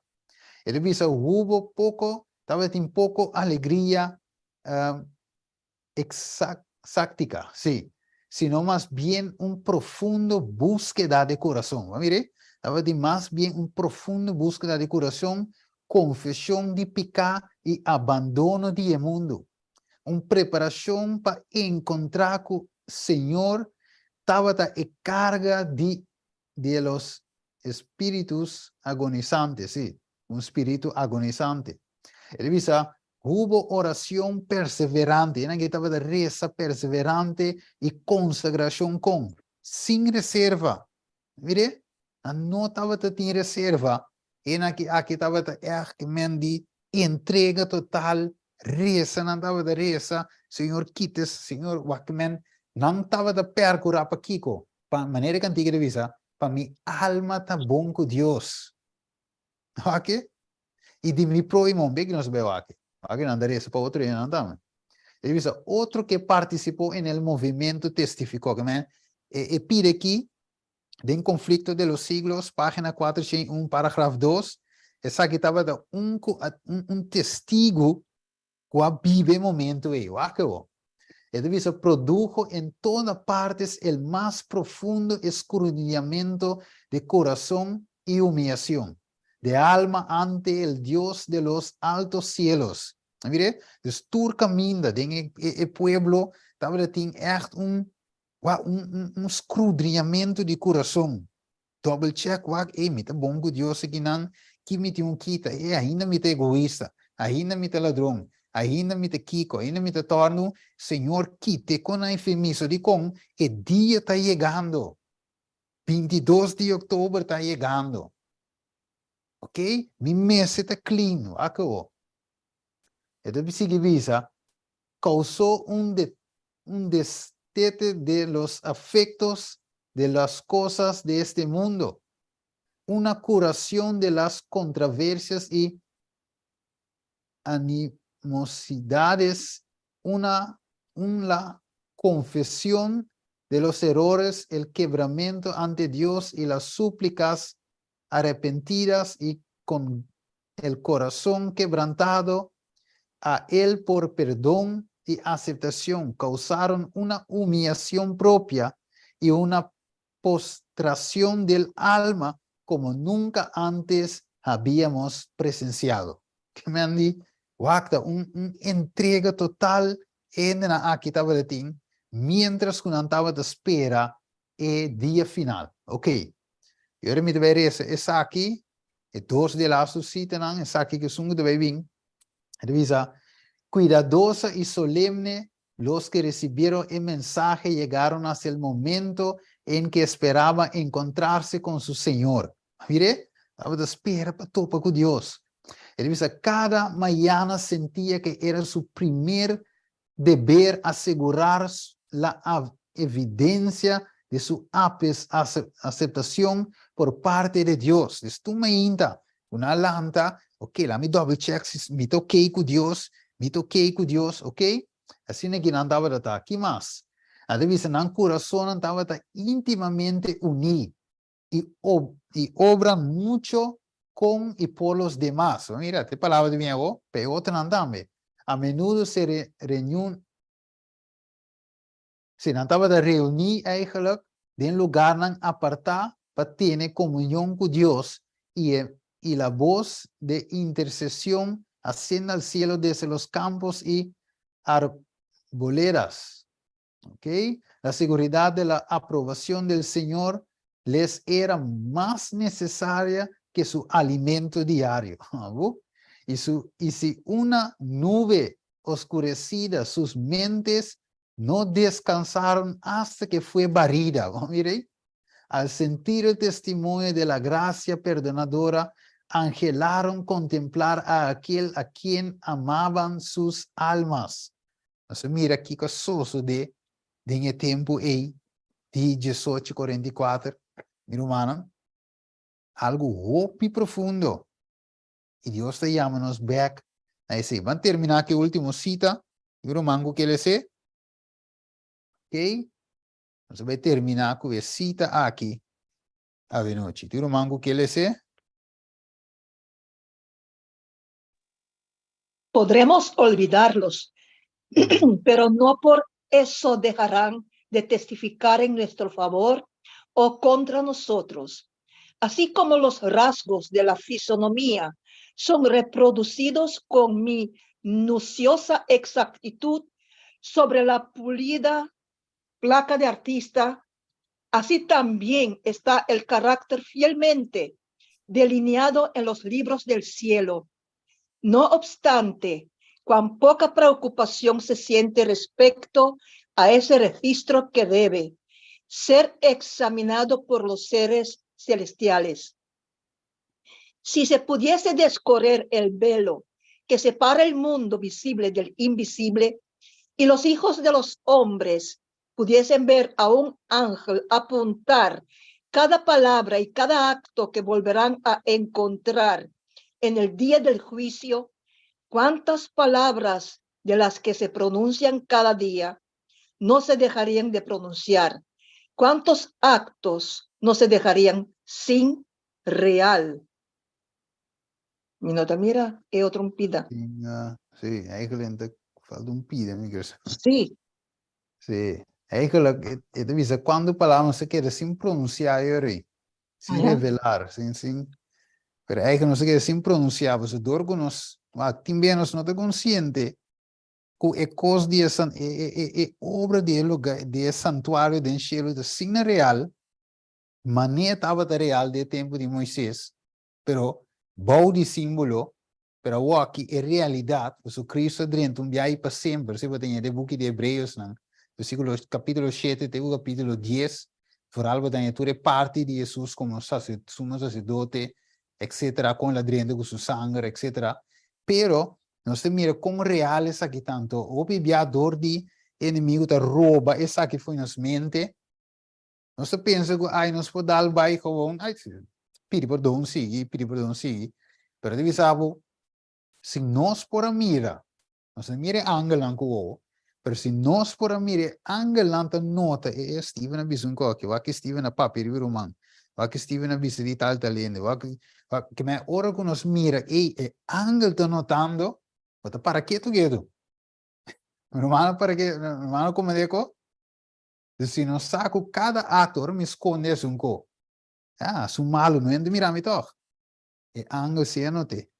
Speaker 1: E ta bisa, Hubo poko, tabatin poko alegria eksáktika, sí, sino mas bien un profundo búskeda di kurason. Bo a mira? Tabatin mas bien un profundo búskeda di kurason, konfeshon di piká i abandono di e mundu. Un preparashon pa enkontrá ku Señor tabata e karga di de los espíritus agonizantes, sí, un spiritu agonizante. E ta bisa, Hubo oracion perseverante, e nan ke tabata resa perseverante i konsagrashon kon? Sin reserva. Mire, nan no tabata tin reserva, e nan ki aki tabata ègt ke men di entrega total, resa nan tabata resa, Señor kita, Señor wak men, nan tabata percura pa kiko? Pa, manera e kantika ta bisa, pa mi alma ta bon ku Dios. Wak? I di mi prohimo, un beki nos bai wak. Wak nan ta resa pa otro hendenan tambe. E ta bisa, otro ke partisipó en el movimiento testifikó, ke men e pide aki den Conflicto de los Siglos, página 401, paragraf 2, esaki tabata un ku a un un testigu ku a biba e momento ei. Wak awor. E ta bisa, produjo en toda partes el mas profundo escurriñamiento de corazón y humillación de alma ante el Dios de los altos cielos. Mire, dus tur kaminda den e, e, e pueblo tabata tin echt un, wa, un, un, un skruudriñamentu di kurason. Double check wak, ey, mi ta bon ku Dios akinan, ki mi tin un kita, ey, ainda mi ta egoista, ainda mi ta ladron, ainda mi ta kiko, ainda mi ta tòrnu, Señor kite kon nan e miso dikon e dia ta yegando, 22 di oktober ta yegando, ok, mi mester ta clean, wak awo. E ta sigui bisa, causó un de un destete de los afectos de las cosas de este mundo, una curación de las contraversias y animosidades, una un la confesión de los errores, el quebramento ante Dios y las súplicas arrepentidas y con el corazón quebrantado a Él por perdón y aceptación causaron una humillación propia y una postración del alma como nunca antes habíamos presenciado. Ke men di? Wak ta un un entrega total hendenan aki tabata tin mientras ku nan tabata spera e dia final. Ok. I ora mi ta bai resa esaki, e dos di e lastu sitanan, esaki ku esun ku ta bai bin, e ta bisa, Cuidadosa y solemne los que recibieron e mensahe llegaron hasta el momento en que esperaban encontrarse con su Señor. Mire, tabata spera pa topa ku Dios. E ta bisa, Cada mañana sentía que era su primer deber asegurar la evidencia de su aceptacion por parte de Dios. Des tur mainta ku nan a lanta, ok, laat mi double check si mi ta ok ku Dios, mi ta ok ku Dios, ok? Asina ki nan tabata ta. Ki mas? Nan ta bisa nan kurasonnan tabata intimamente uní y y obran mucho con y por los demas. Mira, te palabra di mi awo, pa e otronan tambe. A menudo se re, reñun, si nan tabata reuní eigenlijk den lugarnan apartá pa tene comunion cu Dios y e y la voz de intercesión asciende al cielo desde los campos y arboledas. Ok, la seguridad de la aprobación del Señor les era más necesaria que su alimento diario. Y, su, y si una nube oscurecida sus mentes no descansaron hasta que fue barrida. Mire, al sentir el testimonio de la gracia perdonadora, angelaron contemplar a aquel a quien amaban sus almas. Nos a mira kiko a sosodé den e tempu ei di diesocho kuarenta i kuater, mi rumannan, algu hopi profundo. I Dios ta yama nos bèk na esei. Ban terminá ku e último sita, mi ruman ku ke les'é. Oké, nos a bai terminá ku e sita aki avenochi. Tin ruman ku ke les'é?
Speaker 9: Podremos olvidarlos, pero no por eso dejarán de testificar en nuestro favor o contra nosotros. Así como los rasgos de la fisonomía son reproducidos con minuciosa exactitud sobre la pulida placa de artista, así también está el carácter fielmente delineado en los libros del cielo. No obstante, cuán poca preocupación se siente respecto a ese registro que debe ser examinado por los seres celestiales. Si se pudiese descorrer el velo que separa el mundo visible del invisible y los hijos de los hombres pudiesen ver a un ángel apuntar cada palabra y cada acto que volverán a encontrar en el día del juicio, cuántas palabras de las que se pronuncian cada día no se dejarían de pronunciar, cuántos actos no se dejarían sin real. Mi no ta mira e otro un pida.
Speaker 1: Sí, eigenlijk ta falta un pida, mi creo.
Speaker 9: Sí.
Speaker 1: Sí, eigenlijk e ta bisa cuando palabra se keda sin pronunciar yori, sin revelar, sin, sin, pero eigenlijk no se keda sin pronunciar, pasobra door cu nos, wak, tin bia nos no ta consciente cu e cos di e san, e, e, e, e obra di e lugar, di e santuario den cielo ta asina real, mane tabata real den e tempo di Moises, pero bou di simbolo, pero awoki e realidat, pasobra Cristo a drenta un biaha i pa semper, si bo ta ña den buki di Hebreosnan, versikulo, kapitulo shete te ku kapitulo dies, foral bo ta ña tur e parti di Hesus komo sumo saserdote, etsetera, kon el a drenta ku su sanger, etsetera. Pero nos ta mira kon real esaki ta, anto hopi bia dor di e enemigu ta roba esaki fo'i nos mente, Nos ta pensa ku ai nos por dal bai gewoon, ai pidi perdon sigui, pidi perdon sigui. Pero ta bisa bo, si nos por a mira, nos a mira e angelnan ku wowo, pero si nos por a mira e angelnan ta nota, e e Steven a bisa un koki, wak Steven a papia riba ruman, wak Steven a bisa di tal tal hende, wak, wak, ke men ora ku nos mira, ei, e angel ta notando, bo ta para ketu ketu. Rumannan para ke, rumannan komende ko? Dus si nos sa ku kada akto, ora mi skonde esun ko, ah, su malu no hende mira mi tòg. E angel si a not'é.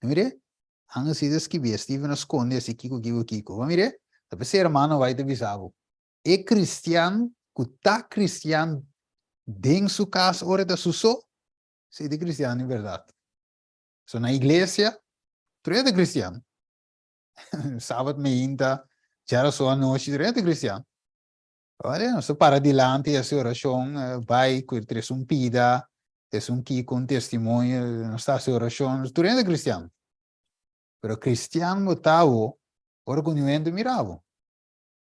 Speaker 1: Mire? Angel si ta skibié, Steven a skonde asi kiko kiko kiko. Bo mir'é? Ta p'esei hermano White ta bisa bo, e kristian ku ta kristian den su kas ora e ta su so, esei ta kristian di bèrdat. So na iglesia, tur e ta kristian. Sabat meinta, djarason anochi, tur e ta kristian. Ora nos ta para dilanti hasi orashon, bai ku tres un pida, tres un kiko, un testimonio, nos ta hasi orashon, tur hende kristian. Pero kristian bo ta bo ora ku niun hende mira bo.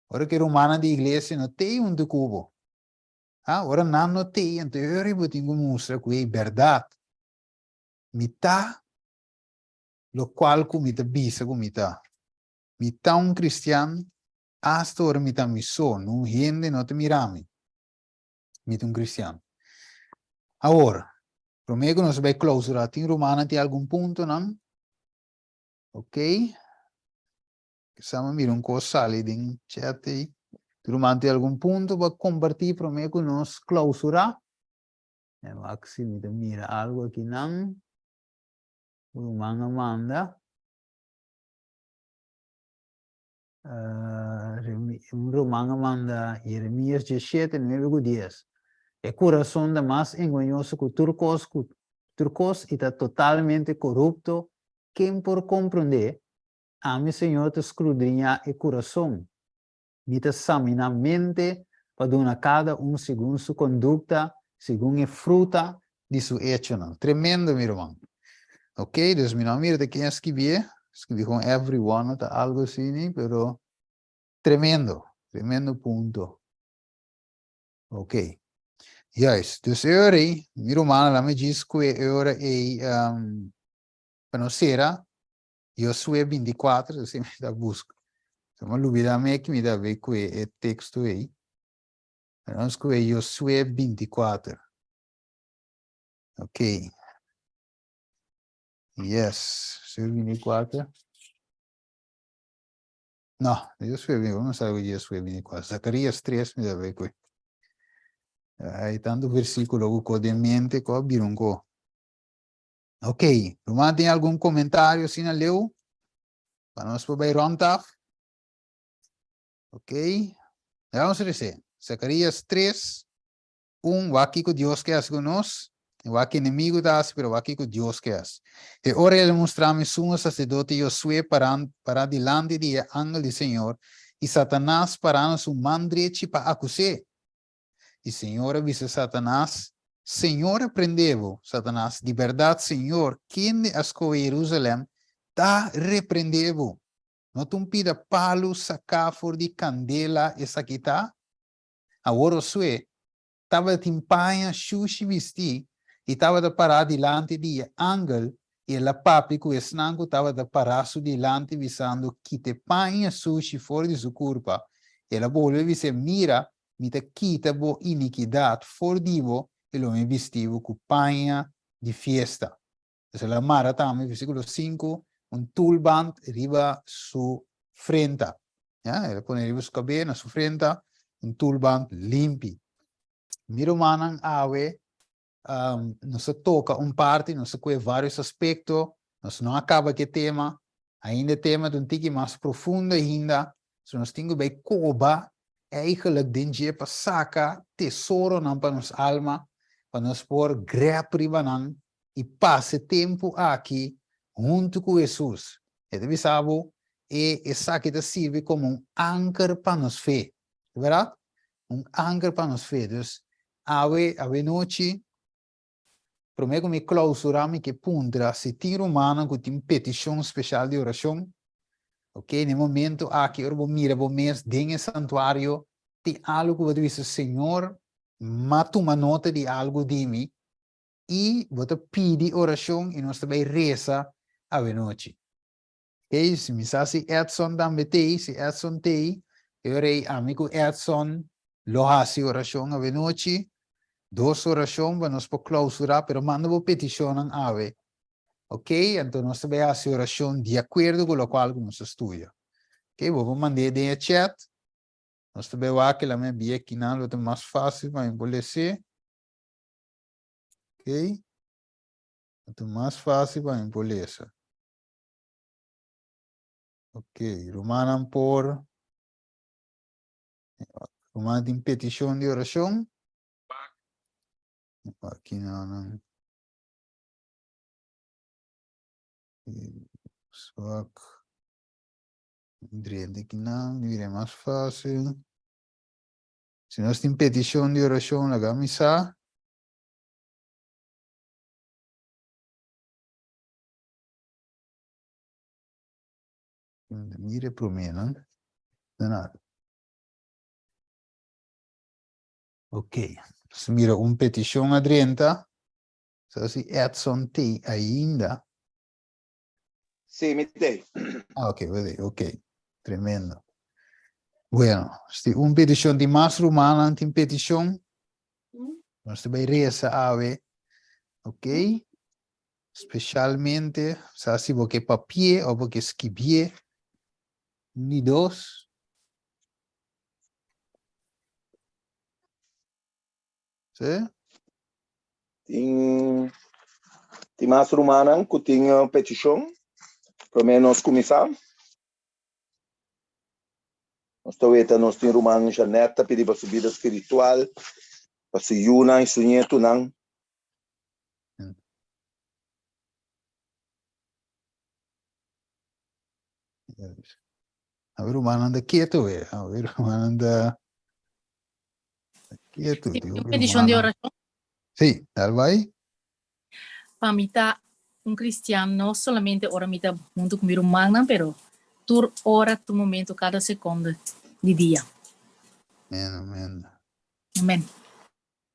Speaker 1: Ora ku e rumannan di iglesia no t'ei huntu ku bo. Ha, ora nan no t'ei, anto e ora bo tin ku mustra ku ei bèrdat mi ta lokual ku mi ta bisa ku mi ta. Mi ta un kristian Asta ora mi ta mi so, nun hende no ta mira mi. Mi ta un cristian. Awor, prome cu nos bay clausura, tin rumannan tin algun puntonan? Ok. Kisa mi mira un cos sali den chat ey. Tin ruman tin algun punto pa comparti prome cu nos clausura? E wak si mi ta mira algo akinan. Ruman a manda. Un ruman a manda Jeremías diesshete, nuebe ku dies, E kurason ta mas engañoso ku tur kos ku tur kos i ta totalmente korupto, ken por komprondé? Ami, Señor, ta skrudriñá e kurason. Mi ta saminá mente pa duna kada un segun su kondukta, segun e fruta di su echonan. Tremendo, mi ruman. Ok, dus mi no a mira ta ken a skibié, skibi kon everyone ta algo asini, pero tremendo, tremendo punto. Ok. Juist, dus e ora ei, mi rumannan, laat me djis kue e ora ei um, pa nos sera, Josué 24, dus mi ta buska. So mi a lubida mi aki mi ta bay kue e teksto ei. Pero nos kue Josué 24. Ok. Yes, Josué 24. No, Josué 24, no sabe Josué 24. Zacarías 3 mi ta bay kue. Hay tanto versículo ku ko den mente ko a bira un ko. Ok, ruman tin algun comentario asina leu? Pa nos por bay rond af? Ok, vamos a rece. Zacarías 3, 1, wak kiko Dios ke hasi ku nos, i wak ki enemigu ta hasi, pero wak kiko Dios ke hasi. E ora el a mustra mi sumo sacerdote Josué paran, pará dilanti di e angel di Señor, i Satanas pará na su man drechi pa akus'é. I Señor a bisa Satanas, Señor a prendé bo, Satanas, di bèrdat Señor, kende a skohe Jerusalèm, ta reprendé bo. No ta un pida palu saká for di kandela esaki ta? Awor Josué tabatin paña shushi bistí i tabata pará dilanti di e angel, i el a papia ku esnan ku tabata pará su dilanti, bisando, Kita e paña sushi for di su kurpa. El a bolbe bis'é, Mira, mi ta kita bo inikidat for di bo i lo mi bisti bo ku paña di fiesta. Entonces el a mara tambe, versículo 5, un tulband riba su frenta. Ya, el a pone riba su kabes, na su frenta, un tulband limpi. Mi rumannan, awe um, nos a toka un parti, nos a kue varios aspekto, nos no a kaba ku e tema, ainda e tema ta un tiki mas profundo ainda, so nos tin ku bai koba eigenlijk den dje pa saka tesoronan pa nos alma, pa nos por grep riba nan i pasa e tempu aki huntu ku Hesus. E ta bisa bo, e esaki ta sirbi komo un anker pa nos fe. Ta bèrdat? Un anker pa nos fe. Dus, awe, awe nochi, promé ku mi klausurá mi ke puntra si tin rumannan ku tin petishon speshal di orashon. Oke, na e momento aki ora bo mira bo mes den e santuario, tin algu ku bo ta bisa, Señor, m'a tuma nota di algu di mi, i bo ta pidi orashon i nos ta bai resa awenochi. Ok, si mi sa si Edson tambe t'ei, si Edson t'ei, e ora ei ami ku Edson lo hasi orashon awenochi, dos orashon pa nos por klausurá, pero manda bo petishonnan awe. Ok, anto nos ta bai hasi orashon di akuerdo ku lokual ku nos a studia. Ok, bo por mand'é den e chat, nos ta bai wak kila mi a bia kinan lo ta mas fásil pa mi por les'é. Ok, lo ta mas fásil pa mi por lesa. Ok, rumannan por Ruman tin petishon di orashon. Aki nan nan. Swak. Drente aki nan, mira mas fácil. Si nos tin petishon di orashon, laga mi sa. Mire promé, no? De nada. Ok. Si mira un petishon adrenta. So si Edson te ainda.
Speaker 6: Sí, mi te.
Speaker 1: Ah, ok, ok. Tremendo. Bueno, si un petishon di mas rumannan tin petishon, nos ta bai resa awe. Ok. Specialmente, sa si bo ke papié o bo ke skibié. Un di dos. Sí?
Speaker 6: Tin, tin mas rumannan ku tin petishon. Promé nos kuminsá. Nos ta weta nos tin ruman Jeanette ta pidi pa su bida spiritual, pa su yunan i su nietunan.
Speaker 1: A ver, rumannan ta ketu, we. A ver, rumannan ta ketu.
Speaker 10: Sí, un petishon di orashon.
Speaker 1: Sí, dal bai.
Speaker 10: Pa mi ta un cristian no solamente ora mi ta hunto ku mi rumannan, pero tur ora, tur momento, kada sekonde di dia.
Speaker 1: Amen, amen.
Speaker 10: Amen.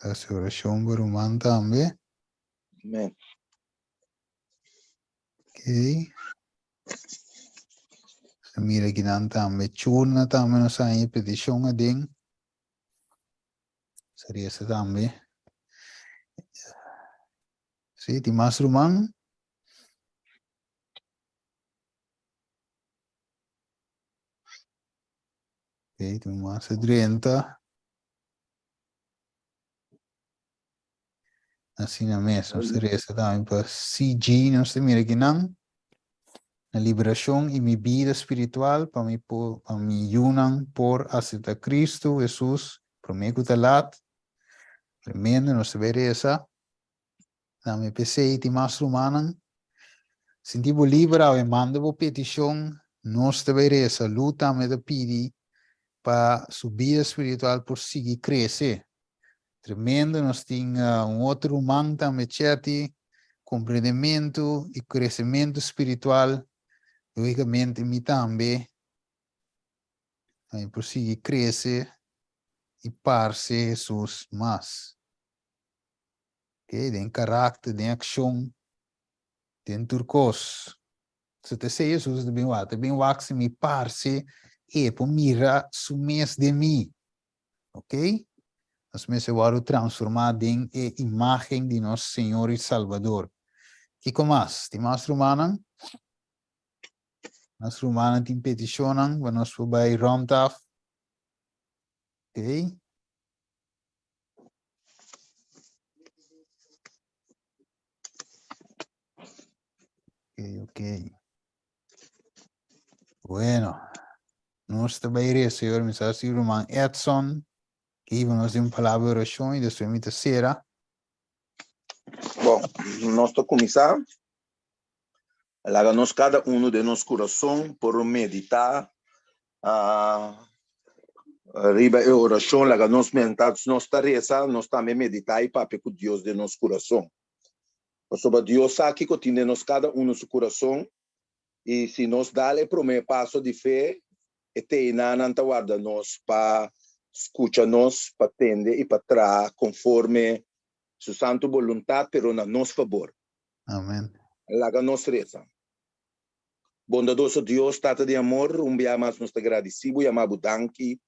Speaker 1: Hasi orashon pa ruman tambe.
Speaker 6: Amen.
Speaker 1: Ok. Mira kinan tambe. Churna tambe nos haña e petishon aden. Seria ese tambe. Sí, tin mas ruman? Ok, tin mas drenta. Asina mes, nos ta reza tambe pa CG, nos ta mira kinan, na liberacion y mi bida spiritual pa mi por, pa mi yunan por acepta Cristo Jesus prome cu ta lat. Tremendo, nos ta bay reza. Tambe p'esey tin mas rumannan. Sinti bo liber awe, manda bo peticion, nos ta bay reza. Lu tambe ta pidi pa su bida spiritual por sigui crece. Tremendo, nos tin un otro ruman tambe Chetty, comprendementu y crecemento spiritual, logicamente mi tambe, mi por sigui crece y parce Jesus mas. Ok, den karakter, den accion, den tur cos. So ta esei Jesus ta bin wak, ta bin wak si mi parce e por mira su mes den mi. Ok? Nos mester wòrdu transformá den e imágen di nos Señor i Salbador. Kiko mas? Tin mas rumannan? Mas rumannan tin petishonnan pa nos por bai rònt af? Ok. Ok, ok. Bueno, nos ta bai resa, señor, mi sa si ruman Edson, que iba nos den un palabra de oración y después mi ta cera.
Speaker 6: Bon, nos ta kuminsá. Laga nos kada uno den nos kurason por meditá ah, riba e orashon. Laga nos mientras nos ta resa, nos tambe meditá i papia ku Dios den nos kurason. Pasobra Dios sa kiko tin den nos kada uno su kurason, i si nos dal e promé paso di fe, e teinanan ta warda nos pa skucha nos, pa tende i pa traha konforme Su santu boluntat, pero na nos fabor.
Speaker 1: Amen.
Speaker 6: Laga nos resa. Bondadoso Dios, Tata di amor, un bia mas nos ta gradisí bo i ama bo danki.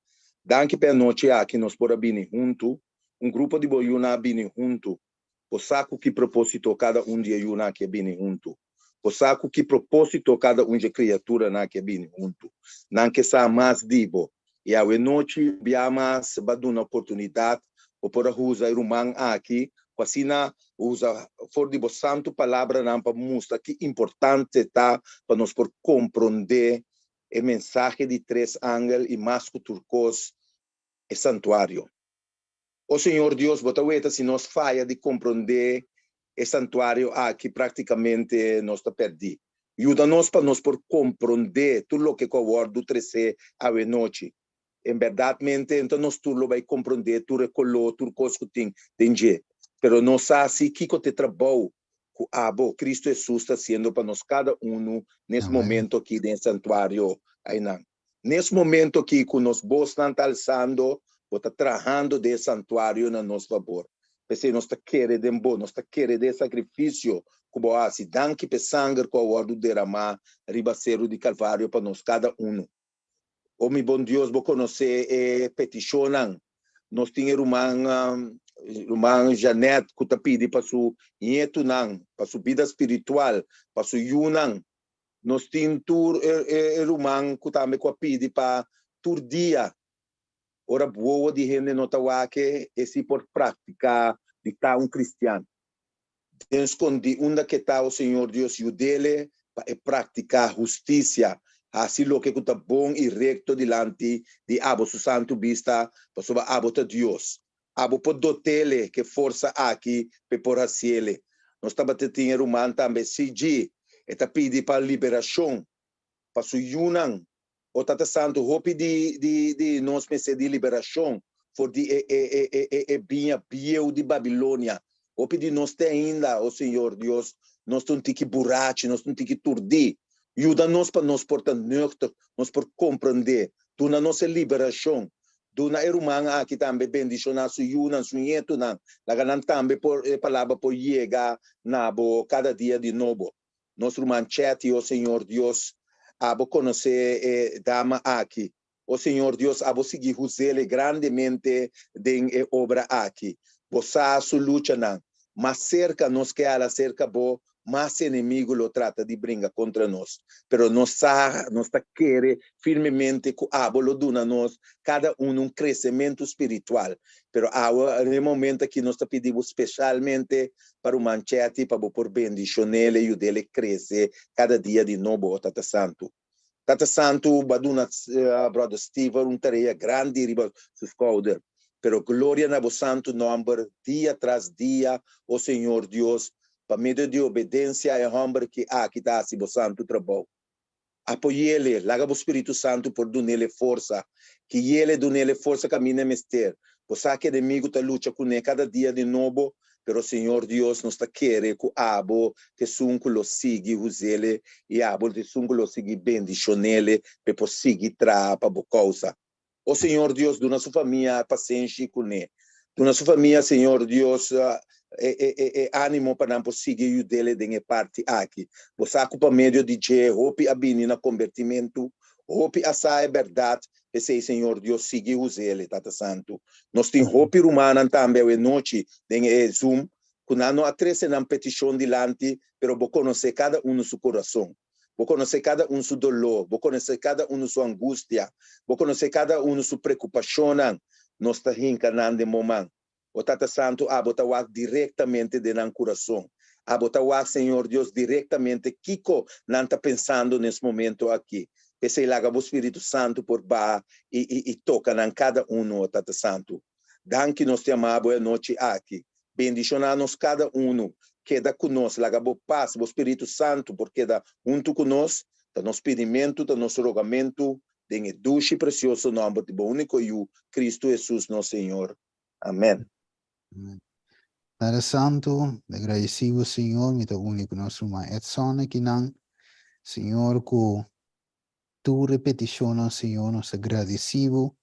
Speaker 6: Danki pa e anochi aki nos por a bini huntu, un grupo di bo yunan a bini huntu Bo sa ku ki propósito kada un di e yunan aki a bini huntu? Bo sa ku ki propósito kada un dje kriaturanan aki a bini huntu? Nan ke sa mas di bo. I awe nochi, bia mas, bo a duna oportunidat, bo por a usa e ruman aki, ku asina usa for di bo santu palabranan pa mustra ki importante ta pa nos por komprondé. e mensahe di tres angel i mas ku tur kos e santuario. O Señor Dios, bo ta weta si nos faya di komprondé e santuario aki práktikamente nos ta pèrdí. Yuda nos pa nos por komprondé tur loke ku a wòrdu tresé awe nochi. En bèrdatmente, enta nos tur lo bai komprondé tur e koló, tur kos ku tin den dje. Pero nos sa si kiko ta e trabou ku abo, Kristu Hesus, ta hasiendo pa nos kada unu nes momento aki den e santuario einan. Nes momento aki ku nos bosnan ta alsando, bo ta trahando den e santuario na nos fabor. P'esei nos ta kere den bo, nos ta kere den e sakrifisio ku bo a hasi. Danki p'e sanger ku a wòrdu deramá riba seru di Kalvario pa nos kada unu. O mi bon Dios, bo konosé e petishonnan. Nos tin e ruman, ruman Jeanette ku ta pidi pa su ñetunan, pa su bida spiritual, pa su yunan. Nos tin tur e, e, e ruman ku tambe ku a pidi pa tur dia, ora wowo di hende no ta wak e, e si por praktiká di ta un kristian. Den skondí unda ke ta, o Señor Dios, yud'ele pa e praktiká hustisia, hasi loke ku ta bon i rekto dilanti di abo su santu bista, pasobra abo ta Dios. Abo por dot'ele ku e forsa aki pa e por hasiele. Nos tabata tin e ruman tambe, CG, e ta pidi pa liberashon pa su yunan. O Tata Santu, hopi di di di nos mester di liberashon for di e e e e e e biña bieu di Babilonia. Hopi di nos te ainda, o Señor Dios, nos ta un tiki burachi, nos ta un tiki turdí. Yuda nos pa nos por ta nuchtig, nos por komprendé. Duna nos e liberashon. Duna e ruman aki tambe bendishoná su yunan, su ñetunan. Laga nan tambe por e palabra por yega na bo kada dia di nobo. Nos ruman Chetty, o Señor Dios, abo konosé e dama aki. O Señor Dios, abo sigui huz'ele grandemente den e obra aki. Bo sa su luchanan. Mas serka nos ke hala serka bo, mas enemigu lo trata di bringa kontra nos. Pero nos sa, nos ta kere firmemente ku abo lo duna nos kada unu un kresementu spiritual. Pero awe, den e momento aki, nos ta pidi bo speshalmente pa ruman Chetty pa bo por bendishon'el i yud'el krese kada dia di nobo, o Tata Santu. Tata Santu, bo a duna Brother Steven un tarea grandi riba su skouder, pero gloria na bo santu nòmber dia tras dia, o Señor Dios, pa medio di obedensia e hòmber ki aki ta hasi bo santu trabou. Apoy'ele, laga bo Spiritu Santu por dun'ele forsa, ki yele dun'ele forsa kaminda e mester. Bo sa ku enemigu ta lucha kuné kada dia di nobo, pero Señor Dios nos ta kere ku abo ta esun ku lo sigui huz'ele i abo ta esun ku lo sigui bendishon'ele pa e por sigui traha pa bo kousa. O Señor Dios, duna su famia pasenshi kuné. Duna su famia, Señor Dios, e, e, e, e ánimo pa nan por sigui yud'ele den e parti aki. Bo sa ku pa medio di dje hopi a bini na kombertimentu, hopi a sa e bèrdat, p'esei, Señor Dios, sigui huz'ele, Tata Santu. Nos tin hopi rumannan tambe awe nochi den e Zoom ku nan no a trese nan petishon dilanti, pero bo konosé kada unu su kurason. Bo konosé kada un su doló, bo konosé kada unu su angustia, bo konosé kada unu su preokupashonnan. Nos ta hinka nan den bo man. O Tata Santu, abo ta wak direktamente den nan kurason. Abo ta wak, Señor Dios, direktamente kiko nan ta pensando nes momento aki. P'esei laga bo Spiritu Santu por baha i i i toka nan kada unu, o Tata Santu. Danki nos te ama bo e anochi aki. Bendishoná nos kada unu. Keda ku nos. Laga bo pas, bo Spiritu Santu por keda huntu ku nos. Ta nos pidimentu, ta nos rogamentu, den e dushi presioso nòmber di bo úniko Yu, Kristu Hesus nos Señor. Amèn.
Speaker 1: Amèn. Padre Santu, mi ta gradisí bo, Señor, mi ta uni ku nos ruman Edson akinan, Señor, ku tur e petishonnan, Señor, nos ta gradisí bo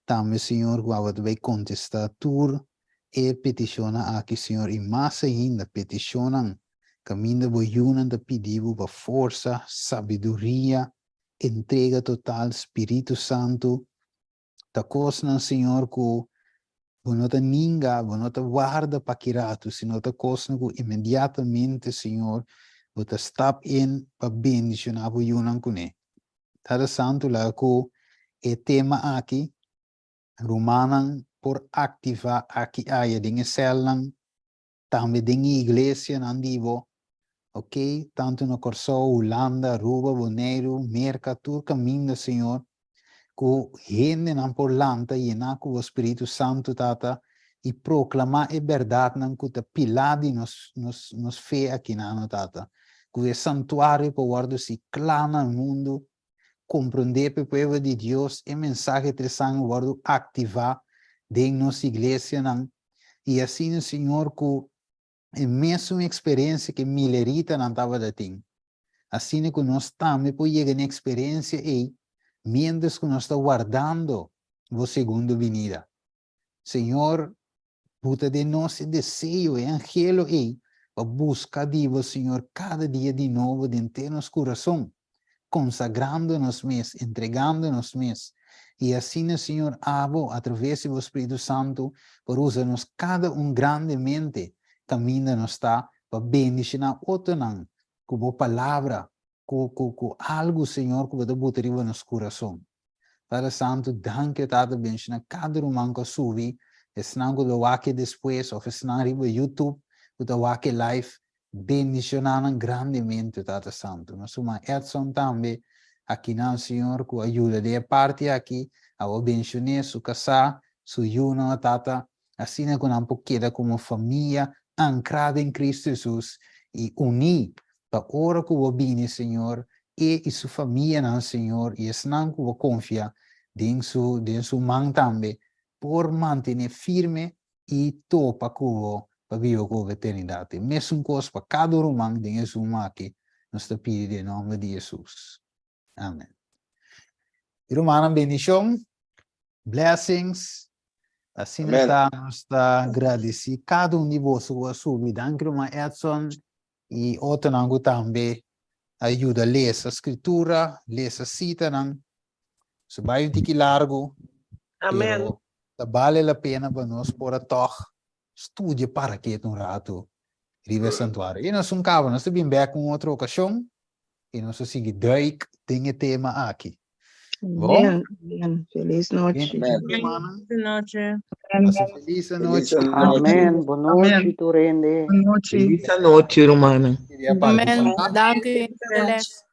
Speaker 1: tambe, Señor, ku abo ta bai kontestá tur e petishonnan aki, Señor, i mas ainda petishonnan kaminda bo yunan ta pidi bo pa forsa, sabiduria, entrega total, Spiritu Santu, ta kosnan, Señor, ku bo no ta ninga, bo no ta warda pa ki ratu, sino ta kosnan ku inmediatamente, Señor, bo ta stap in pa bendishoná bo yunan kuné. Tata Santu, laga ku e tema aki, rumannan por aktivá aki aya den e sèlnan, tambe den e iglesianan di bo. Ok, tantu na Kòrsou, Hulanda, Aruba, Boneiru, Merka, tur kaminda, Señor, ku hendenan por lanta yená ku bo Spiritu Santu, Tata, i proklamá e bèrdatnan ku ta pilá di nos nos nos fe akinano, Tata. Ku e santuario por wòrdu si kla na mundu, komprondé pa e pueblo di Dios e mensahe tresan wòrdu aktivá den nos iglesianan, i asina, Señor, ku e mesun eksperensia ku e mileritanan tabata tin. Asina ku nos tambe por yega na e eksperensia ei miéntras ku nos ta wardando Bo segundo binida. Señor, buta den nos e deseo, e anhelo ei pa buska di Bo, Señor, kada dia di nobo den te nos kurason, konsagrando nos mes, entregando nos mes. I asina, Señor, Abo, atraves di Bo Spiritu Santu, por usa nos kada un grandemente kaminda nos ta pa bendishoná otronan ku Bo Palabra, ku, ku, ku algu, Señor, ku Bo ta buta riba nos kurason. Tata Santu, danki, Tata, bendishoná kada ruman ku a subi, esnan ku lo wak e despues òf esnan riba YouTube ku ta wak e live, bendishoná nan grandemente, Tata Santu. Nos ruman Edson tambe, akinan, Señor, ku a yuda den e parti aki, abo bendishon'é, su kasá, su yunan, Tata, asina ku nan por keda komo famia ankrá den Kristu Hesus i uní pa ora ku bo bini, Señor, e i su famianan, Señor, i esnan ku bo konfia den su den su man tambe, por mantené firme i topa ku bo pa biba ku bo eternidat. E mesun kos pa kada un ruman den e Zoom aki, nos ta pidi den nòmber di Hesus. Amen. I rumannan, bendishon, blessings. Asina
Speaker 6: Amen.
Speaker 1: ta, nos ta gradisí kada un di boso ku a subi. Danki ruman Edson i otronan ku tambe a yuda lesa skritura, lesa sitanan. So bai un tiki largu,
Speaker 7: Amen.
Speaker 1: pero ta bale la pena pa nos por a tòg studia para ketu un ratu riba e santuario. I nos un kaba, nos ta bin bèk un otro okashon i nos ta sigui duik den e tema aki. Bon?
Speaker 11: Amen. Amen. Feliz nochi.
Speaker 6: Amen.
Speaker 1: Rumannan,
Speaker 4: Feliz nochi.
Speaker 1: pasa feliz anochi.
Speaker 6: Feliz anochi.
Speaker 12: Amen. Bon nochi, tur hende.
Speaker 5: Bon nochi.
Speaker 13: Feliz anochi, rumannan.
Speaker 1: Queria participar.
Speaker 10: Amen. Danki, Celeste.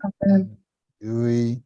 Speaker 5: Amen.
Speaker 1: Doei.